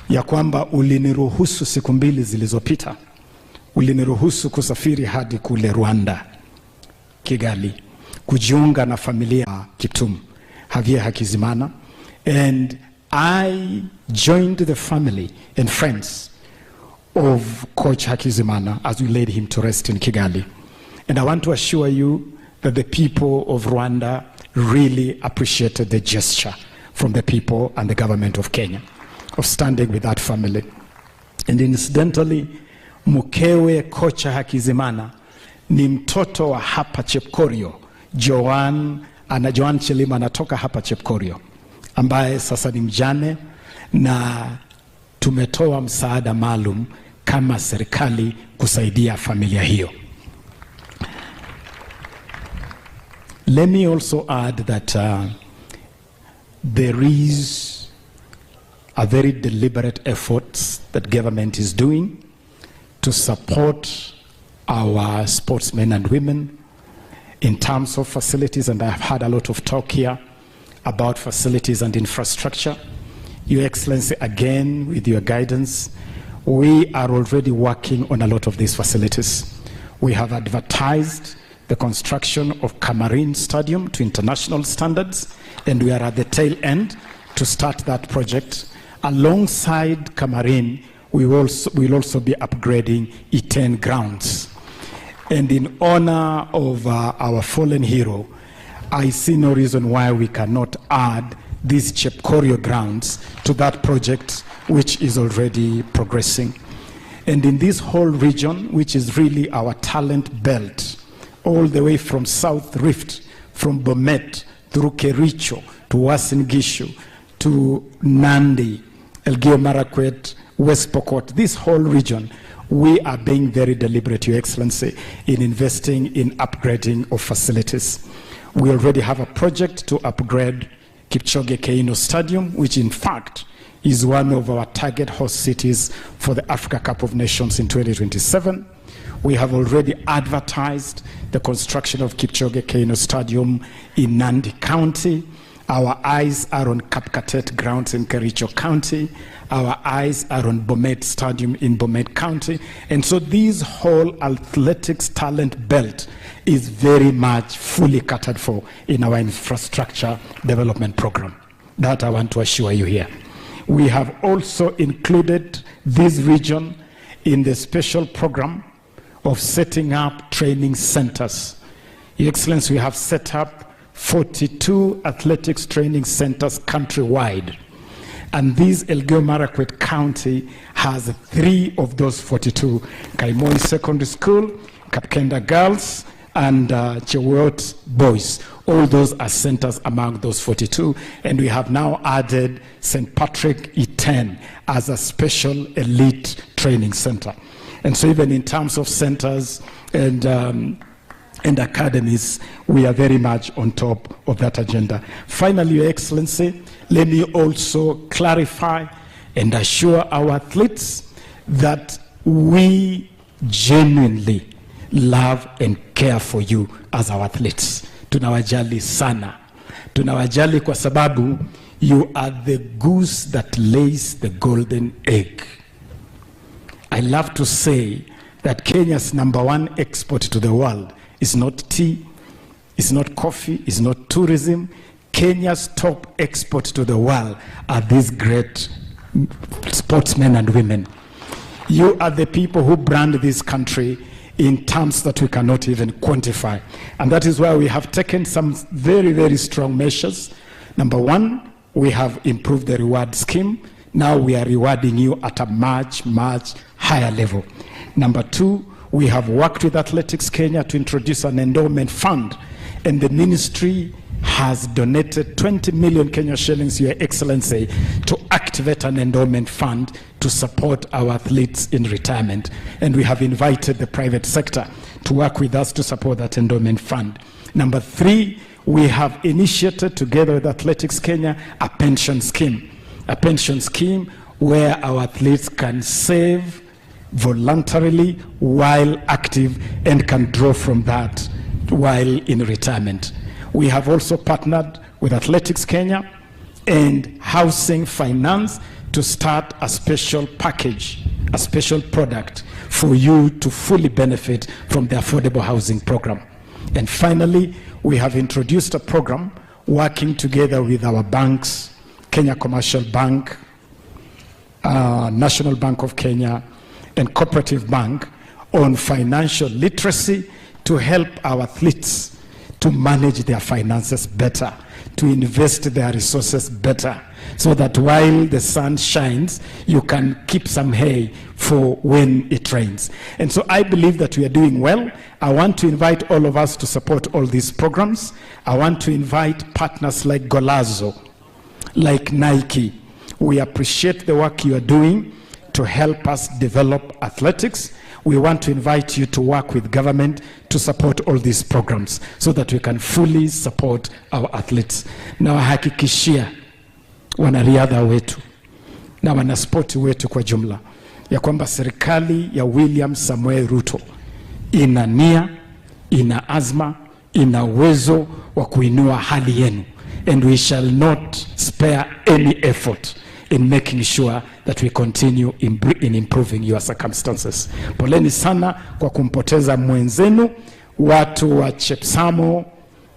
ya kwamba uliniruhusu siku mbili zilizopita, uliniruhusu kusafiri hadi kule Rwanda, Kigali, kujiunga na familia ya Kiptum, Javier Hakizimana, and I joined the family and friends of Coach Hakizimana as we laid him to rest in Kigali. And I want to assure you that the people of Rwanda really appreciated the gesture from the people and the government of Kenya of standing with that family. And incidentally, mkewe kocha Hakizimana ni mtoto wa hapa Chepkorio. Joan, ana Joan Chelimo anatoka hapa Chepkorio, ambaye sasa ni mjane, na tumetoa msaada maalum kama serikali kusaidia familia hiyo. Let me also add that there is a very deliberate effort that government is doing to support our sportsmen and women in terms of facilities, and I've had a lot of talk here about facilities and infrastructure. Your Excellency, again, with your guidance, we are already working on a lot of these facilities. We have advertised the construction of Kamarin Stadium to international standards, and we are at the tail end to start that project. Alongside Kamarin, we will also, will also be upgrading E10 grounds. And in honor of our fallen hero, I see no reason why we cannot add these Chepkorio grounds to that project, which is already progressing. And in this whole region, which is really our talent belt, all the way from South Rift, from Bomet through Kericho to Uasin Gishu to Nandi, Elgeyo Marakwet, West Pokot, this whole region, we are being very deliberate, Your Excellency, in investing in upgrading of facilities. We already have a project to upgrade Kipchoge Keino Stadium, which in fact is one of our target host cities for the Africa Cup of Nations in 2027. We have already advertised the construction of Kipchoge Keino Stadium in Nandi County. Our eyes are on Kapkatet grounds in Kericho County. Our eyes are on Bomet Stadium in Bomet County. And so this whole athletics talent belt is very much fully catered for in our infrastructure development program. That I want to assure you here. We have also included this region in the special program of setting up training centers. Your Excellency, we have set up 42 athletics training centers countrywide. And this Elgeyo Marakwet County has three of those 42. Kaimoi Secondary School, Kapkenda Girls, and Chewot Boys. All those are centers among those 42. And we have now added St. Patrick E10 as a special elite training center. And so even in terms of centers and and academies, we are very much on top of that agenda. Finally, Your Excellency, let me also clarify and assure our athletes that we genuinely love and care for you as our athletes. Tunawajali sana. Tunawajali kwa sababu you are the goose that lays the golden egg. I love to say that Kenya's number one export to the world is not tea, is not coffee, is not tourism. Kenya's top export to the world are these great sportsmen and women. You are the people who brand this country in terms that we cannot even quantify. And that is why we have taken some very, very strong measures. Number one, we have improved the reward scheme. Now we are rewarding you at a much, much higher level. Number two, we have worked with Athletics Kenya to introduce an endowment fund, and the ministry has donated 20 million Kenya shillings, Your Excellency, to activate an endowment fund to support our athletes in retirement. And we have invited the private sector to work with us to support that endowment fund. Number three, we have initiated together with Athletics Kenya a pension scheme, a pension scheme where our athletes can save voluntarily while active and can draw from that while in retirement. We have also partnered with Athletics Kenya and Housing Finance to start a special package, a special product for you to fully benefit from the affordable housing program. And finally, we have introduced a program working together with our banks, Kenya Commercial Bank, National Bank of Kenya, and Cooperative Bank on financial literacy to help our athletes to manage their finances better, to invest their resources better, so that while the sun shines, you can keep some hay for when it rains. And so I believe that we are doing well. I want to invite all of us to support all these programs. I want to invite partners like Golazo, like Nike. We appreciate the work you are doing to help us develop athletics. We want to invite you to work with government to support all these programs so that we can fully support our athletes. Nawahakikishia wanariadha wetu na wanaspoti wetu kwa jumla ya kwamba serikali ya William Samoei Ruto ina nia, ina azma, ina uwezo wa kuinua hali yenu. And we shall not spare any effort in making sure that we continue in improving your circumstances. Poleni sana kwa kumpoteza mwenzenu, watu wa Chepsamo,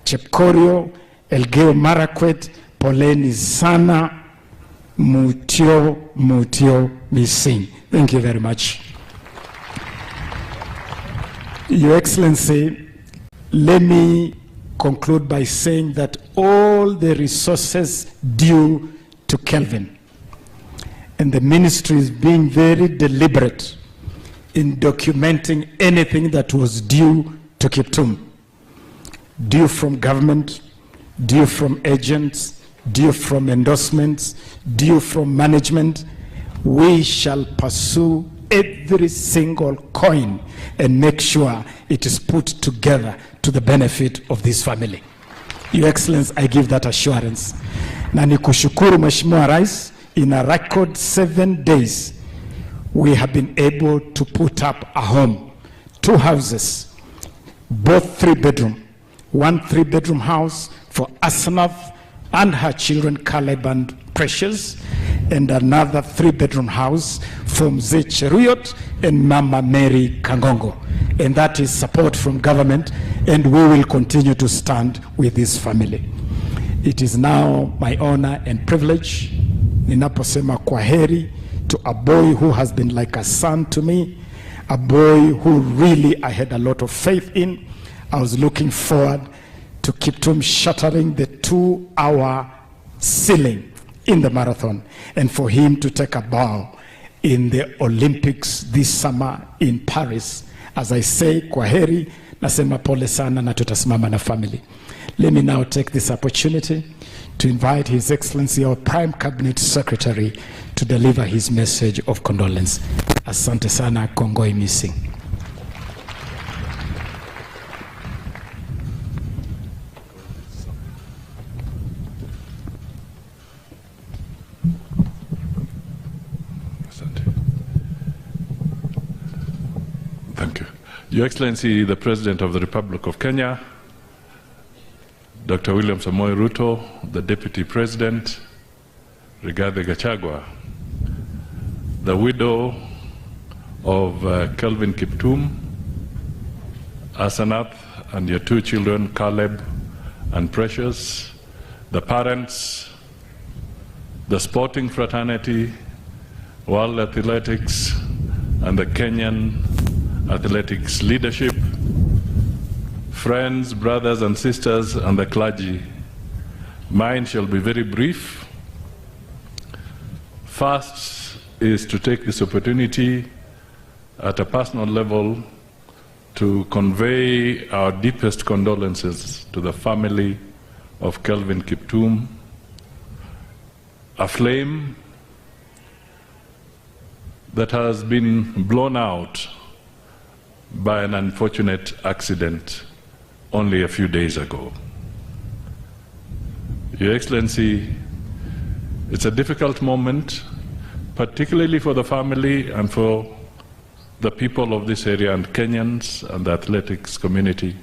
Chepkorio, Elgeyo Marakwet, poleni sana. Mutio, mutio missing. Thank you very much. Your Excellency, let me conclude by saying that all the resources due to Kelvin, and the ministry is being very deliberate in documenting anything that was due to Kiptum, due from government, due from agents, due from endorsements, due from management. We shall pursue every single coin and make sure it is put together to the benefit of this family. Your Excellency, I give that assurance. Na nikushukuru Mheshimiwa Rais, in a record 7 days we have been able to put up a home, two houses, both three bedroom, one three bedroom house for Asnath and her children Caleb and Precious, and another three bedroom house for Mzee Cheruiyot and Mama Mary Kangongo. And that is support from government, and we will continue to stand with this family. It is now my honor and privilege ninaposema kwaheri to a boy who has been like a son to me, a boy who really I had a lot of faith in. I was looking forward to Kiptum shattering the 2-hour ceiling in the marathon and for him to take a bow in the Olympics this summer in Paris. As I say, kwaheri, nasema pole sana na tutasimama na family. Let me now take this opportunity to invite His Excellency, our Prime Cabinet Secretary, to deliver his message of condolence. Asante sana, Kongoi Missing. Asante. Thank you. Your Excellency, the President of the Republic of Kenya, Dr. William Samoei Ruto, the Deputy President, Rigathi Gachagua, the widow of Kelvin Kiptum, Asanath, and your two children, Caleb and Precious, the parents, the sporting fraternity, World Athletics, and the Kenyan athletics leadership, friends, brothers and sisters, and the clergy. Mine shall be very brief. First is to take this opportunity at a personal level to convey our deepest condolences to the family of Kelvin Kiptum, a flame that has been blown out by an unfortunate accident only a few days ago. Your Excellency, it's a difficult moment, particularly for the family and for the people of this area and Kenyans and the athletics community.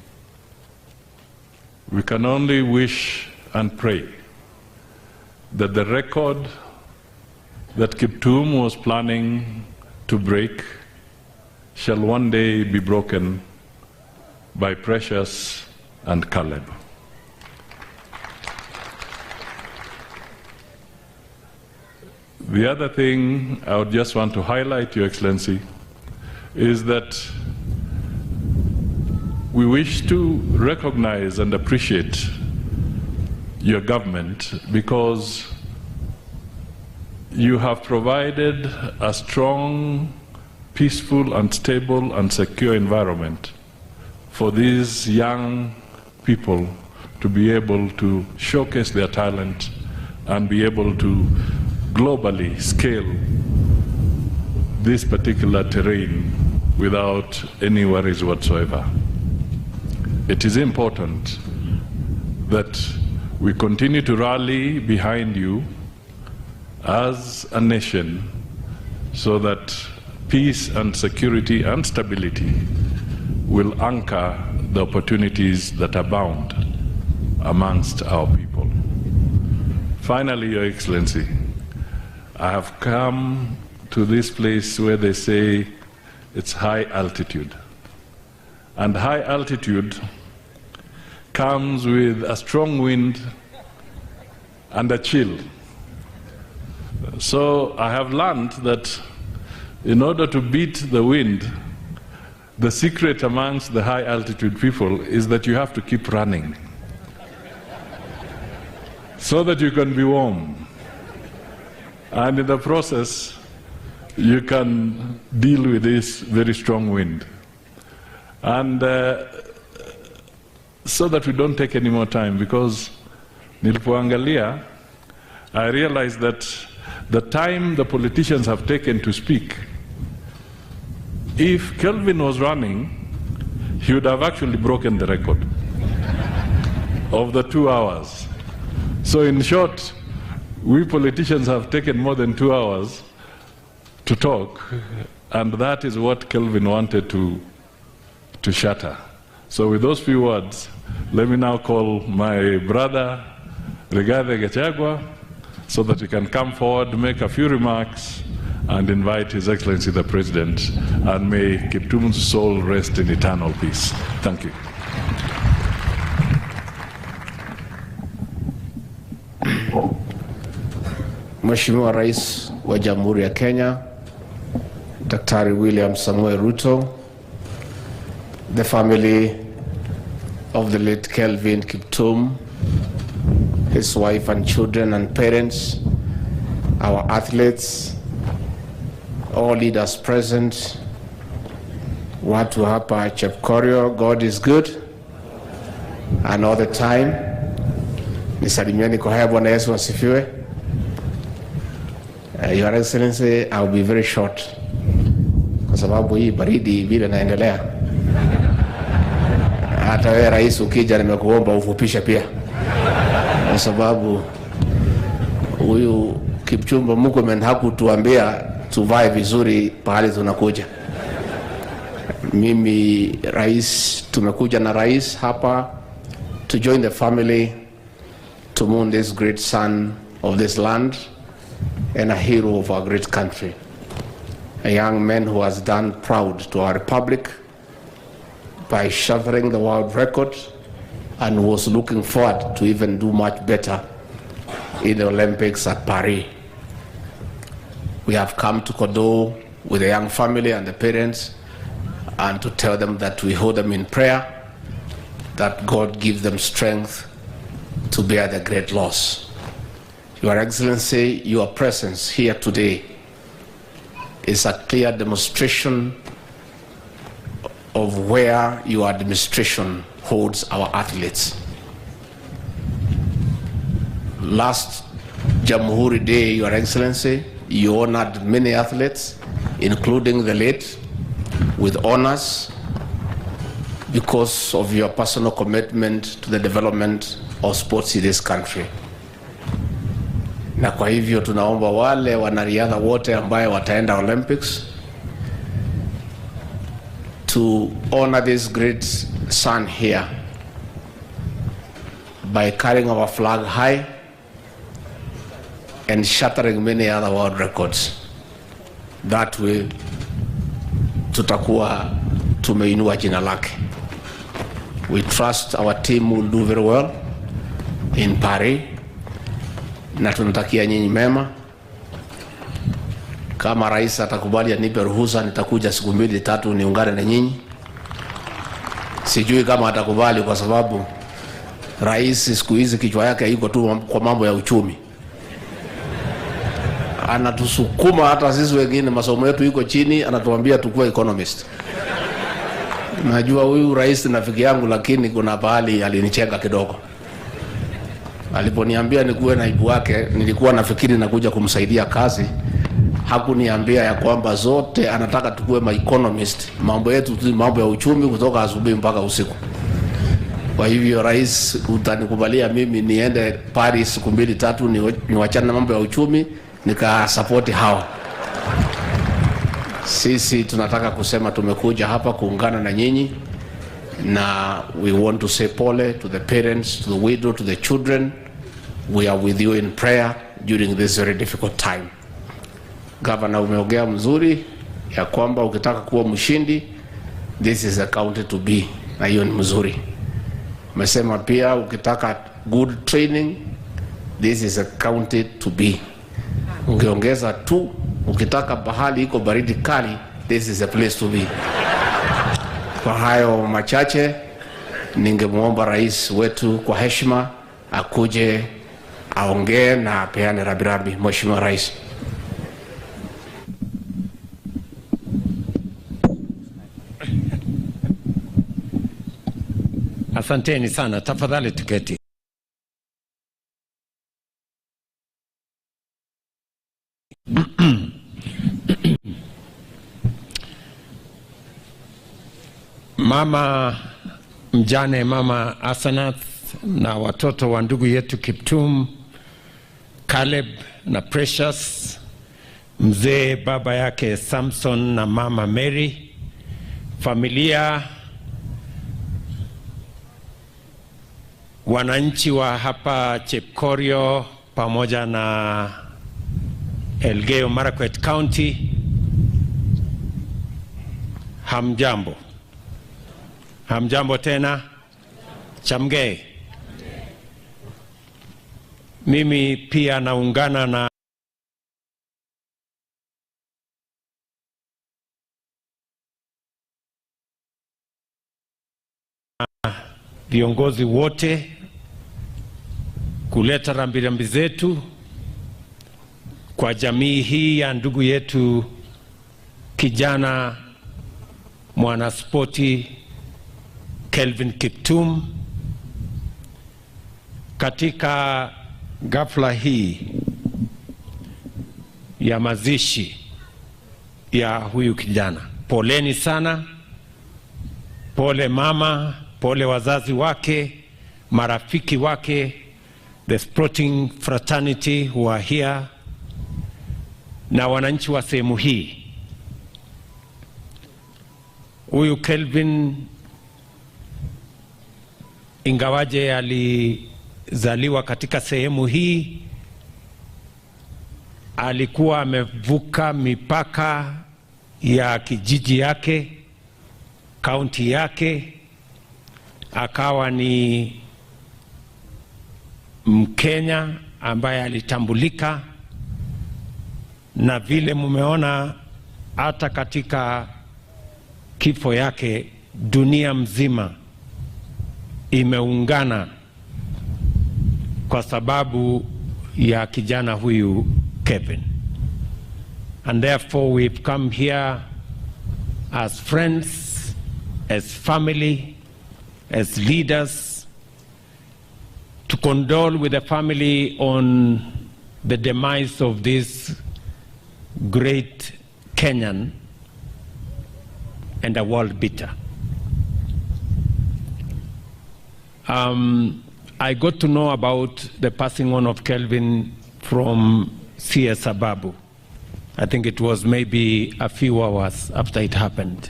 We can only wish and pray that the record that Kiptum was planning to break shall one day be broken by Precious and Caleb. The other thing I would just want to highlight, Your Excellency, is that we wish to recognize and appreciate your government because you have provided a strong, peaceful, and stable and secure environment for these young people to be able to showcase their talent and be able to globally scale this particular terrain without any worries whatsoever. It is important that we continue to rally behind you as a nation so that peace and security and stability will anchor the opportunities that abound amongst our people. Finally, Your Excellency, I have come to this place where they say it's high altitude. And high altitude comes with a strong wind and a chill. So I have learned that in order to beat the wind, the secret amongst the high altitude people is that you have to keep running so that you can be warm. And in the process, you can deal with this very strong wind. And so that we don't take any more time, because nilipoangalia, I realized that the time the politicians have taken to speak, if Kelvin was running, he would have actually broken the record of the 2 hours. So in short, we politicians have taken more than 2 hours to talk, and that is what Kelvin wanted to shatter. So with those few words, let me now call my brother, Rigathi Gachagua, so that he can come forward, make a few remarks, and invite His Excellency the President, and may Kiptum's soul rest in eternal peace. Thank you. Mheshimiwa Rais wa Jamhuri ya Kenya, Daktari William Samoei Ruto, the family of the late Kelvin Kiptum, his wife and children and parents, our athletes, all leaders present, watu hapa Chepkorio, God is good and all the time. Nisalimieni kwa haya. Bwana Yesu asifiwe. Your Excellency, I will be very short kwa sababu hii baridi vile naendelea. Hata wewe rais ukija, nimekuomba ufupishe pia, kwa sababu huyu Kipchumba Murkomen hakutuambia tuvae vizuri pahali tunakuja. Mimi rais, tumekuja na rais hapa to join the family to mourn this great son of this land and a hero of our great country, a young man who has done proud to our republic by shattering the world record and was looking forward to even do much better in the Olympics at Paris. We have come to condole with the young family and the parents and to tell them that we hold them in prayer, that God give them strength to bear the great loss. Your Excellency, your presence here today is a clear demonstration of where your administration holds our athletes. Last Jamhuri Day, Your Excellency, you honored many athletes, including the late, with honors because of your personal commitment to the development of sports in this country. Na kwa hivyo tunaomba wale wanariadha wote ambaye wataenda Olympics to honor this great son here by carrying our flag high and shattering many other world records. That way tutakuwa tumeinua jina lake. We trust our team will do very well in Paris, na tunatakia nyinyi mema. Kama rais atakubali anipe ruhusa, nitakuja siku mbili tatu niungane na nyinyi. Sijui kama atakubali kwa sababu rais siku hizi kichwa yake iko tu kwa mambo ya uchumi, anatusukuma hata sisi wengine masomo yetu iko chini, anatuambia tukue economist. Najua huyu rais ni rafiki yangu, lakini kuna pahali alinichenga kidogo. Aliponiambia nikuwe naibu wake, nilikuwa nafikiri nakuja kumsaidia kazi. Hakuniambia ya kwamba zote anataka tukue ma economist, mambo yetu tu mambo ya uchumi kutoka asubuhi mpaka usiku. Kwa hivyo rais, utanikubalia mimi niende Paris siku mbili tatu, niwachane na mambo ya uchumi nikasapoti hawa. Sisi tunataka kusema tumekuja hapa kuungana na nyinyi na we want to say pole to the parents, to the widow, to the children We are with you in prayer during this very difficult time. Governor, umeongea mzuri ya kwamba ukitaka kuwa mshindi, this is a county to be, na hiyo ni mzuri. Umesema pia ukitaka good training, this is a county to be. Ukiongeza tu, ukitaka bahali iko baridi kali, this is a place to be. Kwa hayo machache, ningemwomba rais wetu kwa heshima akuje aongee na apeane rabirabi. Mheshimiwa Rais. Asanteni sana, tafadhali tuketi. Mama mjane, Mama Asanath na watoto wa ndugu yetu Kiptum, Caleb na Precious, mzee baba yake Samson na mama Mary, familia, wananchi wa hapa Chepkorio pamoja na Elgeyo Marakwet County, hamjambo. Hamjambo tena. Chamgei. Mimi pia naungana na viongozi wote kuleta rambirambi zetu kwa jamii hii ya ndugu yetu kijana mwanaspoti Kelvin Kiptum katika ghafla hii ya mazishi ya huyu kijana. Poleni sana, pole mama, pole wazazi wake, marafiki wake, the sporting fraternity who are here na wananchi wa sehemu hii. Huyu Kelvin ingawaje alizaliwa katika sehemu hii, alikuwa amevuka mipaka ya kijiji yake, kaunti yake, akawa ni Mkenya ambaye alitambulika, na vile mumeona hata katika kifo yake dunia mzima imeungana kwa sababu ya kijana huyu Kevin. And therefore we've come here as friends, as family, as leaders to condole with the family on the demise of this great Kenyan and a world beater. I got to know about the passing on of Kelvin from C.S. Ababu. I think it was maybe a few hours after it happened.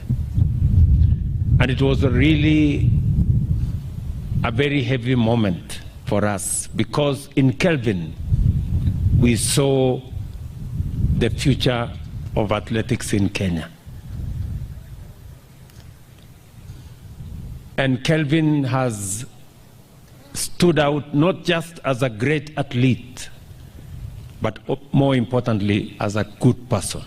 And it was really a very heavy moment for us because in Kelvin we saw the future of athletics in Kenya. And Kelvin has stood out not just as a great athlete, but more importantly as a good person.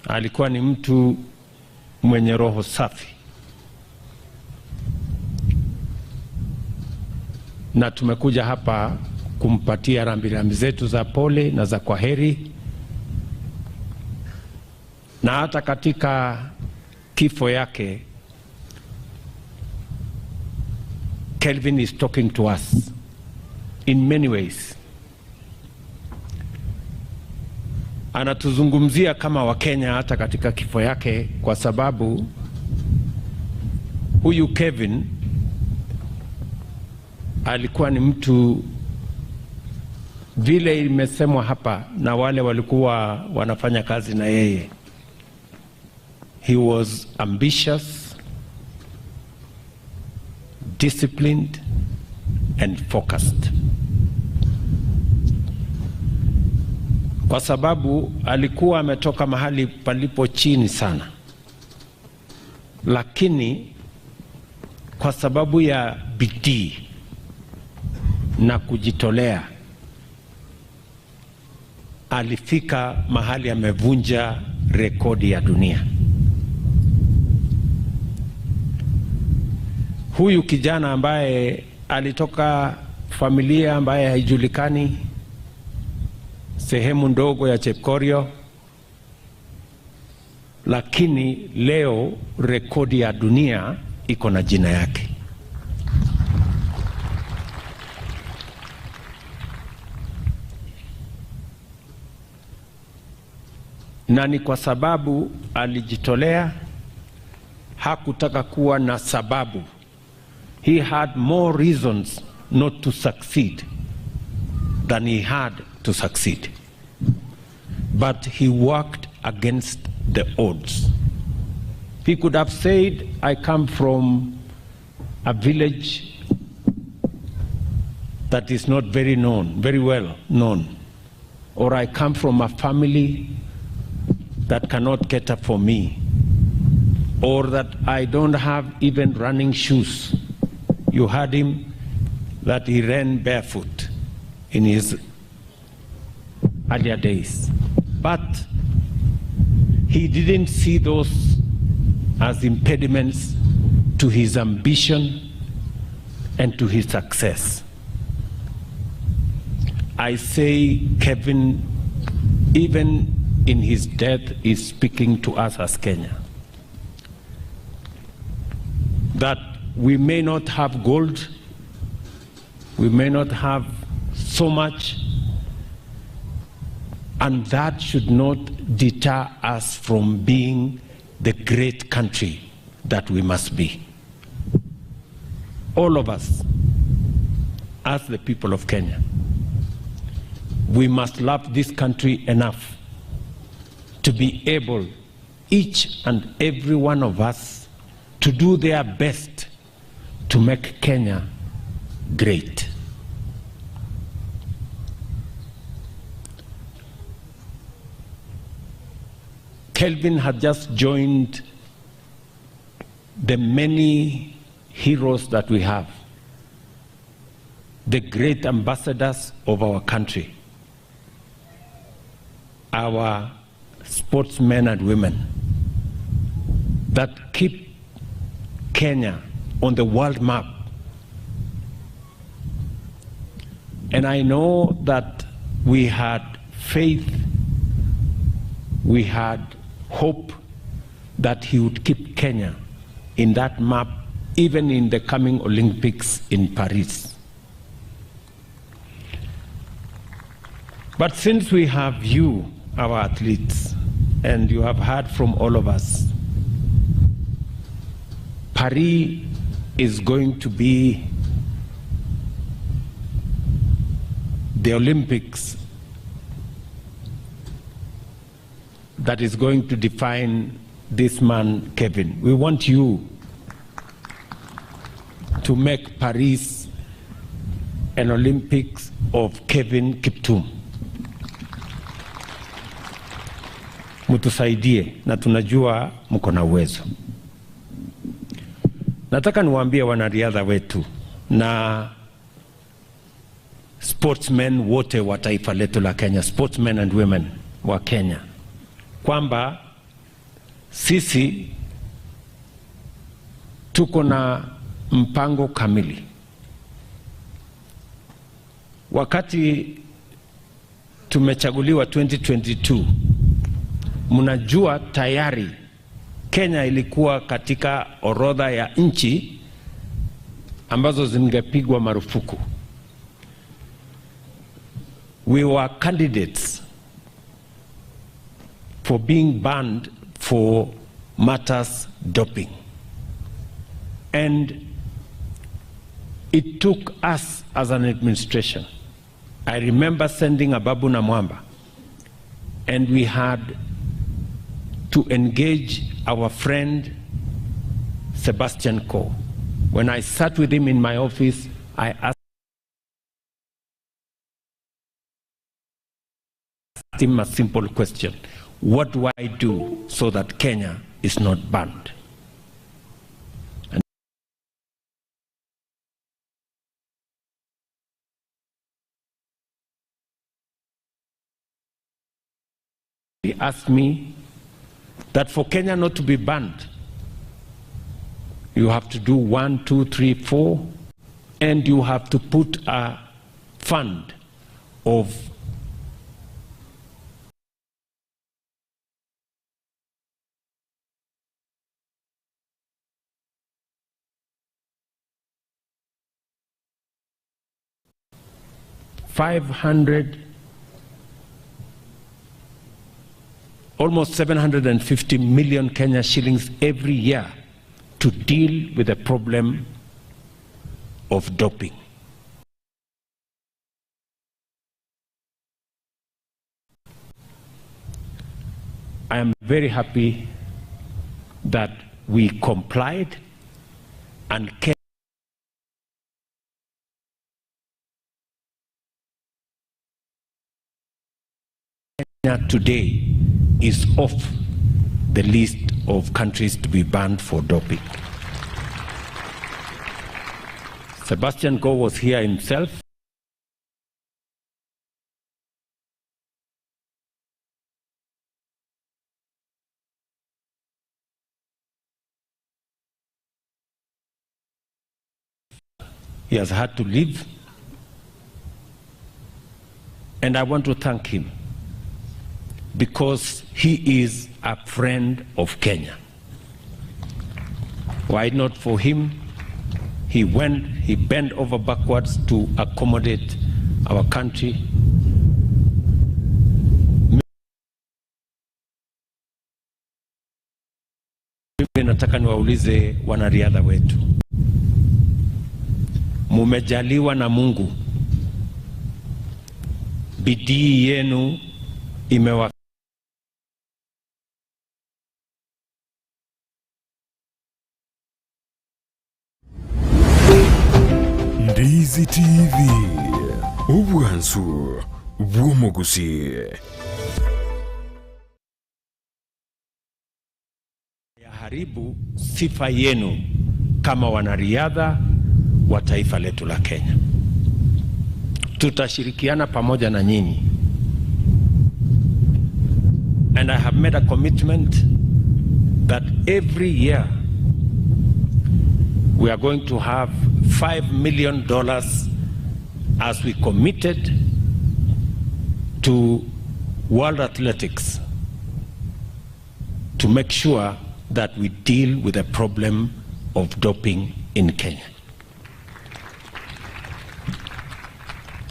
Alikuwa ni mtu mwenye roho safi, na tumekuja hapa kumpatia rambirambi zetu za pole na za kwaheri, na hata katika kifo yake Kelvin is talking to us in many ways. Anatuzungumzia kama Wakenya hata katika kifo yake, kwa sababu huyu Kevin alikuwa ni mtu, vile imesemwa hapa na wale walikuwa wanafanya kazi na yeye, he was ambitious, disciplined, and focused. Kwa sababu alikuwa ametoka mahali palipo chini sana, lakini kwa sababu ya bidii na kujitolea alifika mahali amevunja rekodi ya dunia. Huyu kijana ambaye alitoka familia ambaye haijulikani, sehemu ndogo ya Chepkorio, lakini leo rekodi ya dunia iko na jina yake. Na ni kwa sababu alijitolea, hakutaka kuwa na sababu. He had more reasons not to succeed than he had to succeed. But he worked against the odds. He could have said, I come from a village that is not very known, very well known. Or I come from a family that cannot cater for me. Or that I don't have even running shoes. You heard him that he ran barefoot in his earlier days. But he didn't see those as impediments to his ambition and to his success. I say Kevin, even in his death, is speaking to us as Kenya. That we may not have gold, we may not have so much, and that should not deter us from being the great country that we must be. All of us, as the people of Kenya, we must love this country enough to be able, each and every one of us, to do their best to make Kenya great. Kelvin had just joined the many heroes that we have, the great ambassadors of our country, our sportsmen and women that keep Kenya on the world map. And I know that we had faith, we had hope that he would keep Kenya in that map even in the coming Olympics in Paris. But since we have you, our athletes, and you have heard from all of us, Paris is going to be the Olympics that is going to define this man, Kevin. We want you to make Paris an Olympics of Kevin Kiptum. Mtusaidie na tunajua mko na uwezo. Nataka niwaambie wanariadha wetu na sportsmen wote wa taifa letu la Kenya, sportsmen and women wa Kenya, kwamba sisi tuko na mpango kamili. Wakati tumechaguliwa 2022, mnajua tayari Kenya ilikuwa katika orodha ya nchi ambazo zingepigwa marufuku. We were candidates for being banned for matters doping. And it took us as an administration. I remember sending Ababu Namwamba, and we had to engage our friend Sebastian Coe. When I sat with him in my office, I asked him a simple question. What do I do so that Kenya is not banned? And he asked me that for Kenya not to be banned, you have to do one, two, three, four, and you have to put a fund of 500 almost 750 million Kenya shillings every year to deal with the problem of doping. I am very happy that we complied and Kenya today is off the list of countries to be banned for doping. Sebastian Coe was here himself. He has had to leave. And I want to thank him because he is a friend of Kenya. Why not for him? He went, he bent over backwards to accommodate our country. Mimi nataka niwaulize wanariadha wetu, mumejaliwa na Mungu, bidii yenu imewa Ndizi TV, obwansu bw'omogusi. Yaharibu sifa yenu kama wanariadha wa taifa letu la Kenya. Tutashirikiana pamoja na nyinyi. And I have made a commitment that every year we are going to have $5 million as we committed to World Athletics to make sure that we deal with the problem of doping in Kenya.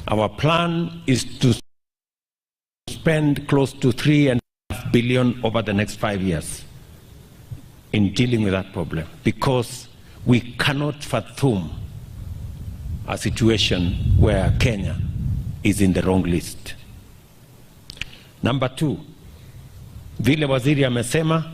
Our plan is to spend close to 3.5 billion over the next 5 years in dealing with that problem, because we cannot fathom a situation where Kenya is in the wrong list. Number 2, vile waziri amesema,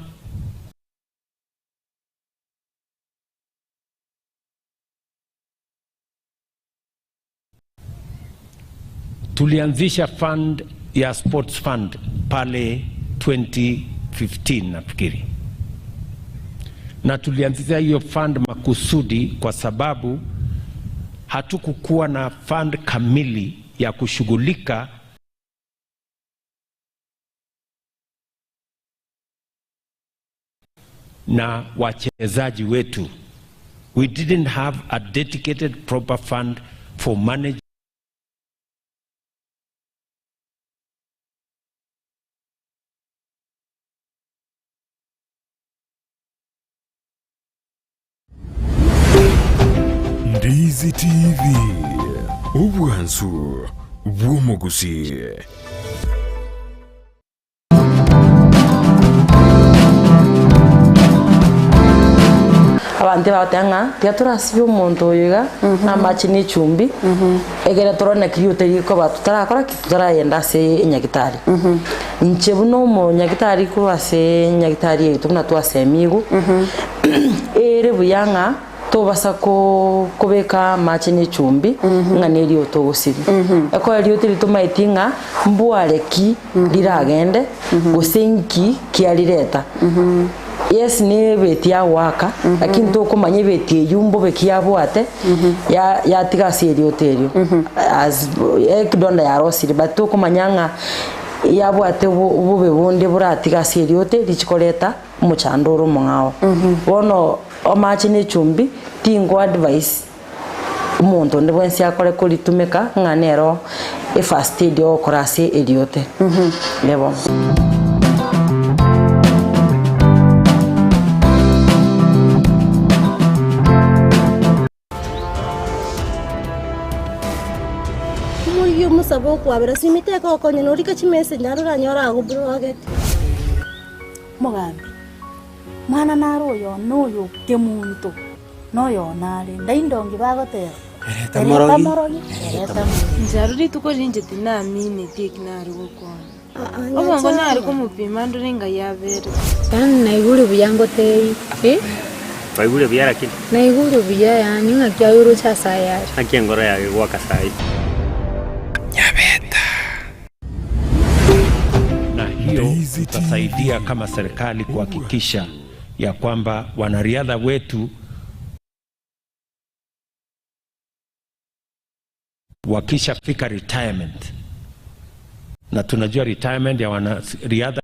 tulianzisha fund ya sports fund pale 2015 nafikiri, na tulianzisha hiyo fund makusudi kwa sababu hatukukuwa na fund kamili ya kushughulika na wachezaji wetu. We didn't have a dedicated proper fund for managing Ndizi TV, obwansu bw'omogusi. Abanto bagoteba ng'a tiga torasibie omonto oyo iga na amache na echumbi, egere torore naki riuta rikoba totarakora ki? Totaragenda ase enyagitari. Inche buna omonyagitari korwa ase enyagitari yaito buna twasemigwe, ere buya ng'a Tobasa kobeka amache na echumbi ng'a neriote ogosibia. Ekero eriote riria tomaeti ng'a mbware ki riragende gose inki kiarireta. Yes ne ebeti yagoaka lakini tokomanya ebeti eywo mbobe ki yabwate ya yatiga ase eriote erio as ekidonda yarosire but tokomanya ng'a yabwate obobe bonde boratiga ase eriote richi koreta omochando ore omong'ao. Bono amache na echumbi tingo advise omonto onde bwensi akore koritumeka ng'a nero efirst aid ogokora ase eriote. Ebo. Omorigia omosabe okwabera simita egokonya na orike chimessage naende oranyore agoblogete. Omogambi, mwana nare oyo one oyo kemunto, na oyo one are ndaindongi bagoteba, Ereta Ereta morogi, morogi, ereta ereta morogi. Inche aro rituko rinche tinamineti eki nare gokwana. Obongo nare komopima ndore ng'ai abere. Yaani naigure buya ngotebie eh. Twaigure buya lakini. Naigure buya yaani ng'aki aye oroche ase aya are. Naki engoro yaye egoaka sai. Na hiyo tutasaidia kama serikali kuhakikisha ya kwamba wanariadha wetu wakishafika retirement, na tunajua retirement ya wanariadha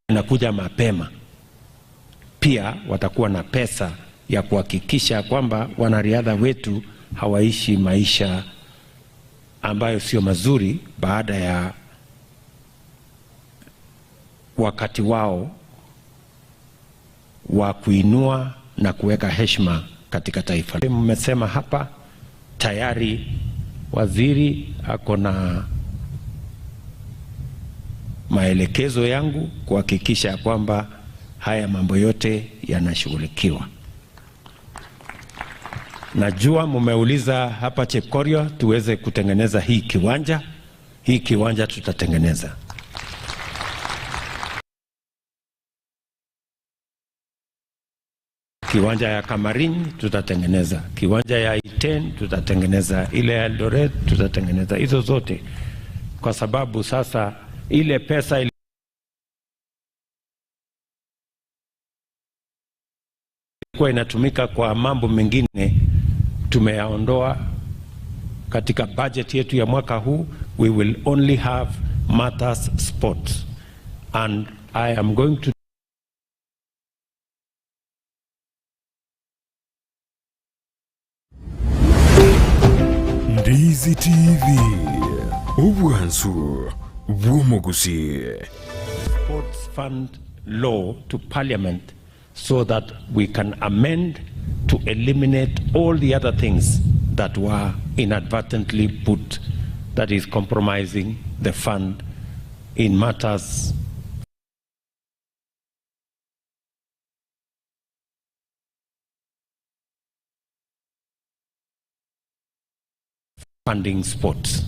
inakuja mapema, pia watakuwa na pesa ya kuhakikisha kwamba wanariadha wetu hawaishi maisha ambayo sio mazuri baada ya wakati wao wa kuinua na kuweka heshima katika taifa. Mmesema hapa tayari waziri ako na maelekezo yangu kuhakikisha kwamba haya mambo yote yanashughulikiwa. Najua mumeuliza hapa Chepkorio tuweze kutengeneza hii kiwanja. Hii kiwanja tutatengeneza. Kiwanja ya Kamarin tutatengeneza, kiwanja ya Iten tutatengeneza, ile ya Eldoret tutatengeneza, hizo zote kwa sababu sasa ile pesa ilikuwa inatumika kwa mambo mengine tumeyaondoa katika budget yetu ya mwaka huu. We will only have matters sports and I am going to Ndizi TV, obwansu bw'omogusi. Sports Fund law to parliament so that we can amend to eliminate all the other things that were inadvertently put that is compromising the fund in matters funding sports.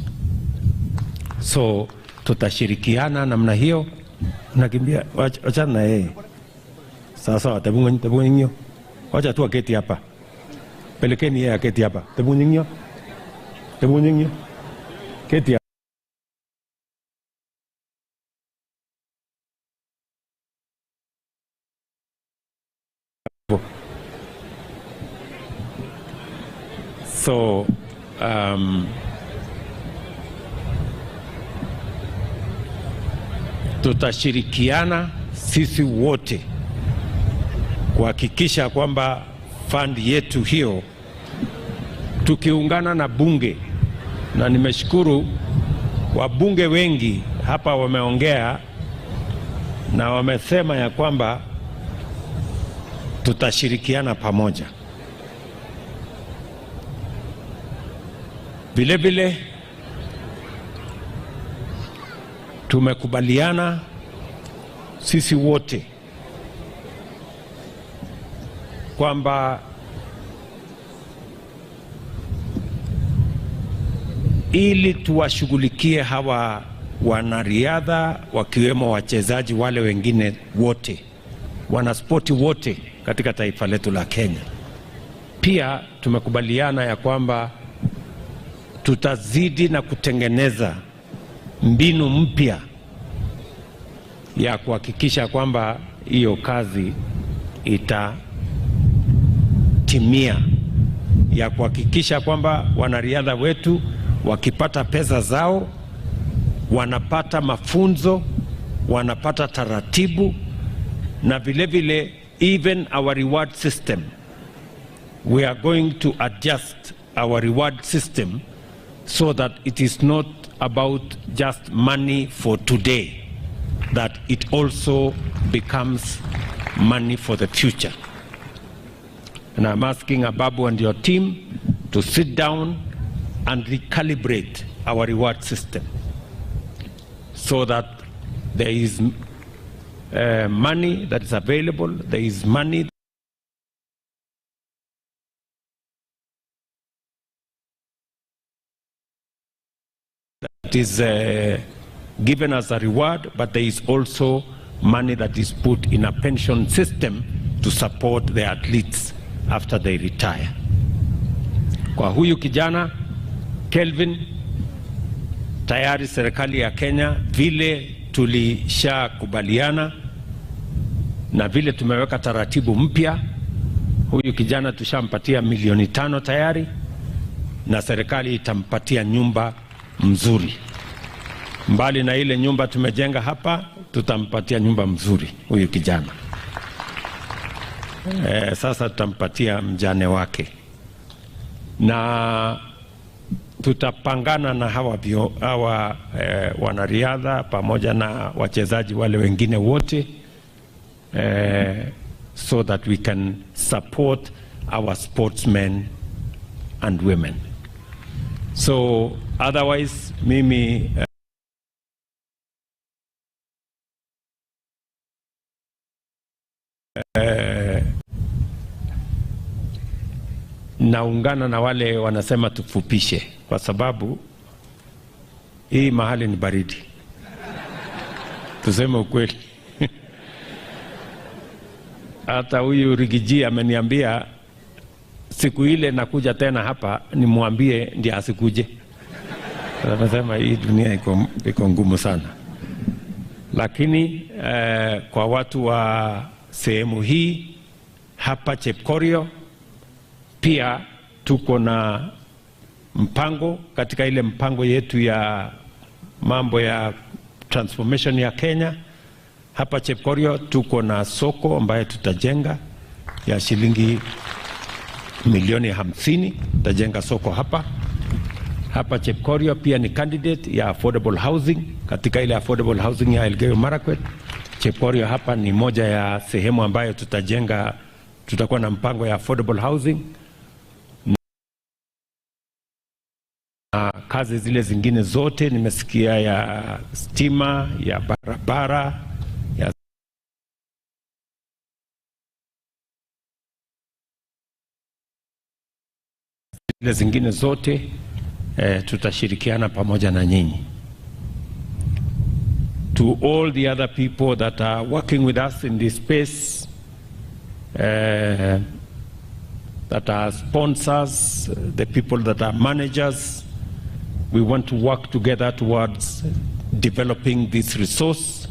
So tutashirikiana namna hiyo. Nakimbia, wachana na yeye. Sawa sawa, tabungo wacha tu aketi hapa, pelekeni yeye aketi hapa. Tabungo tabungo keti hapo. So tutashirikiana sisi wote kuhakikisha kwamba fund yetu hiyo tukiungana na bunge, na nimeshukuru wabunge wengi hapa wameongea na wamesema ya kwamba tutashirikiana pamoja. Vile vile tumekubaliana sisi wote kwamba ili tuwashughulikie hawa wanariadha wakiwemo wachezaji wale wengine wote, wanaspoti wote katika taifa letu la Kenya. Pia tumekubaliana ya kwamba tutazidi na kutengeneza mbinu mpya ya kuhakikisha kwamba hiyo kazi itatimia, ya kuhakikisha kwamba wanariadha wetu wakipata pesa zao wanapata mafunzo, wanapata taratibu na vile vile even our reward system we are going to adjust our reward system so that it is not about just money for today, that it also becomes money for the future. And I'm asking Ababu and your team to sit down and recalibrate our reward system so that there is money that is available, there is money that is given as a reward, but there is also money that is put in a pension system to support the athletes after they retire. Kwa huyu kijana Kelvin, tayari serikali ya Kenya vile tulishakubaliana na vile tumeweka taratibu mpya, huyu kijana tushampatia milioni 5 tayari, na serikali itampatia nyumba mzuri. Mbali na ile nyumba tumejenga hapa, tutampatia nyumba mzuri huyu kijana. Sasa tutampatia mjane wake na tutapangana na hawa wanariadha pamoja na wachezaji wale wengine wote so that we can support our sportsmen and women. So otherwise mimi naungana na wale wanasema tufupishe, kwa sababu hii mahali ni baridi, tuseme ukweli. Hata huyu Rigiji ameniambia siku ile nakuja tena hapa nimwambie ndiye asikuje. Anasema hii dunia iko ngumu sana, lakini kwa watu wa sehemu hii hapa Chepkorio pia tuko na mpango katika ile mpango yetu ya mambo ya transformation ya Kenya. Hapa Chepkorio tuko na soko ambayo tutajenga ya shilingi milioni 50. Tutajenga soko hapa. Hapa Chepkorio pia ni candidate ya affordable housing katika ile affordable housing ya Elgeyo Marakwet. Chepkorio hapa ni moja ya sehemu ambayo tutajenga, tutakuwa na mpango ya affordable housing na kazi zile zingine zote nimesikia ya stima, ya barabara, ya zile zingine zote tutashirikiana pamoja na nyinyi. To all the other people that are working with us in this space, that are sponsors, the people that are managers, we want to work together towards developing this resource,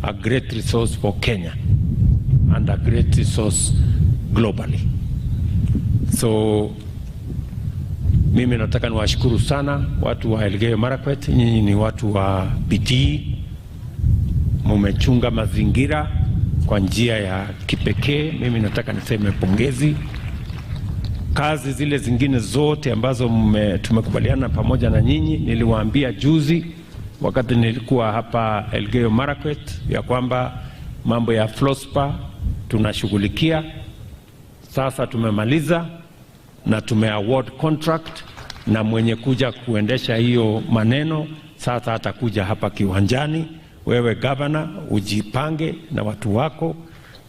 a great resource for Kenya and a great resource globally. So mimi nataka niwashukuru sana watu wa Elgeyo Marakwet. Nyinyi ni watu wa bidii, mumechunga mazingira kwa njia ya kipekee. Mimi nataka niseme pongezi. Kazi zile zingine zote ambazo tumekubaliana pamoja na nyinyi, niliwaambia juzi wakati nilikuwa hapa Elgeyo Marakwet ya kwamba mambo ya Flospa tunashughulikia. Sasa tumemaliza na tume award contract, na mwenye kuja kuendesha hiyo maneno sasa atakuja hapa kiwanjani. Wewe governor ujipange na watu wako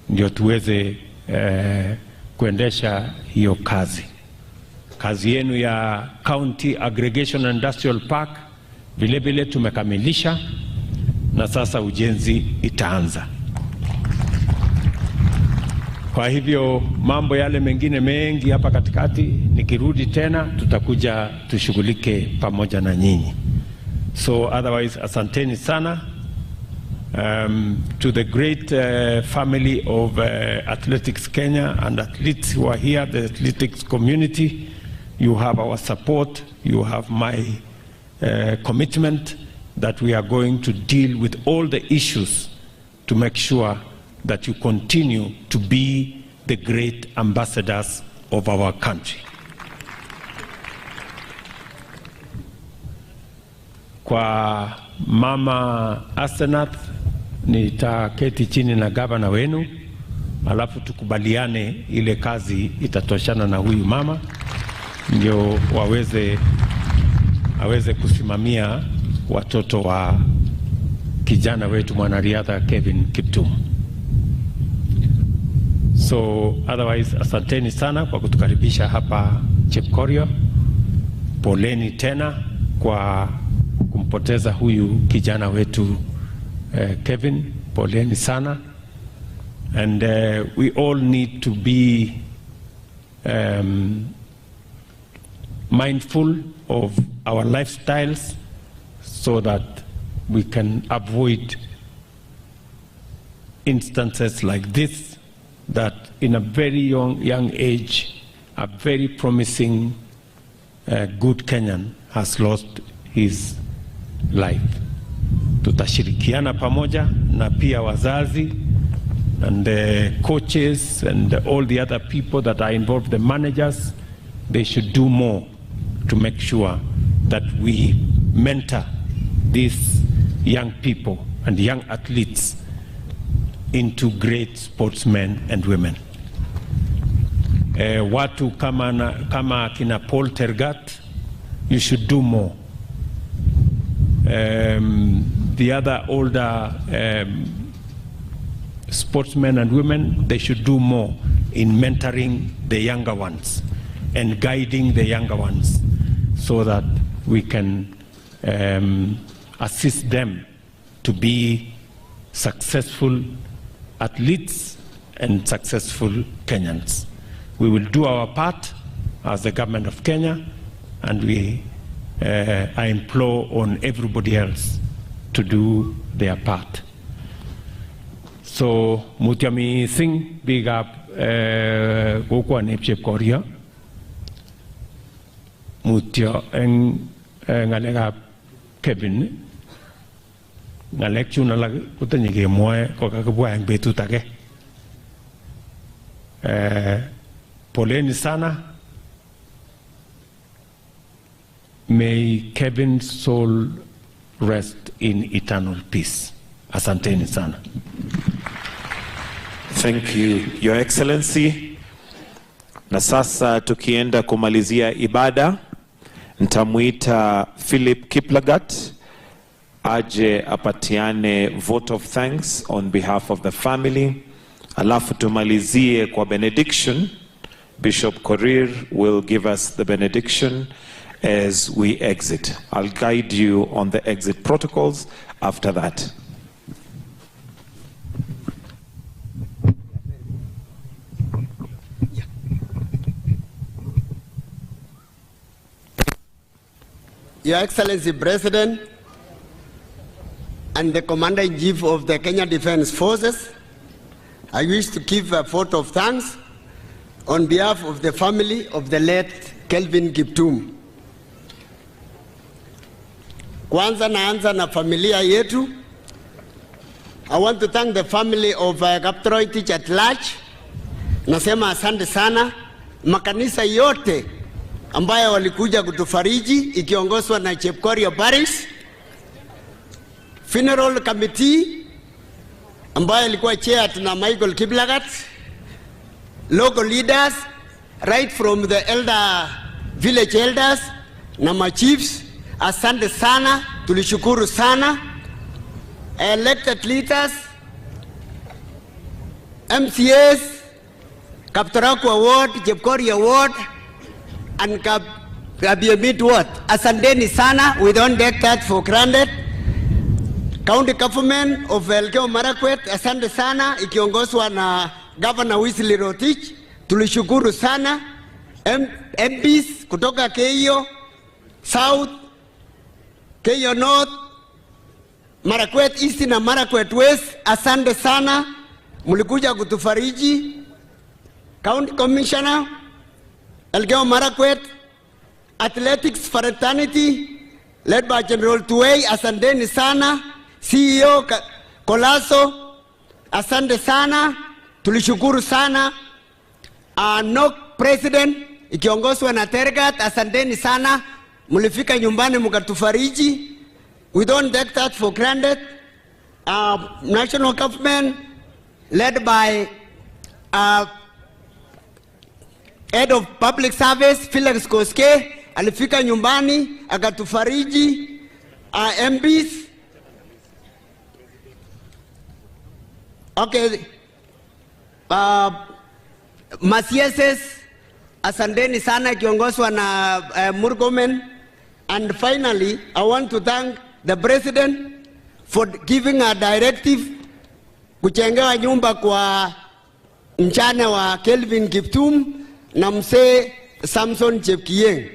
ndio tuweze kuendesha hiyo kazi. Kazi yenu ya County Aggregation and Industrial Park vile vile tumekamilisha. na sasa ujenzi itaanza. Kwa hivyo mambo yale mengine mengi hapa katikati, nikirudi tena tutakuja tushughulike pamoja na nyinyi. So otherwise, asanteni sana to the great family of Athletics Kenya and athletes who are here, the athletics community. You have our support, you have my commitment that we are going to deal with all the issues to make sure that you continue to be the great ambassadors of our country. Kwa Mama Asenath, nitaketi chini na gavana wenu, alafu tukubaliane ile kazi itatoshana na huyu mama, ndio waweze aweze kusimamia watoto wa kijana wetu mwanariadha Kevin Kiptum. So otherwise, asanteni sana kwa kutukaribisha hapa Chepkorio. Poleni tena kwa kumpoteza huyu kijana wetu Kevin, poleni sana. And we all need to be mindful of our lifestyles so that we can avoid instances like this, that in a very young age, a very promising good Kenyan has lost his life. Tutashirikiana pamoja na pia wazazi and the coaches and all the other people that are involved, the managers, they should do more to make sure that we mentor these young people and young athletes into great sportsmen and women. Watu kama kina Paul Tergat, you should do more. The other older sportsmen and women, they should do more in mentoring the younger ones and guiding the younger ones so that we can assist them to be successful athletes and successful Kenyans. We will do our part as the government of Kenya, and I implore on everybody else to do their part. So, mutyo mising biikab kokwanep Chepkorio, mutyo eng ng'alekab Kevin, ng'alek chun alak kotinye kemwoe kokakibwa eng betut age. Poleni sana. May Kevin's soul rest in eternal peace. Asanteni sana. Thank you, Your Excellency. Na sasa tukienda kumalizia ibada, nitamuita Philip Kiplagat aje apatiane vote of thanks on behalf of the family, alafu tumalizie kwa benediction. Bishop Korir will give us the benediction as we exit. I'll guide you on the exit protocols after that. Your Excellency President and the Commander-in-Chief of the Kenya Defence Forces, I wish to give a vote of thanks on behalf of the family of the late Kelvin Kiptum. Kwanza naanza na familia yetu. I want to thank the family of Kaptoroitich at large. Nasema asante sana. Makanisa yote ambayo walikuja kutufariji ikiongozwa na Chepkorio Parish, Funeral Committee ambayo ilikuwa chaired na Michael Kiplagat, local leaders right from the elder village elders na machiefs, asante sana, tulishukuru sana. Elected leaders, MCAs, Kaptarakwa Ward, Chepkorio Ward, and Kabiemit Ward. Asanteni sana, we don't take that for granted. County Government of Elgeyo Marakwet, asante sana, ikiongozwa na Governor Wesley Rotich, tulishukuru sana. MPs kutoka Keiyo South, Keiyo North, Marakwet East na Marakwet West, asante sana, mlikuja kutufariji. County Commissioner Elgeyo Marakwet, Athletics Fraternity led by General Tuwei, asanteni sana. CEO Kolaso, asante sana, tulishukuru sana. NOC President ikiongozwa na Tergat, asanteni sana, mlifika nyumbani mkatufariji. We don't take that for granted. National government led by Head of Public Service Felix Koskei alifika nyumbani akatufariji. MPs okay, Masieses, asanteni sana ikiongozwa na Murkomen. And finally, I want to thank the president for giving a directive kujengewa nyumba kwa mchane wa Kelvin Kiptum na mzee Samson Chepkieng.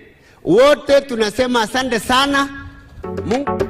Wote tunasema asante sana. Mungu